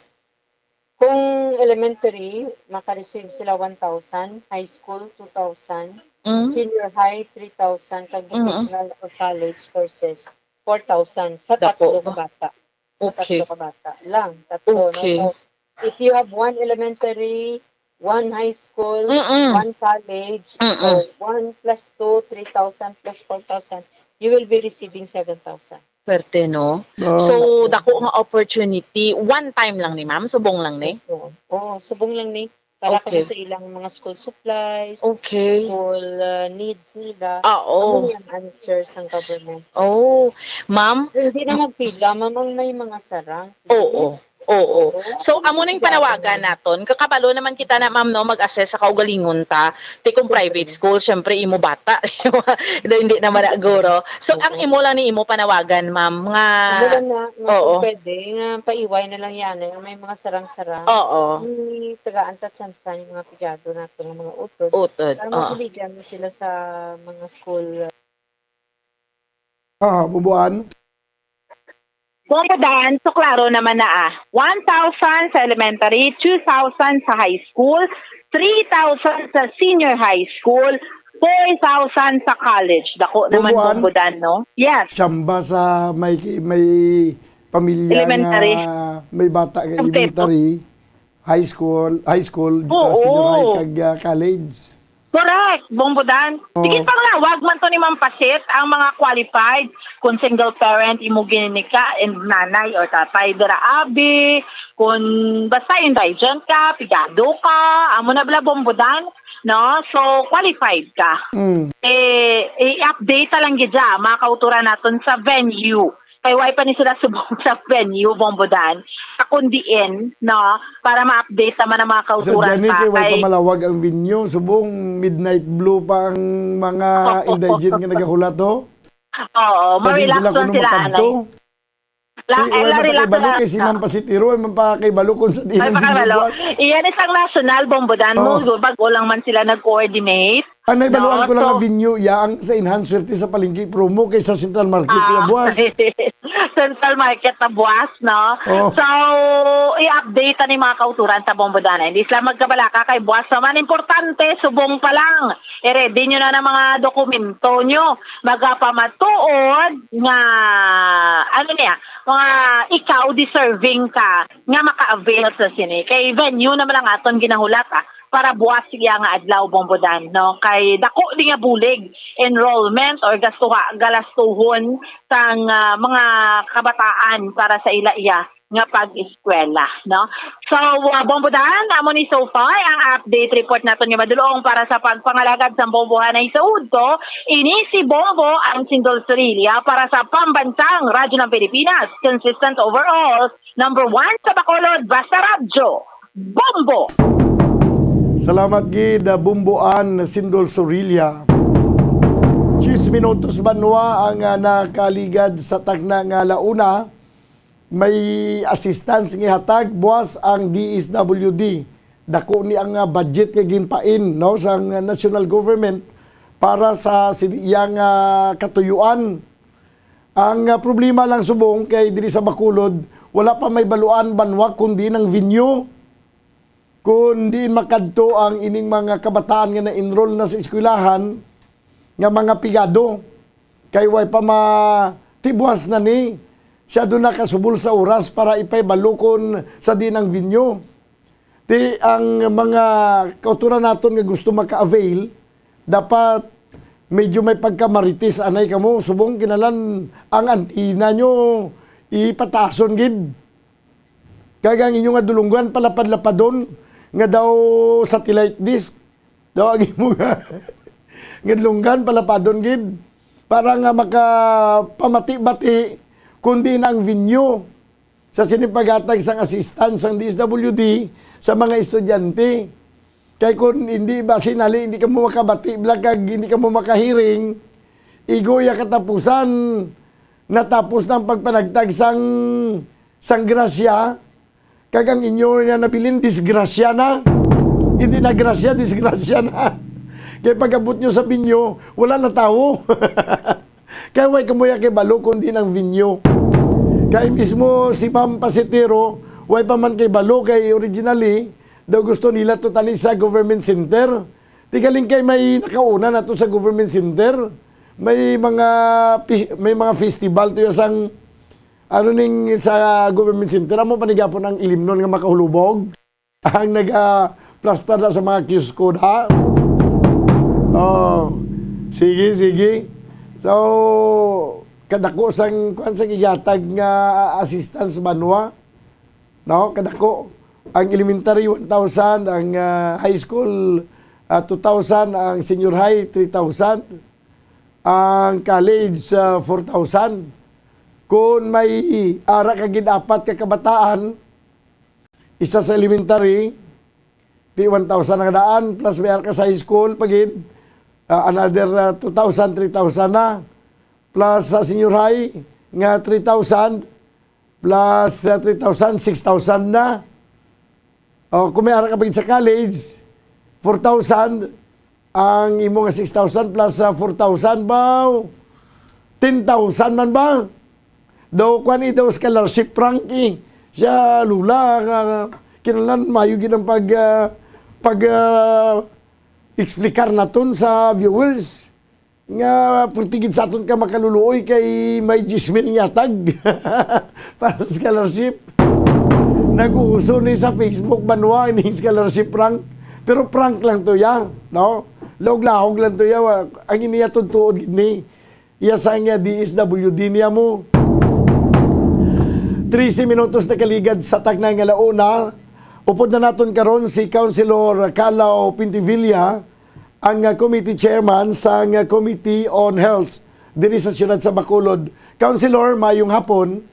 Kung elementary, maka-receive sila one thousand, high school two thousand, Mm. senior high three thousand, kag Mhm. vocational or college courses four thousand sa Dako tatlo ba? ka bata. Sa Okay. tatlo ka bata lang. Tatlo, Okay. no? So, if you have one elementary, one high school, Mm-mm. one college, Mm-mm. so one plus two, three thousand plus four thousand, you will be receiving seven thousand. Pwerte, no? Oo. So, dako nga opportunity. One time lang ni ma'am? Subong lang ni? Oo. Oo, subong lang ni. Para Okay. kamo sa ilang mga school supplies, Okay. school uh, needs nila. Ah, oo. Amo ang answer sang government. Oh, ma'am? Hindi na magpila, ma'am, ang may mga sarang. Oo. Oo. Oo. So, amo na yung panawagan naton. Kakabalo naman kita na, ma'am, no, mag-assess sa kaugalingon ta. Ti kung private school, syempre, imo bata. Daw hindi naman na, guro. So, ang imo lang ni imo panawagan, ma'am, nga... Amo lang na, nga Oo. kung pwede, nga paiway na lang yan, eh, may mga sarang-sarang. Oo. May tagaan ta tsansa yung mga pigado nato ng mga utod. Utod. Para Oo. mabuligan mo sila sa mga school. Ah, bubuan. Bongbodan, so klaro naman na, ah. One thousand sa elementary, two thousand sa high school, three thousand sa senior high school, four thousand sa college. Dako naman, Bongbodan. Bongbodan, no? Yes. Tsamba sa may, may pamilya Elementary. Nga may bata nga Ang pepo. Elementary, high school, high school, Oo. Ah, senior high, kag, ah, college. Correct, Bongbodan. Oh. Sige, panglawag man to ni Ma'am Pasit, ang mga qualified, kung single parent, imo ginika, and nanay or tatay, dira abi, kung basta indigent ka, pigado ka, amo na bala, Bongbodan, no? So, qualified ka. Mm. Eh, i-update ta lang gid siya, mga kauturan naton sa venue. Kay wala pa ni sila subong sa venue, Bongbodan, sa kung diin, no? Para ma-update naman ang mga kauturan. Sir Johnny, pa, kay wala kay pa malawag ang venue, subong midnight blue pa ang mga indigent nga nagahulat, oh. Oo, ma-relax lang sila, anay. La-, eh, wala pa kay balo kay si Ma'am Pasitiro, ay man pa kay balo kung sa diin ang venue, boss. Iyan isang national, Bongbodan, mo, bag-o lang man sila nag-coordinate. Ang naibaluan ko lang nga venue, iya ang sa Enhance Swerte sa Palengke promo kay sa Central Market, iya buwas. Central Market na buwas, no? Oh. So, i-update ta ni mga kauturan sa Bongbodan. Hindi sila magkabalaka kay buwas naman. Importante, subong pa lang. I-ready nyo na ng mga dokumento nyo. Magapamatuod nga, ano niya, mga ikaw deserving ka nga maka-avail sa sini. Kay venue naman ang aton ginahulat, ah, para buwas siya nga adlaw, Bongbodan, no? Kay dako di nga bulig, enrollment or gastuha, galastuhon sang, ah, mga kabataan para sa ila iya nga pag-eskwela, no? So, ah, Bongbodan, amo ni so far ang update report naton nga madulong para sa pagpangalagad sa Bongbohan ay sa udto. Ini si Bongbo ang Sindol Sorilla para sa Pambansang Radyo ng Pilipinas, consistent overall, number one sa Bacolod, basta radyo, Bombo! Salamat gid, ah, Bomboan Sindol Sorilla. Diyes minutos banwa ang, ah, nakaligad sa tagna nga launa. May assistance nga hatag buwas ang D S W D. Dako ni ang, ah, budget nga ginpain, no, sang national government para sa sini-, iyang, ah, katuyuan. Ang, ah, problema lang subong kay diri sa Bacolod, wala pa may baluan banwa kundi ang venue. Kun diin makadto ang ining mga kabataan nga na-enroll na sa eskwelahan nga mga pigado, kay way pa ma-, ti buwas na ni, siya doon nakasubol sa oras para ipahibalo kon sa diin ang venue. Ti ang mga kauturan naton nga gusto maka-avail, dapat medyo may pagkamarites anay kamo, subong kinahanglan ang antenna nyo ipatason gid. Kag ang inyo nga dulunggan palapad-lapadon nga daw satellite dish. Daw ang imo nga, nga dulunggan palapad-lapadon gid para nga makapamati-bati kundi na ang venue sa sini paghatag sang assistance sang D S W D sa mga estudyante. Kay kun hindi ba sinali, hindi kamo makabati bala kag hindi kamo makahiring, igo ya katapusan, natapos na ang pagpanagtag sang, sang grasya, kag ang inyo na nabilin, disgrasya na. Hindi na grasya, disgrasya na. Kay pag-abot nyo sa venue, wala na tawo. Kay way kamo ya kay balo kundi ang venue. Kay mismo si Ma'am Pasitero, way pa man kay balo kay originally, daw gusto nila to tani sa government center. Ti galing kay may nakauna na to sa government center. May mga pi-, may mga festival to ya sang, ano, ning sa government center. Amo pa ni gapon ang ilimnon nga makahulubog. Ang naga-plastar na sa mga kiosko, da? Oh, sige, sige. So, kadako sang, kuwan, sang igatag nga assistance banwa, no? Kadako. Ang elementary, one thousand. Ang, ah, high school, ah, two thousand. Ang senior high, three thousand. Ang college, ah, four thousand. Kung may ara ka gid apat ka kabataan, isa sa elementary, di one thousand ang daan, plus may ara ka sa high school pa gid, ah, another, ah, two thousand, three thousand na. Plus sa senior high, nga three thousand, plus, ah, three thousand, six thousand na. O, kung may ara ka pa gid sa college, four thousand, ang imo nga six thousand plus, ah, four thousand, baw, ten thousand man ba? Daw, kuan, eh, daw scholarship, Frank, eh. Siya, Lola, nga kinahanglan maayo gid ang pag, ah, pag, ah, explicar naton sa viewers nga purti gid sa aton ka makaluluoy kay may diyes mil nga tag para sa scholarship. Nag-uuso ni sa Facebook banwa ini scholarship, Frank. Pero prank lang to ya, no? Lahog-lahog lang to ya. Wa-, ang iniya tuod gid ni. Iya sa nga D S W D niya mo. Trese minutos na kaligad sa takna nga alauna. Upod na naton karon si Councilor Calaw Pintivilla, ang, ah, committee chairman sa, ah, Committee on Health diri sa siyudad sa Bacolod. Councilor, mayong hapon.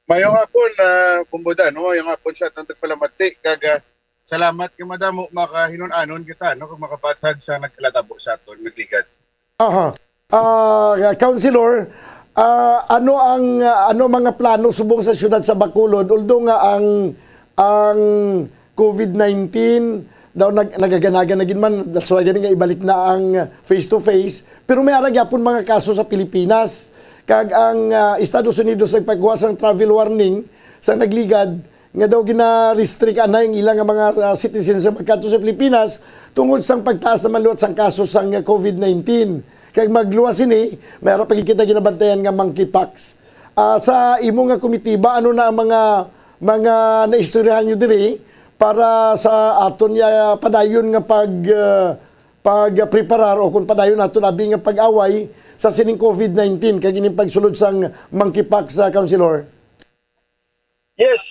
Mayong hapon, ah, Bumbudan, no? Mayong hapon sa atong tagpalamati. Kag, ah, salamat kay madamo makahinun-anon kita, no? Kag makabathag sa nagkalatabo sa aton, nagligad. Aha. Ah, Councilor, ah, ano ang, ah, ano ang mga plano subong sa siyudad sa Bacolod? Although nga ang, ang COVID nineteen daw nag-, nagaganagan na gid man, that's why gani nga ibalik na ang face to face. Pero may ara gyapon mga kaso sa Pilipinas. Kag ang, ah, Estados Unidos nagpagawa sang travel warning sa nagligad nga daw gina-restrict anay ang ilang nga mga, ah, citizens sa pagkadto sa Pilipinas tungod sang pagtaas naman liwat sang kaso sang, ah, COVID nineteen. Kag magluwas sini, may ara pa gid kita ginabantayan nga monkeypox. Ah, sa imo nga komitiba, ano na ang mga, mga naistoryahan nyo diri para sa aton ya padayon nga pag, ah, pagpreparar o kung padayon naton abi nga pag-away sa sining COVID nineteen kag ining pagsulod sang monkeypox, ah, Councilor? Yes.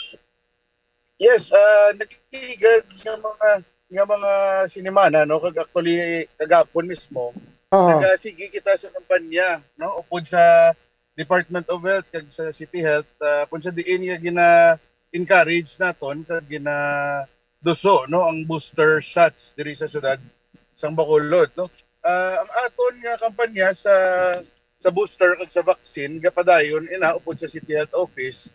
Yes, ah, nagligad nga mga, nga mga sinimana, no, kag actually kagapon mismo, Aha. nagasigi kita sa kampanya, no, upod sa Department of Health kag sa City Health, ah, kung sa diin nga gina-encourage naton kag ginaduso, no, ang booster shots diri sa siyudad sang Bacolod, no. Ah, ang aton nga kampanya sa sa booster kag sa vaccine gapadayon ina upod sa City Health Office,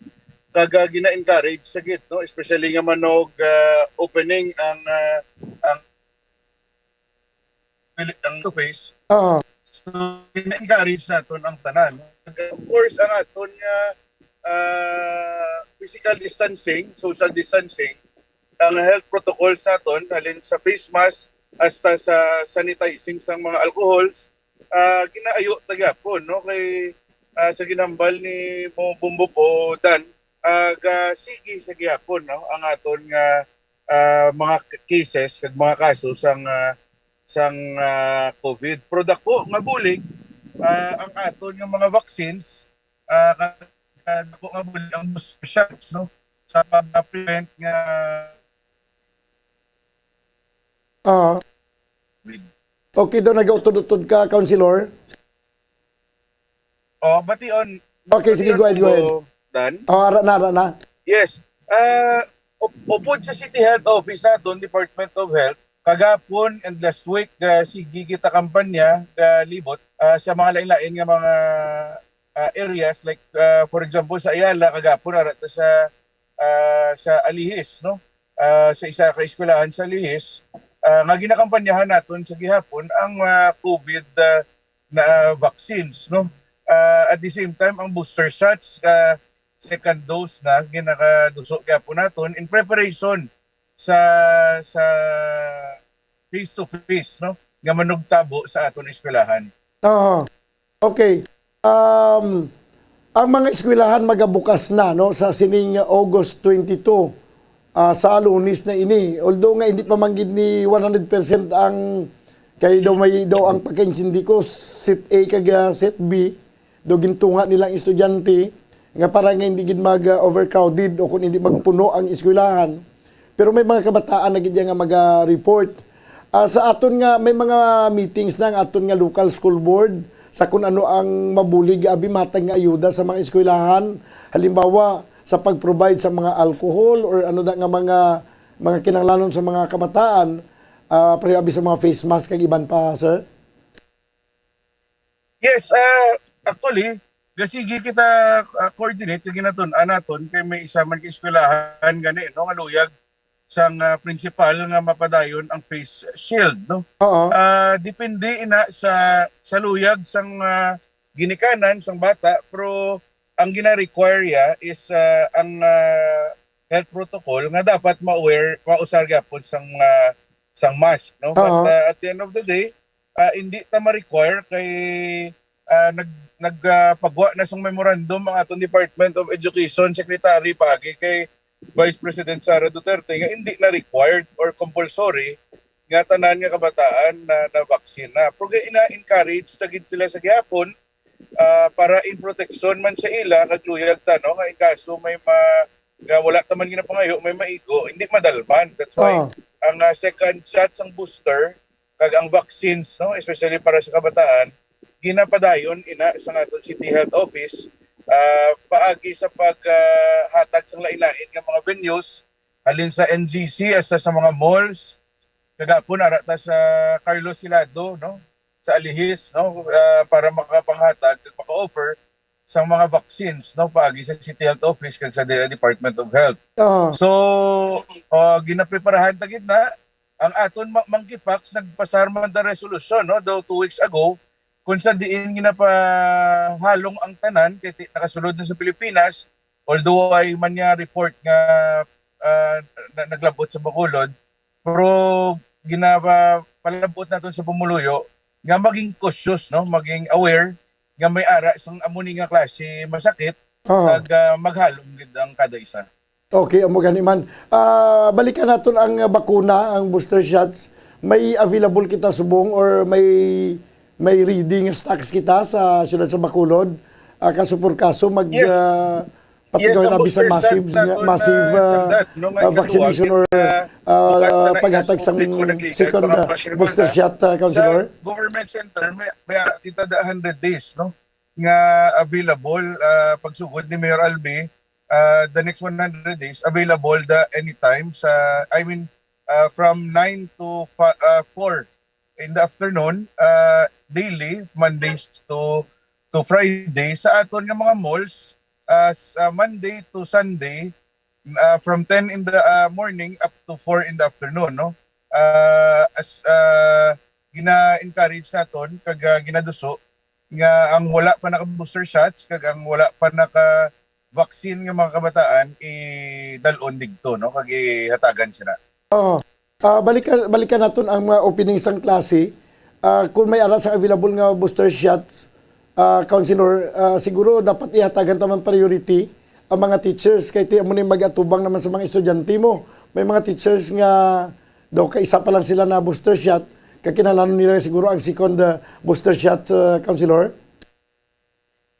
kag, ah, gina-encourage sa gid, no, especially nga manog, ah, opening ang, ah, ang ang face. Oo. So, gina-encourage naton ang tanan. Kag, of course, ang aton nga, ah, physical distancing, social distancing, ang health protocols naton, halin sa face mask hasta sa sanitizing sang mga alcohols, ah, ginaayo ta gyapon, no? Kay, ah, sa ginhambal ni mo Bumbo po, Dan, ah, ga-, sige sa gyapon, no? Ang aton nga, ah, mga k-, cases kag mga kaso sang, ah, sang, ah, COVID. Pero dako nga bulig, ah, ang aton nga mga vaccines, ah, ka-, ka-, dako nga bulig ang booster shots, no? Sa pag-prevent nga Ah. COVID. Okay daw, nag-utod-utod ka, Councilor. Oh, bation. Okay, sige, bation go ahead, go ahead. Ko, Dan. Oh, ara na, ara na. Yes. Ah, up-, upod sa City Health Office naton, Department of Health, kagapon and last week, ah, sige kita kampanya, kalibot, ah, sa mga lain-lain nga mga, ah, areas, like, ah, for example, sa Ayala, kagapon, ara ta sa, ah, sa Alihis, no? Ah, sa isa ka eskwelahan sa Alihis, ah, nga ginakampanyahan naton sa gihapon ang, ah, COVID, ah, na vaccines, no? Ah, at the same time, ang booster shots, ah, second dose na ginakaduso gyapon naton in preparation sa, sa face to face, no, nga manugtabo sa aton eskwelahan. Oo. Okay. Um, ang mga eskwelahan magabukas na, no, sa sining August twenty-two, ah, sa Lunes na ini. Although nga hindi pa man gid ni one hundred percent ang, kay daw may, daw ang pagkaintindi ko, set A kag, ah, set B, do gintunga nila ang estudyante nga para nga hindi gid mag, ah, overcrowded o kung hindi magpuno ang eskwelahan. Pero may mga kabataan na gid nga maga-report. Ah, sa aton nga, may mga meetings na ang aton nga local school board sa kung ano ang mabulig nga abi matag nga ayuda sa mga eskwelahan. Halimbawa, sa pag-provide sa mga alcohol or ano da nga mga, mga kinahanglanon sa mga kabataan, ah, pareho abi sa mga face mask kag iban pa, sir? Yes, ah, actually, gasigi kita, ah, coordinate kag ginatun-an naton kay may isa man ka eskwelahan gani, no, nga luyag sang, ah, principal nga mapadayon ang face shield, no? Oo. Ah, depende ina sa, sa luyag sang, ah, ginikanan sang bata, pero ang gina-require ya is, ah, ang, ah, health protocol nga dapat ma-wear, mausar gyapon sang, ah, sang mask, no? But, Oo. ah, at the end of the day, ah, hindi ta ma-require kay, ah, nag-, nag-, ah, pagwa na sang memorandum ang aton Department of Education Secretary paagi kay Vice President Sara Duterte nga hindi na required or compulsory nga tanan nga kabataan na na-vaccine na. Pero ina-encourage ta gid sila sa gihapon, ah, para in protection man sa ila, kag luyag ta, no, nga in kaso may ma-, nga wala ta man ginapangayo, may maigo, hindi madalman. That's why Oh. ang, ah, second shot sang booster kag ang vaccines, no, especially para sa kabataan, ginapadayon ina sa aton City Health Office, ah, paagi sa pag, ah, hatag sang lain-lain nga mga venues, halin sa N G C hasta sa mga malls, kagapon ara ta sa Carlos Hilado, no, sa Alihis, no, ah, para makapanghatag, maka-offer sang mga vaccines, no, paagi sa City Health Office kag sa De-, Department of Health. Oo. So, ah, ginapreparahan ta gid na ang aton ma-, monkeypox, nagpasar man ta resolusyon, no, daw two weeks ago, kung sa diin ginapahalong ang tanan kay ti-, nakasulod na sa Pilipinas, although ay man nga report nga, ah, na-, naglabot sa Bacolod, pero ginapalabot naton sa pumuluyo nga maging cautious, no, maging aware nga may ara sang amo ni nga klase masakit, Oo. kag, ah, maghalong gid ang kada isa. Okay, amo gani man. Ah, balikan naton ang, ah, bakuna, ang booster shots. May available kita subong or may, may ready nga stocks kita sa siyudad sa Bacolod? Ah, kaso por kaso mag, Yes. ah, Yes, patigaw ang na bisan booster shot massive nga, naton, massive, ah, ah, Sandad, no, nga ah, ikaduha, vaccination or, ah, ah, bukas na na paghatag ina sa sang publiko, nagligad, second, mga ah, booster shot, ah, sa Councilor? Government Center, may, may, ah, kita da hundred days, no, nga available, ah, pagsugod ni Mayor Albi, ah, the next one hundred days available da anytime sa, I mean, ah, from nine to fa-, ah, four in the afternoon, ah, daily, Mondays to, to Friday, sa aton nga mga malls, ah, sa Monday to Sunday, ah, from ten in the, ah, morning up to four in the afternoon, no? Ah, as, ah, gina-encourage naton kag, ah, ginaduso nga ang wala pa naka-booster shots kag ang wala pa naka-vaccine nga mga kabataan, idal-on digto, no, kag ihatagan sila. Oo. Ah, balika-, balikan naton ang mga opening sang klase. Ah, kung may ara sang available nga booster shots, ah, Councilor, ah, siguro dapat ihatagan ta man priority ang mga teachers kay ti amo ni mag-atubang naman sa mga estudyante mo. May mga teachers nga daw kaisa pa lang sila na booster shot, kag kinahanglan nila siguro ang second, ah, booster shot, ah, Councilor?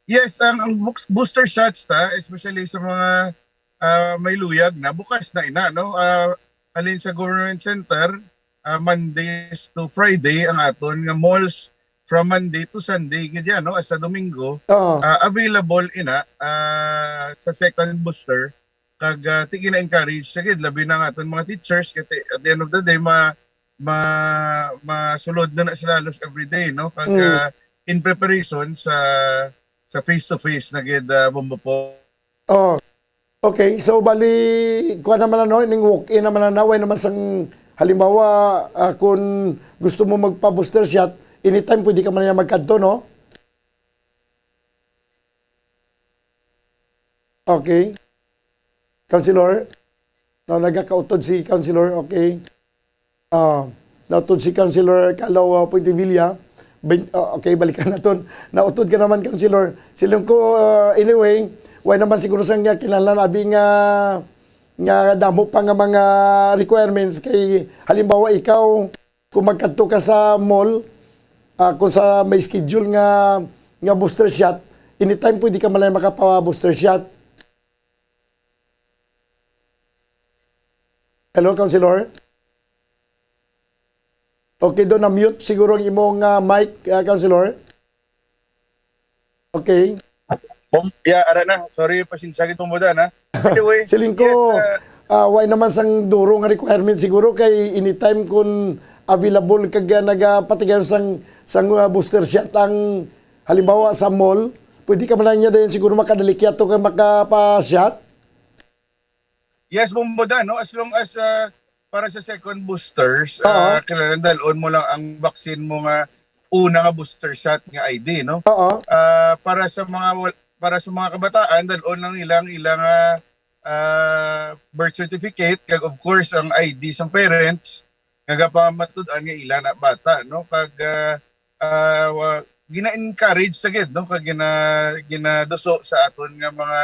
Yes, ang, ang books-, booster shots ta, especially sa mga, ah, may luyag na, bukas na ina, no? Ah, halin sa government center, ah, Mondays to Friday ang aton nga malls from Monday to Sunday gid yan, no? Hasta Domingo, Oo. ah, available ina, ah, sa second booster. Kag, ah, ti gina-encourage siya gid, labi na ang aton mga teachers, kay ti-, at the end of the day, ma-, ma-, masulod na na sila halos everyday, no? Kag, Mm. ah, in preparation sa, sa face-to-face na gid, ah, Bombo po. Oh. Okay, so bali, kuha naman na, no? Ning walk-in naman na, way naman sang, halimbawa, ah, kung gusto mo magpa-booster shot, anytime pwede ka man niya magkadto, no? Okay. Councilor? No, nagakautod si Councilor. Okay. Ah, nautod si Councilor Calaw, ah, Puentevilla. Bin-, ah, okay, balikan naton. Nautod ka naman, Councilor. Siling ko, ah, anyway, way naman siguro sang nga kinahanglan abi nga, nga damo pa nga mga requirements kay halimbawa ikaw, kung magkadto ka sa mall, ah, kung sa may schedule nga, nga booster shot, anytime pwede ka man lang makapa-booster shot. Hello, Councilor? Okay, do na-mute siguro ang imong, ah, mic, ah, Councilor. Okay. Bom-, yeah, ara na. Sorry, pasensya gid, Bombo Dan, ha. Anyway, Siling ko, yes, uh, ah, way naman sang duro nga requirement siguro kay anytime kun available kag, ah, nagapatigayon sang, sang, ah, booster shot ang halimbawa sa mall, pwede ka man lang niya dayon siguro makadalikyat to kay makapa-shot. Yes, Bombo Dan, no? As long as, ah, para sa second boosters, Oo. ah, kailangan dal-on mo lang ang vaccine mo nga una nga booster shot nga I D, no? Oo. Ah, para sa mga wal-, para sa mga kabataan, dal-on lang nila ang ilang, ah, ah, birth certificate, kag of course, ang I D sang parents, nga gapamatud-an nga ila na bata, no? Kag, ah, ah, wa-, gina-encourage sa gid, no? Kag gina-, ginaduso sa aton nga mga,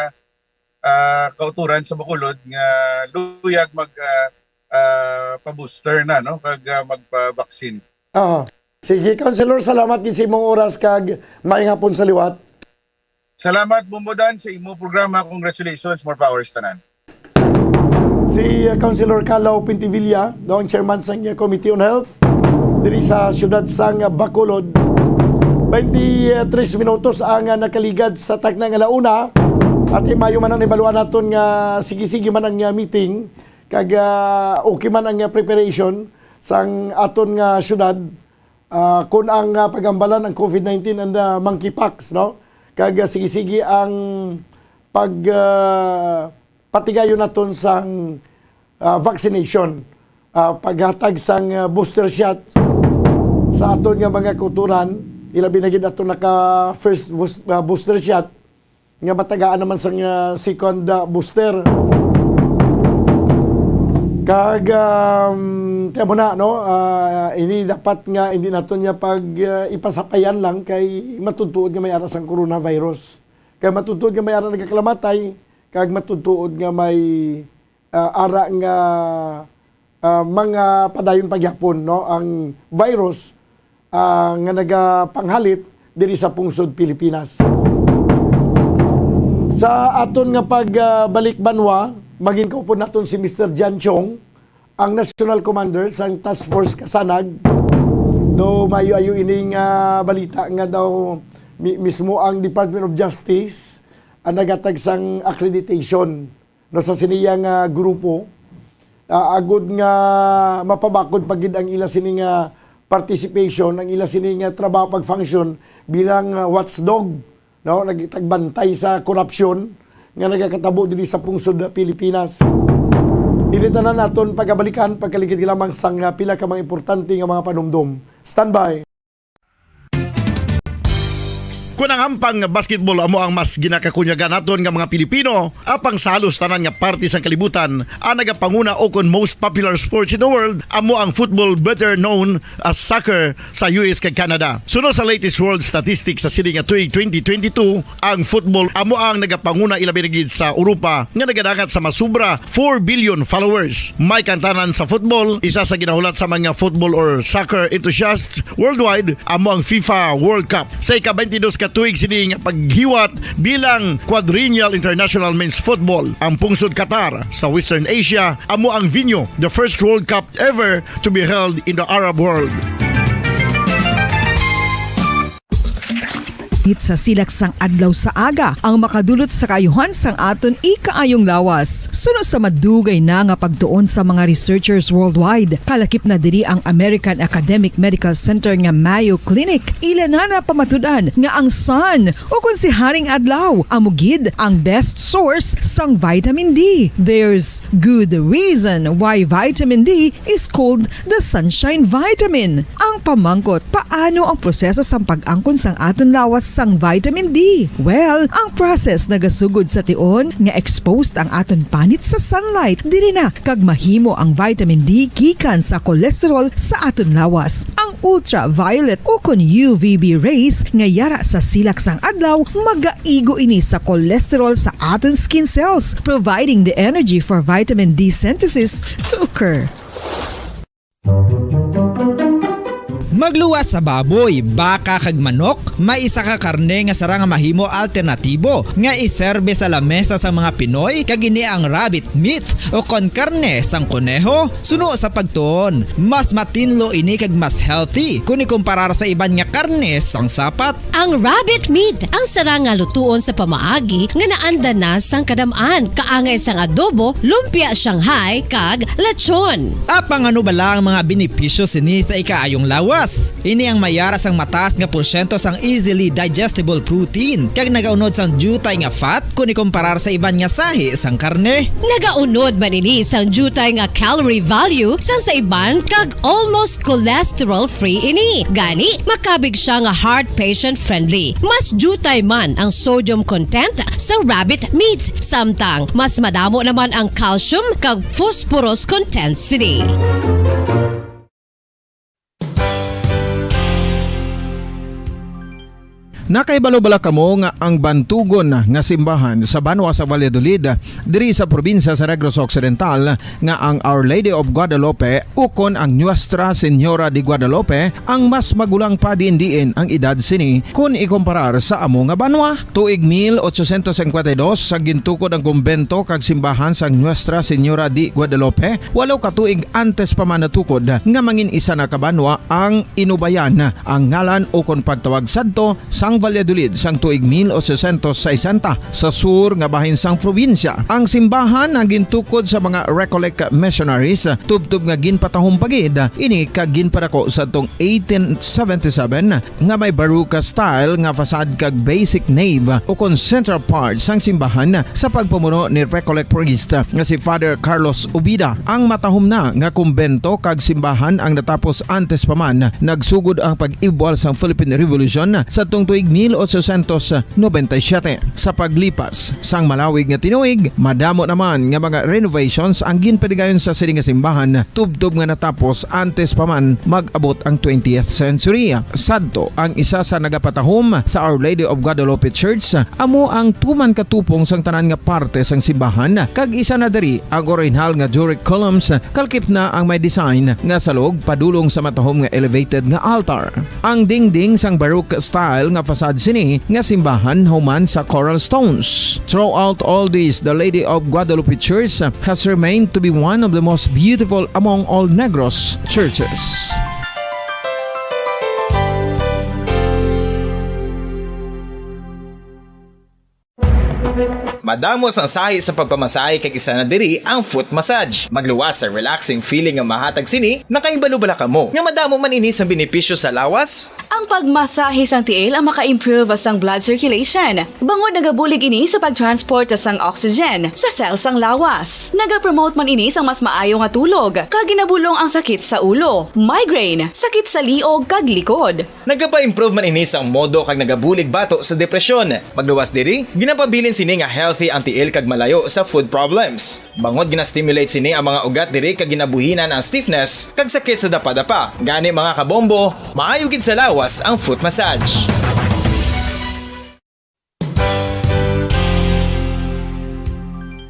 ah, kauturan sa Bacolod nga luyag mag, ah, ah, pa-booster na, no? Kag, ah, magpa-vaccine. Oo. Sige, Councilor, salamat gid sa imong oras kag maayong hapon sa liwat. Salamat, Bombo Dan, sa imo programa. Congratulations, more power sa tanan. Si, uh, Councilor Calaw Pintivilla, no, ang chairman sa, uh, Committee on Health diri sa siyudad sang, uh, Bacolod. Twenty-three minutos ang, uh, nakaligad sa takna nga ala-una. At maayo man ang nahibaluan naton nga sige-sige man ang, uh, meeting, kag, uh, okay man ang, uh, preparation sang aton nga siyudad. Ah, kun ang, ah, pagambalan ang COVID nineteen and the monkeypox, no? Kag, ah, sige-sige ang pag, ah, patigayon naton sang, ah, vaccination, ah, paghatag sang, ah, booster shot sa aton nga mga kauturan, ilabi na gid aton naka first boos-, ah, booster shot. Nga matagaan naman sang, ah, second, ah, booster. Kag, um, tiyan mo na, no? Ah, ini dapat nga hindi naton niya pag, ah, ipasapayan lang kay matutuod nga may ara sang coronavirus. Kay matutuod nga may ara nagakalamatay, kag matutuod nga may ah, ara nga, ah, mga padayon pa gyapon, no, ang virus, ah, nga nagapanghalit diri sa pungsod Pilipinas. Sa aton nga pag, ah, balik banwa, mangin-upod naton si Mister Jan Chong, ang National Commander sang Task Force Kasanag. Do maayo-ayo ini nga balita nga daw mi-, mismo ang Department of Justice ang nagatag sang accreditation, no, sa sini nga grupo, ah, agud nga mapabakod pa gid ang ila sini nga participation, ang ila sini nga trabaho pag-function bilang, ah, watchdog, no, nagtagbantay sa korupsyon nga nagakatabo diri sa pungsod nga Pilipinas. Ini tanan aton pagabalikan pagkaligid lamang sang, ah, pila ka mga importante nga mga panumdom. Standby. Kon ang hampang nga basketball amo ang mas ginakakunyagan naton nga mga Pilipino, apang sa halos tanan nga parte sang kalibutan, ang nagapanguna o kon most popular sports in the world amo ang football, better known as soccer, sa U S kag Canada. Suno sa latest world statistics sa sini nga tuig twenty twenty-two, ang football amo ang nagapanguna ilabi na gid sa Europa nga nagadangat sa masubra four billion followers. May kantanan sa football, isa sa ginahulat sa mga football or soccer enthusiasts worldwide amo ang FIFA World Cup. Sa ika-twenty-dos ka tuig sini nga paghiwat bilang Quadrennial International Men's Football, ang pungsod Qatar sa Western Asia amo ang venue, the first World Cup ever to be held in the Arab world. It sa silak sang adlaw sa aga ang makadulot sa kaayuhan sang aton ikaayong lawas. Suno sa madugay na nga pagtuon sa mga researchers worldwide, kalakip na diri ang American Academic Medical Center nga Mayo Clinic. Ila na napamatud-an nga ang sun, o kon si Haring Adlaw, amo gid ang best source sang vitamin D. There's good reason why vitamin D is called the sunshine vitamin. Ang pamangkot, paano ang proseso sang pag-angkon sang aton lawas sang vitamin D? Well, ang process nagasugod sa tion nga exposed ang aton panit sa sunlight, diri na kag mahimo ang vitamin D gikan sa cholesterol sa aton lawas. Ang ultraviolet o kon U V B rays nga yara sa silak sang adlaw, magaigo ini sa cholesterol sa aton skin cells, providing the energy for vitamin D synthesis to occur. Magluwas sa baboy, baka kag manok, may isa ka karne nga sarang nga mahimo alternatibo nga iserbe sa lamesa sa mga Pinoy, kag ini ang rabbit meat o kon karne sang koneho. Suno sa pagtuon, mas matinlo ini kag mas healthy kon ikumparar sa iban nga karne sang sapat. Ang rabbit meat ang sarang nga lutuon sa pamaagi nga naanda na sang kadam-an, kaangay sang adobo, lumpia Shanghai, kag lechon. Apang ano bala ang mga benepisyo sini sa ikaayong lawas? Ini ang may ara sang mataas nga porsyento sang easily digestible protein, kag nagaunod sang diutay nga fat kon ikomparar sa iban nga sahi sang karne. Nagaunod man ini sang diutay nga calorie value sang sa iban, kag almost cholesterol-free ini. Gani, makabig siya nga heart patient-friendly. Mas diutay man ang sodium content sa rabbit meat, samtang mas madamo naman ang calcium kag phosphorus content sini. Nakahibalo bala kamo nga ang bantugon nga simbahan sa banwa sa Valladolid, diri sa probinsya sa Negros Occidental, nga ang Our Lady of Guadalupe ukon ang Nuestra Señora de Guadalupe ang mas magulang pa diin-diin ang edad sini kon ikomparar sa amo nga banwa? Tuig mil ochocientos cincuenta y dos, sa gintukod ang kumbento kag simbahan sang Nuestra Señora de Guadalupe, walo ka tuig antes pa man natukod nga mangin isa na ka banwa ang inubayan ang ngalan ukon pagtawag sadto sang Valladolid sang tuig mil ochocientos sesenta sa sur nga bahin sang probinsya. Ang simbahan ang gintukod sa mga Recollect missionaries, tubtob nga ginpatahom pa gid ini kag ginpadako sadtong eighteen seventy-seven nga may Baroque style nga facade kag basic nave ukon central part sang simbahan sa pagpamuno ni Recollect priest nga si Father Carlos Ubida. Ang matahom na nga kumbento kag simbahan ang natapos antes pa man nagsugod ang pag-ibwal sang Philippine Revolution sadtong tuig mil ochocientos noventa y siete. Sa paglipas sang malawig nga tinuig, madamo naman nga mga renovations ang ginpadigayon sa sini nga simbahan, tubtob nga natapos antes pa man mag-abot ang twentieth century. Sadto ang isa sa nagapatahom sa Our Lady of Guadalupe Church, amo ang tuman ka tupong sang tanan nga parte sang simbahan, kag isa na diri ang orihinal nga Doric columns, kalkip na ang may design nga salog padulong sa matahom nga elevated nga altar. Ang dingding sang Baroque style nga facade sini nga simbahan human sa coral stones. Throughout all this, the Lady of Guadalupe Church has remained to be one of the most beautiful among all Negros churches. Madamo sang sahi sa pagpamasahe, kag isa na diri ang foot massage. Magluwas sa relaxing feeling nga mahatag sini. Nakahibalo bala kamo nga madamo man ini sang benepisyo sa lawas? Ang pagmasahe sang tiil ang maka-improve sang blood circulation, bangod nagabulig ini sa pag-transport sang oxygen sa cell sang lawas. Nagapromote man ini sang mas maayo nga tulog, kag ginabulong ang sakit sa ulo, migraine, sakit sa liog, kag likod. Nagapa-improve man ini sang modo kag nagabulig bato sa depresyon. Magluwas diri, ginapabilin sini nga healthy ang tiil kag malayo sa foot problems. Bangod gina-stimulate sini ang mga ugat diri kag ginabuhinan ang stiffness kag sakit sa dapadapa. Gani, mga kabombo, maayo gid sa lawas ang foot massage.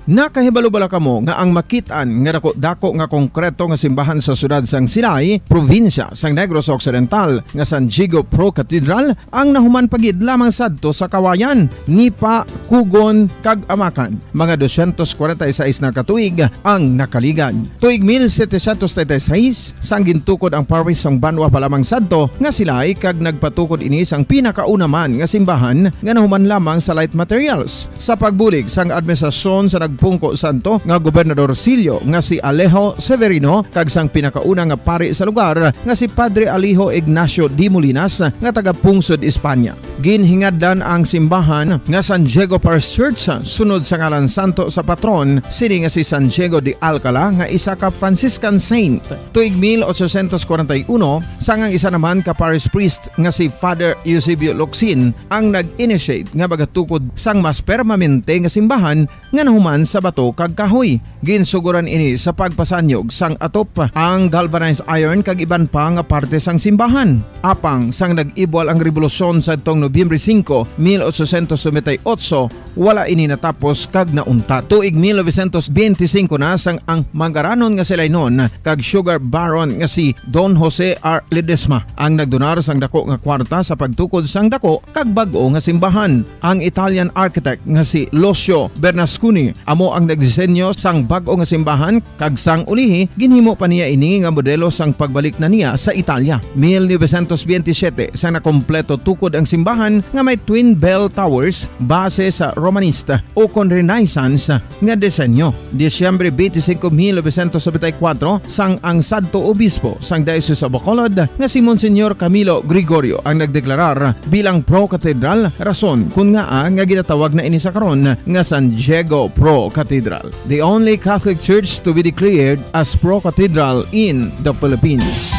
Nakahibalo bala kamo nga ang makit-an nga dako-dako nga konkreto nga simbahan sa siyudad sang Silay, probinsya sang Negros Occidental, nga San Diego Pro Cathedral, ang nahuman pa gid lamang sadto sa kawayan, nipa, kugon, kag amakan? Mga dosyentos kwarenta y seis na ka tuig ang nakaligad. Tuig mil setecientos treinta y seis, sang gintukod ang parish sang banwa pa lamang sadto nga Silay, kag nagpatukod ini sang pinakauna man nga simbahan nga nahuman lamang sa light materials. Sa pagbulig sang administrasyon sa nagpungko sadto nga Gobernador Sillo nga si Alejo Severino kag sang pinakauna nga pari sa lugar nga si Padre Alejo Ignacio de Molinas nga taga-pungsod Espanya. Ginhingadlan ang simbahan nga San Diego Parish Church, sunod sa ngalan santo sa patron sini nga si San Diego de Alcala, nga isa ka Franciscan saint. Tuig mil ochocientos kwarenta y uno, sang ang isa naman ka parish priest nga si Father Eusebio Locsin ang nag-initiate nga magatukod sang mas permanente nga simbahan nga nahuman sa bato kag kahoy. Ginsugoran ini sa pagpasanyog sang atop, ang galvanized iron kag iban pa nga parte sang simbahan. Apang sang nag-ibwal ang rebolusyon sadtong Nobyembre singko, mil ochocientos noventa y ocho, wala ini natapos kag nauntat. Tuig mil novecientos benti singko na, sang ang mangaranon nga si Lainon kag sugar baron nga si Don Jose R. Ledesma ang nagdonar sang dako nga kwarta sa pagtukod sang dako kag bag-o nga simbahan. Ang Italian architect nga si Lucio Bernasconi Amo ang nagdisenyo sang bag-o nga simbahan, kag sang ulihi, ginhimo pa niya ini nga modelo sang pagbalik na niya sa Italia. Mil novecientos veintisiete, sang nakompleto tukod ang simbahan nga may twin bell towers base sa Romanista o kon Renaissance nga disenyo. Disyembre twenty-five, mil novecientos noventa y cuatro, sang ang sadto obispo sang Diocese of Bacolod nga si Monsignor Camilo Gregorio ang nagdeklarar bilang pro-cathedral, rason kun ngaa nga ginatawag na ini sa karon nga San Diego Pro Cathedral, the only Catholic Church to be declared as pro-cathedral in the Philippines.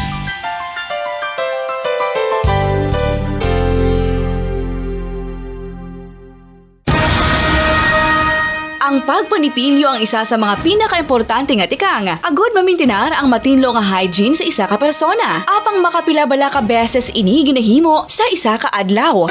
Ang pagpanipilyo ang isa sa mga pinakaimportante nga tikang agud mamintinar ang matinlo nga hygiene sa isa ka persona. Apang makapila bala ka beses ini ginahimo sa isa ka adlaw?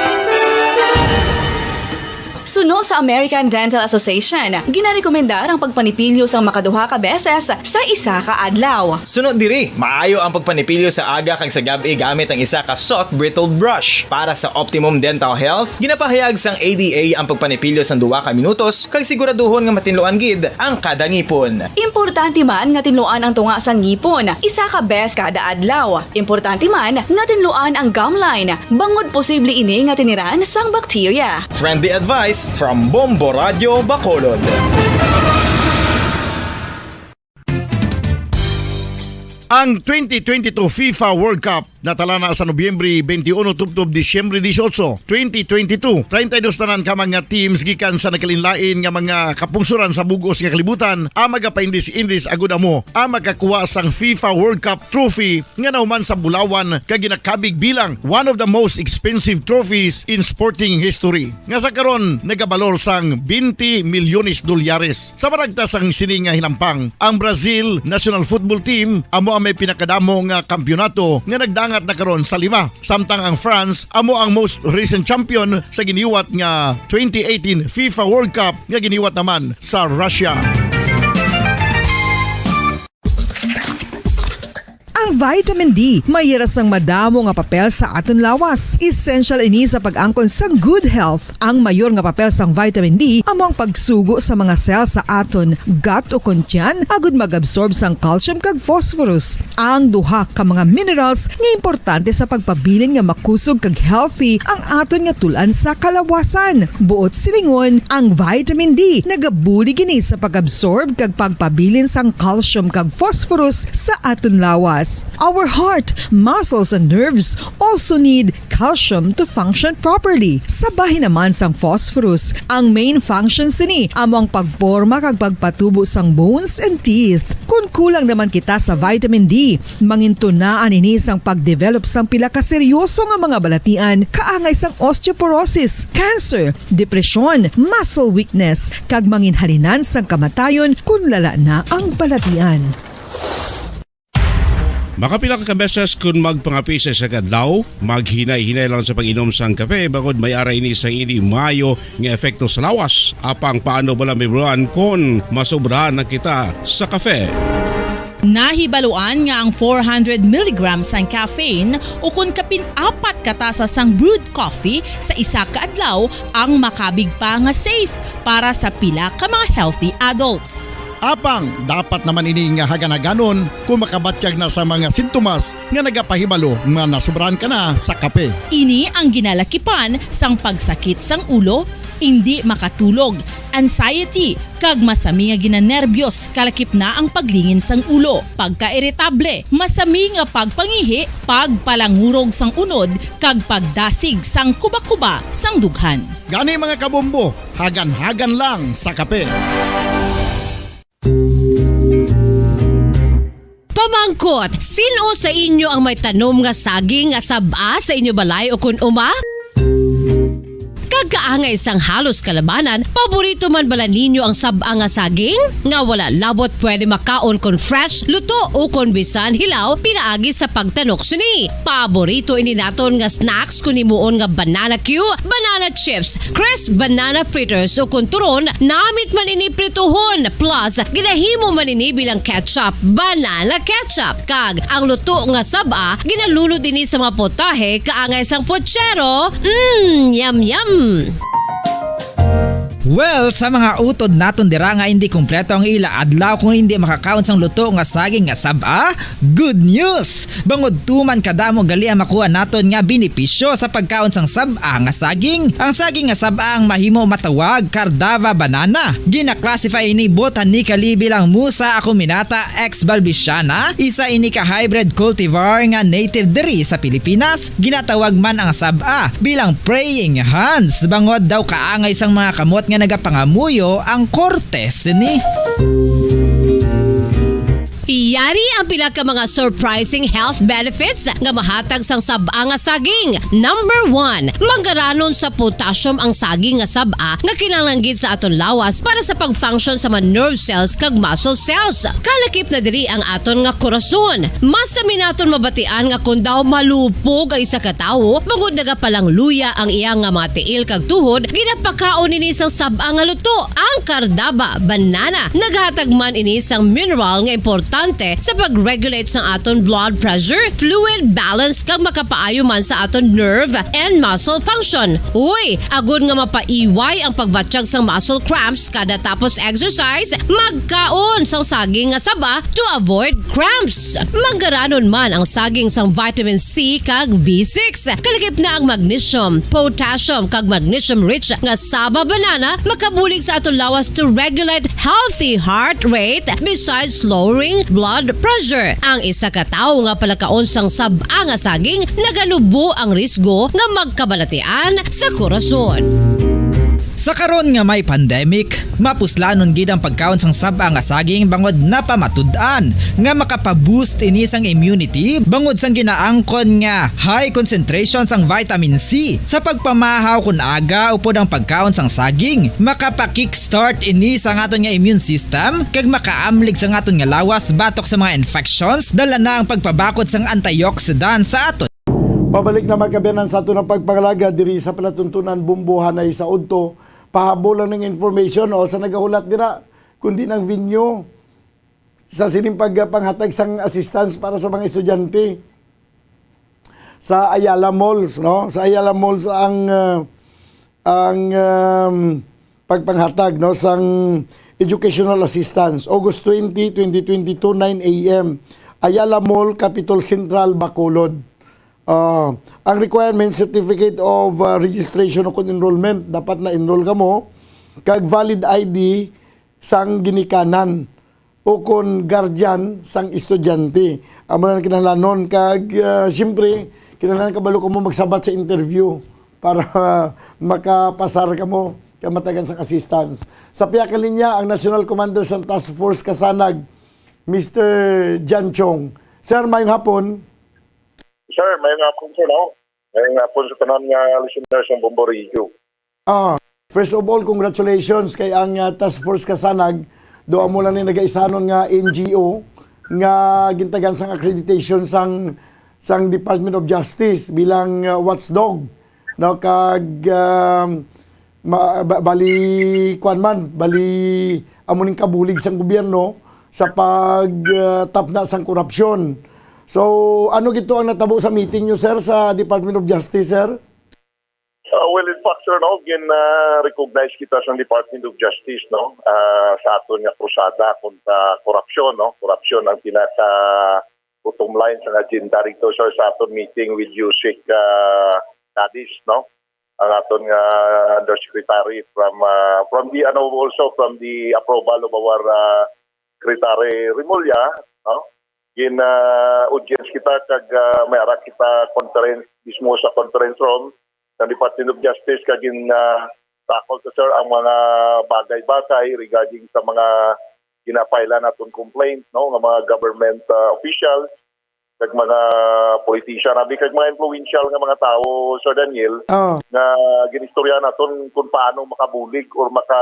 Suno sa American Dental Association, ginarekomendar ang pagpanipilyo sang makaduha ka beses sa isa ka adlaw. Suno diri, maayo ang pagpanipilyo sa aga kag sa gab-i gamit ang isa ka soft bristled brush. Para sa optimum dental health, ginapahayag sang A D A ang pagpanipilyo sang duha ka minutos kag siguraduhon nga matinluan gid ang kada ngipon. Importante man nga tinluan ang tunga sang ngipon isa ka bes kada adlaw. Importante man nga tinluan ang gum line, bangod posible ini nga tiniran sang bakterya. Friendly advice from Bombo Radio Bacolod. Ang twenty twenty-two FIFA World Cup natala na sa Nobyembre twenty-one tubtob Disyembre dieciocho, twenty twenty-two. Treinta y dos tanan ka mga teams gikan sa nagkalainlain nga mga kapungsoran sa bug-os nga kalibutan ang magapaindis-indis agud amo ang makakuha sang FIFA World Cup trophy nga nahuman sa bulawan kag ginakabig bilang one of the most expensive trophies in sporting history, nga sa karon nagabalor sang twenty milyones dolyares. Sa maragta sang sini nga hinampang, ang Brazil national football team amo ang may pinakadamo nga kampiyonato nga nagdangat na karon sa lima, samtang ang France amo ang most recent champion sa giniwat nga twenty eighteen FIFA World Cup nga giniwat naman sa Russia. Ang vitamin D may hira sang madamo nga papel sa aton lawas. Essential ini sa pag-angkon sang good health. Ang mayor nga papel sang vitamin D amo ang pagsugo sa mga cell sa aton gut o kon tiyan agud mag-absorb sang calcium kag phosphorus, ang duha ka mga minerals nga importante sa pagpabilin nga makusog kag healthy ang aton nga tul-an sa kalawasan. Buot silingon, ang vitamin D nagabulig ini sa pag-absorb kag pagpabilin sang calcium kag phosphorus sa aton lawas. Our heart, muscles, and nerves also need calcium to function properly. Sa bahin naman sang phosphorus, ang main function sini amo ang pagporma kag pagpatubo sang bones and teeth. Kon kulang naman kita sa vitamin D, mangintunaan ini sang pag-develop sang pila ka seryoso nga mga balatian kaangay sang osteoporosis, cancer, depresyon, muscle weakness, kag manginhalinan sang kamatayon kon lala na ang balatian. Makapila ka beses kon magpangape sa isa ka adlaw, maghinay-hinay lang sa pag-inom sang kape, bangod may ara ini sang indi maayo nga epekto sa lawas. Apang paano bala mahibaluan kon masobrahan na kita sa kape? Nahibaluan nga ang four hundred milligrams sang caffeine, ukon kapin apat ka tasa sang brewed coffee sa isa ka adlaw, ang makabig pa nga safe para sa pila ka mga healthy adults. Apang dapat naman ini nga hagan-haganon kon makabatyag na sa mga sintomas nga nagapahibalo nga nasobrahan ka na sa kape. Ini ang ginalakipan sang pagsakit sang ulo, indi makatulog, anxiety, kag masami nga ginanerbiyos, kalakip na ang paglingin sang ulo, pagkairitable, masami nga pagpangihi, pagpalangurog sang unod, kag pagdasig sang kuba-kuba sang dughan. Gani, mga kabombo, hagan-hagan lang sa kape. Pamangkot, sin-o sa inyo ang may tanom nga saging nga sab-a sa inyo balay ukon uma? Kag kaangay sang halos kalabanan, paborito man bala ninyo ang sab-a nga saging? Nga wala labot pwede makaon kon fresh, luto, ukon bisan hilaw pinaagi sa pagtanok sini. Paborito ini naton nga snacks kon himuon nga banana cue, banana chips, crisp banana fritters, ukon turon, namit man ini prituhon, plus ginahimo man ini bilang ketchup, banana ketchup. Kag ang luto nga sab-a, ginalunod ini sa mga potahe kaangay sang puchero. Mm, yum, yum! Well, sa mga utod naton dira nga hindi kompleto ang ila adlaw kung hindi makakaon sang luto nga saging nga sab-a, good news! Bangod tuman kadamo gali ang makuha naton nga benepisyo sa pagkaon sang sab-a nga saging. Ang saging nga sab-a ang mahimo matawag Cardava banana. Gina-classify ini botanically bilang Musa acuminata ex balbisiana, isa ini ka hybrid cultivar nga native diri sa Pilipinas. Ginatawag man ang sab-a bilang praying hands, bangod daw kaangay sang mga kamot nga nagapangamuyo ang korte sini. Yari ang pila ka mga surprising health benefits nga mahatag sang sab-a nga saging. Number one, manggaranon sa potassium ang saging nga sab-a nga kinahanglan gid sa aton lawas para sa pag-function sa mga nerve cells kag muscle cells. Kalakip na diri ang aton nga korason. Mas sami naton mabatian nga kon daw malupog ang isa ka tawo, bangod nagapalangluya ang iya nga mga tiil kag tuhod, ginapakaon ini sang sab-a nga luto, ang kardaba, banana. Naghatag man ini sang mineral nga importante sa pag-regulate sang aton blood pressure, fluid balance, kag makapaayo man sa aton nerve and muscle function. Uy, agod nga mapaiway ang pagbatyag sang muscle cramps kada tapos exercise, magkaon sang saging nga saba to avoid cramps. Manggaranon man ang saging sang vitamin C kag B six. Kalakip na ang magnesium, potassium, kag magnesium-rich nga saba banana makabulig sa aton lawas to regulate healthy heart rate besides lowering blood pressure. Ang isa ka tawo nga palakaon sang sab-a nga saging naganubo ang risgo nga magkabalatian sa korason. Sa karon nga may pandemic, mapuslanon gid ang pagkaon sang sab-a nga saging bangod napamatud-an nga makapa-boost ini sang immunity bangod sang ginaangkon nga high concentration sang vitamin C. Sa pagpamahaw kon aga upod ang pagkaon sang saging, makapa-kickstart ini sa aton nga immune system kag makaamlig sa aton nga lawas batok sa mga infections, dala na ang pagpabakod sang antioxidant sa aton. Pabalik na, mga kaabyanan, sa aton ang pagpangalaga diri sa palatuntunan Bumbo Hanay sa Udto. Pahabol lang ng information o sa nagahulat dira, kundi ng venue sa sining pagpanghatag sang assistance para sa mga estudyante sa Ayala Malls, no? Sa Ayala Malls ang, ah, ang, um, pagpanghatag, no, sang educational assistance, August twenty, twenty twenty-two, nine a m, Ayala Mall, Capitol Central, Bacolod. Ah, ang requirement, certificate of, ah, registration o kon enrollment, dapat na-enroll kamo, kag valid I D sang ginikanan o kon guardian sang estudyante. Amo na ang kinahanglanon. Kag, ah, siyempre, kinahanglan kabalo kamo magsabat sa interview para makapasar kamo kag matagan sang assistance. Sa pihak nga linya, ang National Commander sang Task Force Kasanag, Mister Jan Chong. Sir, mayong hapon. Sir, mayong hapon, sir, no? Mayong hapon sa tanan nga listeners ng Bombo Radio. Ah, first of all, congratulations kay ang, ah, Task Force Kasanag. Duha mo lang ni nagaisanon nga N G O nga gintagan sang accreditation sang, sang Department of Justice bilang, ah, watchdog, no? Kag, um, ma-, ba-, bali, kuwan man, bali, amo ning kabulig sang gobyerno sa pag, ah, tapna sang korupsyon. So, ano gito ang natabo sa meeting nyo, sir, sa Department of Justice, sir? Ah, well, in fact, sir, no, gin, ah, recognize kita sa Department of Justice, no, ah, sa aton nga krusada kontra korupsyon, no. Korupsyon ang pinaka bottom line sa agenda dito, sir, sa aton meeting with Yusik, ah, Cadiz, no, ang aton nga undersecretary from, ah, from the, ano, also from the approval of our, ah, Secretary Remulla, no. Gin, ah, audience kita kag, ah, may ara kita conference, mismo sa conference room ng Department of Justice, kag gin, ah, tackle to, sir, ang mga bagay-bagay regarding sa mga ginapailan naton complaint, no, nga mga government, ah, officials, kag mga politician, abi, kag mga influential nga mga tawo, Sir Daniel, Ah. nga ginistorya naton kung paano makabulig or maka,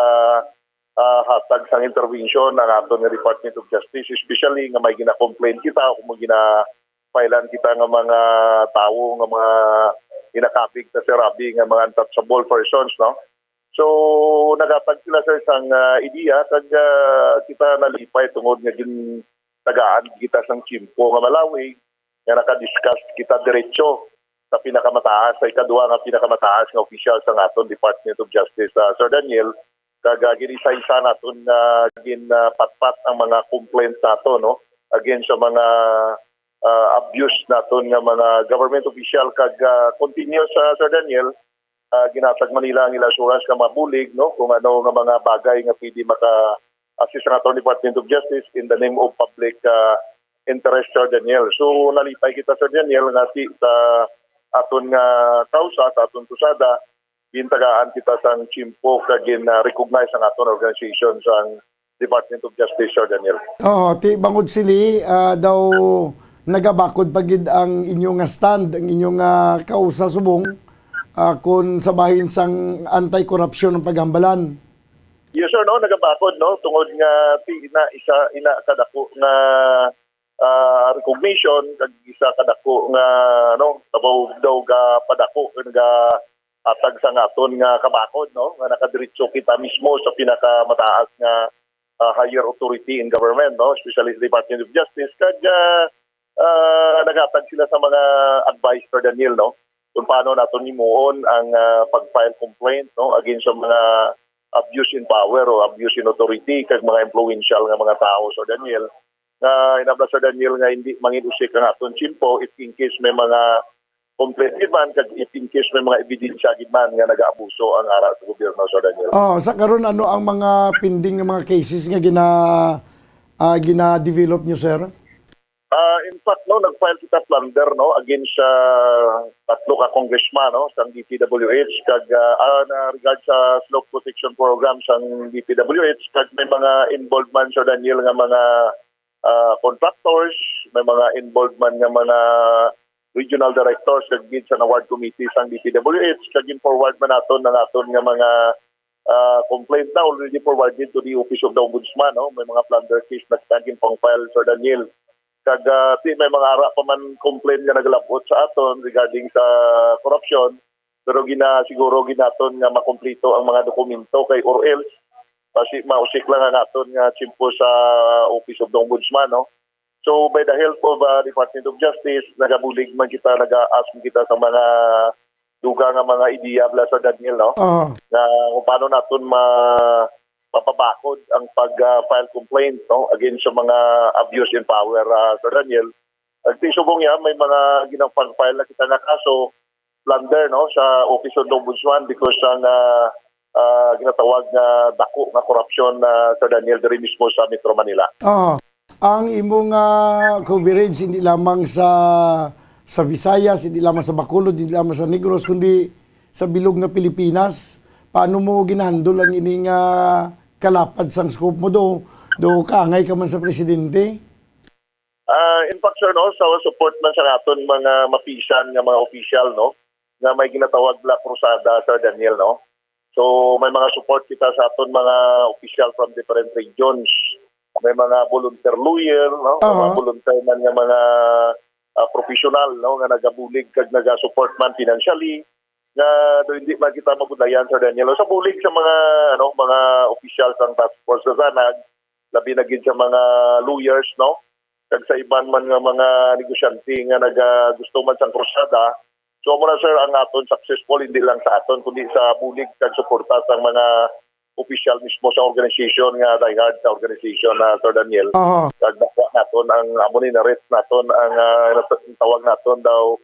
ah, hatag sang intervention ang aton nga Department of Justice, especially nga may gina-complain kita o kung gina-filean kita nga mga tawo nga mga ginakapig ta, sir, abi, nga mga untouchable persons, no? So, naghatag sila, sir, sang, ah, ideya, kag, ah, kita nalipay tungod nga gintagaan kita sang tiyempo nga malawig, nga naka-discuss kita diretso sa pinakamataas, sa ikaduha nga pinakamataas nga opisyal sa aton Department of Justice, ah, Sir Daniel, Nagaginisa-isa naton nga ginpatpat ang mga complaints nato, no, against sa mga ah, abuse naton nga mga government official, kag ah, continuous, ah, Sir Daniel, ah, ginhatag man nila ang ila assurance nga mabulig, no, kung ano nga mga bagay nga pwede maka-assist ang aton Department of Justice in the name of public ah, interest, Sir Daniel. So nalipay kita, Sir Daniel, nga si sa aton nga kausa, sa aton kusada, gintagaan kita sang tiyempo kag gin-recognize ang aton organization sang Department of Justice, Sir Daniel. Oh, ti bangod sini, ah, daw nagabakod pa gid ang inyo nga stand, ang inyo nga kausa subong, ah, kun sa bahin sang anti-corruption ang paghambalan. Yes, sir, no, nagabakod, no, tungod nga ti ina isa ina kadako nga ah, recognition kag isa kadako nga, no, kabaw daw ga padako, nga hatag sa aton nga kabakod, no, nga nakadiretso kita mismo sa pinakamataas nga ah, higher authority in government, no, especially sa Department of Justice, kag ah, ah, naghatag sila sa mga advice, Sir Daniel, no, kung paano naton himuon ang ah, pag-file complaint, no, against sa mga abuse in power o abuse in authority kag mga influential nga mga tao, Sir Daniel, nga hinabla, Sir Daniel, nga hindi mangin-usik ang aton tiyempo if in case may mga complaint gid man kag if in case may mga ebidensya gid man nga nag-aabuso ang ara sa gobyerno, Sir Daniel. Oh, sa karon, ano ang mga pending nga mga cases nga gina ah, gina-develop nyo, sir? Ah, in fact, no, nag-file kita plunder, no, against sa tatlo ka congressman, no, sang D P W H kag ah, ah, na regard sa slope protection program sang D P W H, kag may mga involved man, Sir Daniel, nga mga ah, contractors, may mga involved man nga mga regional directors kag gid sa award committee sang D P W H, kag gin-forward man naton ang aton nga mga ah, complaint na already forwarded to the Office of the Ombudsman, no? May mga plunder case na kita ginpang-file, Sir Daniel. Kag ah, ti may mga ara pa man complaint nga nagalabot sa aton regarding sa korupsyon, pero gina siguro gid naton nga makumpleto ang mga dokumento kay or else basi mausik lang ang aton nga tiyempo sa Office of the Ombudsman, no? So by the help of ah, Department of Justice, nagabulig man kita, naga-ask man kita sa mga dugang nga mga ideya, bala, Sir Daniel, no? Ah. Nga kung paano naton ma mapabakod ang pag ah, file complaint, no, against sa mga abuse in power, ah, Sir Daniel. Ag ti subong niya, may mga ginapang-file na kita nga kaso, plunder, no, sa Office of the Ombudsman because sang ah, ah, ginatawag nga dako nga korupsyon, ah, Sir Daniel, diri mismo sa Metro Manila. Ah, ang imo nga coverage hindi lamang sa sa Visayas, hindi lamang sa Bacolod, hindi lamang sa Negros, kundi sa bilog nga Pilipinas. Paano mo ginahandle ang ini nga kalapad sang scope mo do? Do kaangay ka man sa presidente? Ah, in fact, sir, no, sa support man sa aton mga mapisan nga mga opisyal, no, nga may ginatawag la krusada, Sir Daniel, no. So may mga support kita sa aton mga opisyal from different regions. May mga volunteer lawyer, no, mga Aha. volunteer man nga mga ah, professional, no, nga nagabulig kag nagasupport man financially, nga do hindi man kita mabudlayan, Sir Daniel, sa bulig sa mga, ano, mga opisyal sang task force sa Sanag, labi na gid sa mga lawyers, no, kag sa iban man nga mga negosyante nga naga gusto man sang krusada. So amo na, sir, ang aton successful, hindi lang sa aton kundi sa bulig kag suporta sang mga opisyal mismo sa organization nga diehard sa organization na, Sir Daniel. Aha. Kag nakuha naton ang amo ni, na-reach naton ang ah, tawag naton daw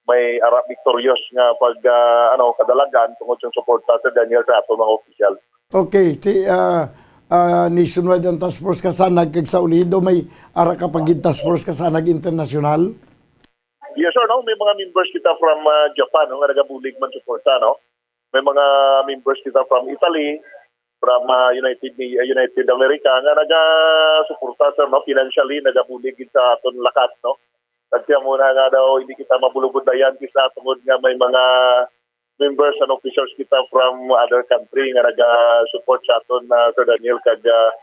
may ara victorious nga pag ah, ano, kadalagan tungod sa suporta, Sir Daniel, sa aton mga opisyal. Okay, ti ah, ah, nationwide ang task force ka Sanag kag sa ulihi daw may ara ka pa gid task force ka Sanag International? Yes, sir, no, may mga members kita from ah, Japan, no, nga nagabulig man suporta, no. May mga members kita from Italy, from ah, United United America nga nagasuporta, sir, no, financially, nagabulig gid sa aton lakat, no. Kag siya muna nga daw hindi kita mabulubudlayan kisa tungod nga may mga members and officers kita from other country nga naga-support sa aton, ah, Sir Daniel, kag ah,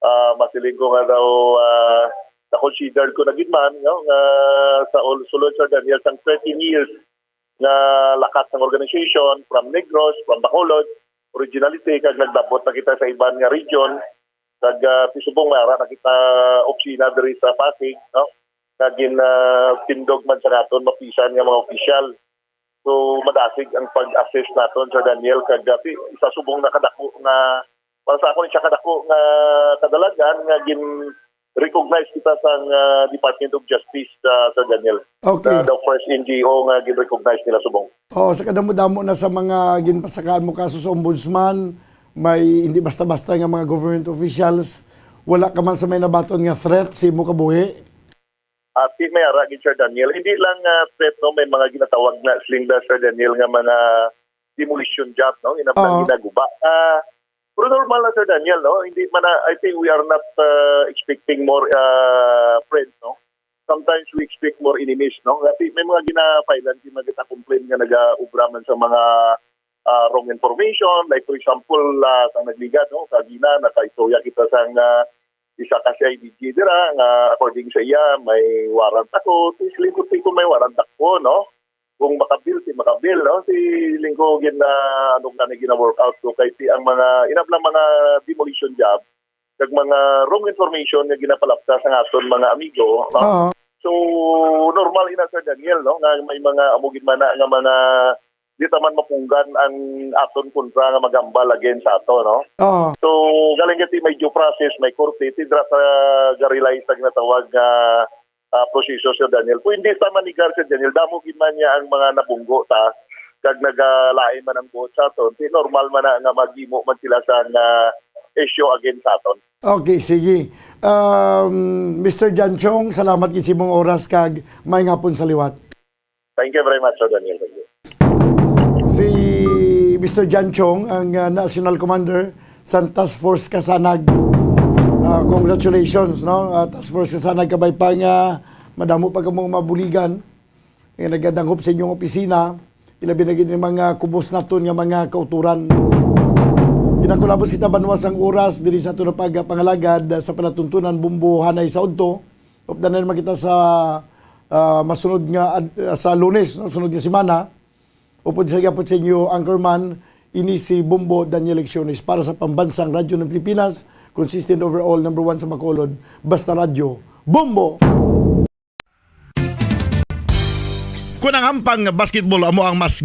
ah, masiling ko nga daw ah, na-consider ko na gid man, no, nga sa ul- sulod, Sir Daniel, sang thirteen years nga lakat sang organization, from Negros, from Bacolod, originality, kag naglabot na kita sa iban nga region, kag ah, ti subong may ara na kita opisina diri sa Pasig, no? Kag gin ah, tindog man sa naton mapisan nga mga opisyal. So madasig ang pag-assist naton, Sir Daniel, kag ah, ti- isa subong nakadako nga Para sa akon, isa ka dako nga kadalagan nga gin-recognize kita sang, ah, Department of Justice, ah, Sir Daniel. Okay. The, the first N G O nga gin-recognize nila subong. Oh, sa kadamo-damo na sa mga ginpasakaan mo kaso sa ombudsman, may hindi basta-basta nga mga government officials, wala ka man sa may nabaton nga threat sa imo kabuhi? Ati may ara gid, Sir Daniel. Hindi lang, ah, threat, no, may mga ginatawag na sling, Sir Daniel, nga mga demolition job, no, ina-, Oo. ginaguba. Ah, pero normal na, Sir Daniel, no? Hindi man na, I think we are not, ah, expecting more, ah, friends, no? Sometimes we expect more enemies, no? Kasi may mga gina-filean, may mga gina-complain nga nag-aubra man sa mga, ah, wrong information. Like, for example, ah, sa nagligad, no? Sa Gina, nakaistorya kita sa nga isa ka C I D G dira nga according sa iya, may warrant ako. Siling ko, "Ti, kung may warrant ako, no? Kung makabil, ti makabil, no?" Siling ko, gina-, ano ka na, gina-workout ko. Kay ti ang mga, inap lang mga demolition job, kag mga wrong information nga ginapalapta sa aton mga amigo, no? Oo. So, normal ina, Sir Daniel, no, nga may mga amo gid man na nga mga di ta man mapunggan ang aton kontra nga maghambal against sa ato, no? Oo. So, galing gati may due process, may korte, ti dira sa ga-rely sa ginatawag nga, ah, proseso, Sir Daniel. Kung hindi ta manigar, Sir Daniel, damo gid man niya ang mga nabunggo ta, kag nagalain man ang buot sa aton. Ti normal man na nga maghimo man sila sa nga issue against sa aton. Okay, sige. Um, Mister John Chong, salamat gid sa imong oras kag may ngapon sa liwat. Thank you very much, Sir Daniel. Thank you. Si Mister John Chong, ang, ah, National Commander sa Task Force Kasanag. Ah, congratulations, no? Ah, Task Force Kasanag, kabay pa nga madamo pa kamong mabuligan nga nagadangop sa inyong opisina, ilabi na gid ang mga kubos naton nga mga kauturan. Ginakulabos kita, banwa, sang oras diri sa aton nga pagpangalagad sa palatuntunan Bombo Hanay sa Udto. Updan na naman kita sa, ah, masunod nga ad-, sa Lunes, no? Sunod nga semana. Upod sa gihapon sa inyo, Anchorman, ini si Bombo Daniel Lecciones para sa Pambansang Radyo ng Pilipinas, consistent overall, number one sa Bacolod, Basta Radyo, Bombo! Kung ang hampang nga basketball amo ang mas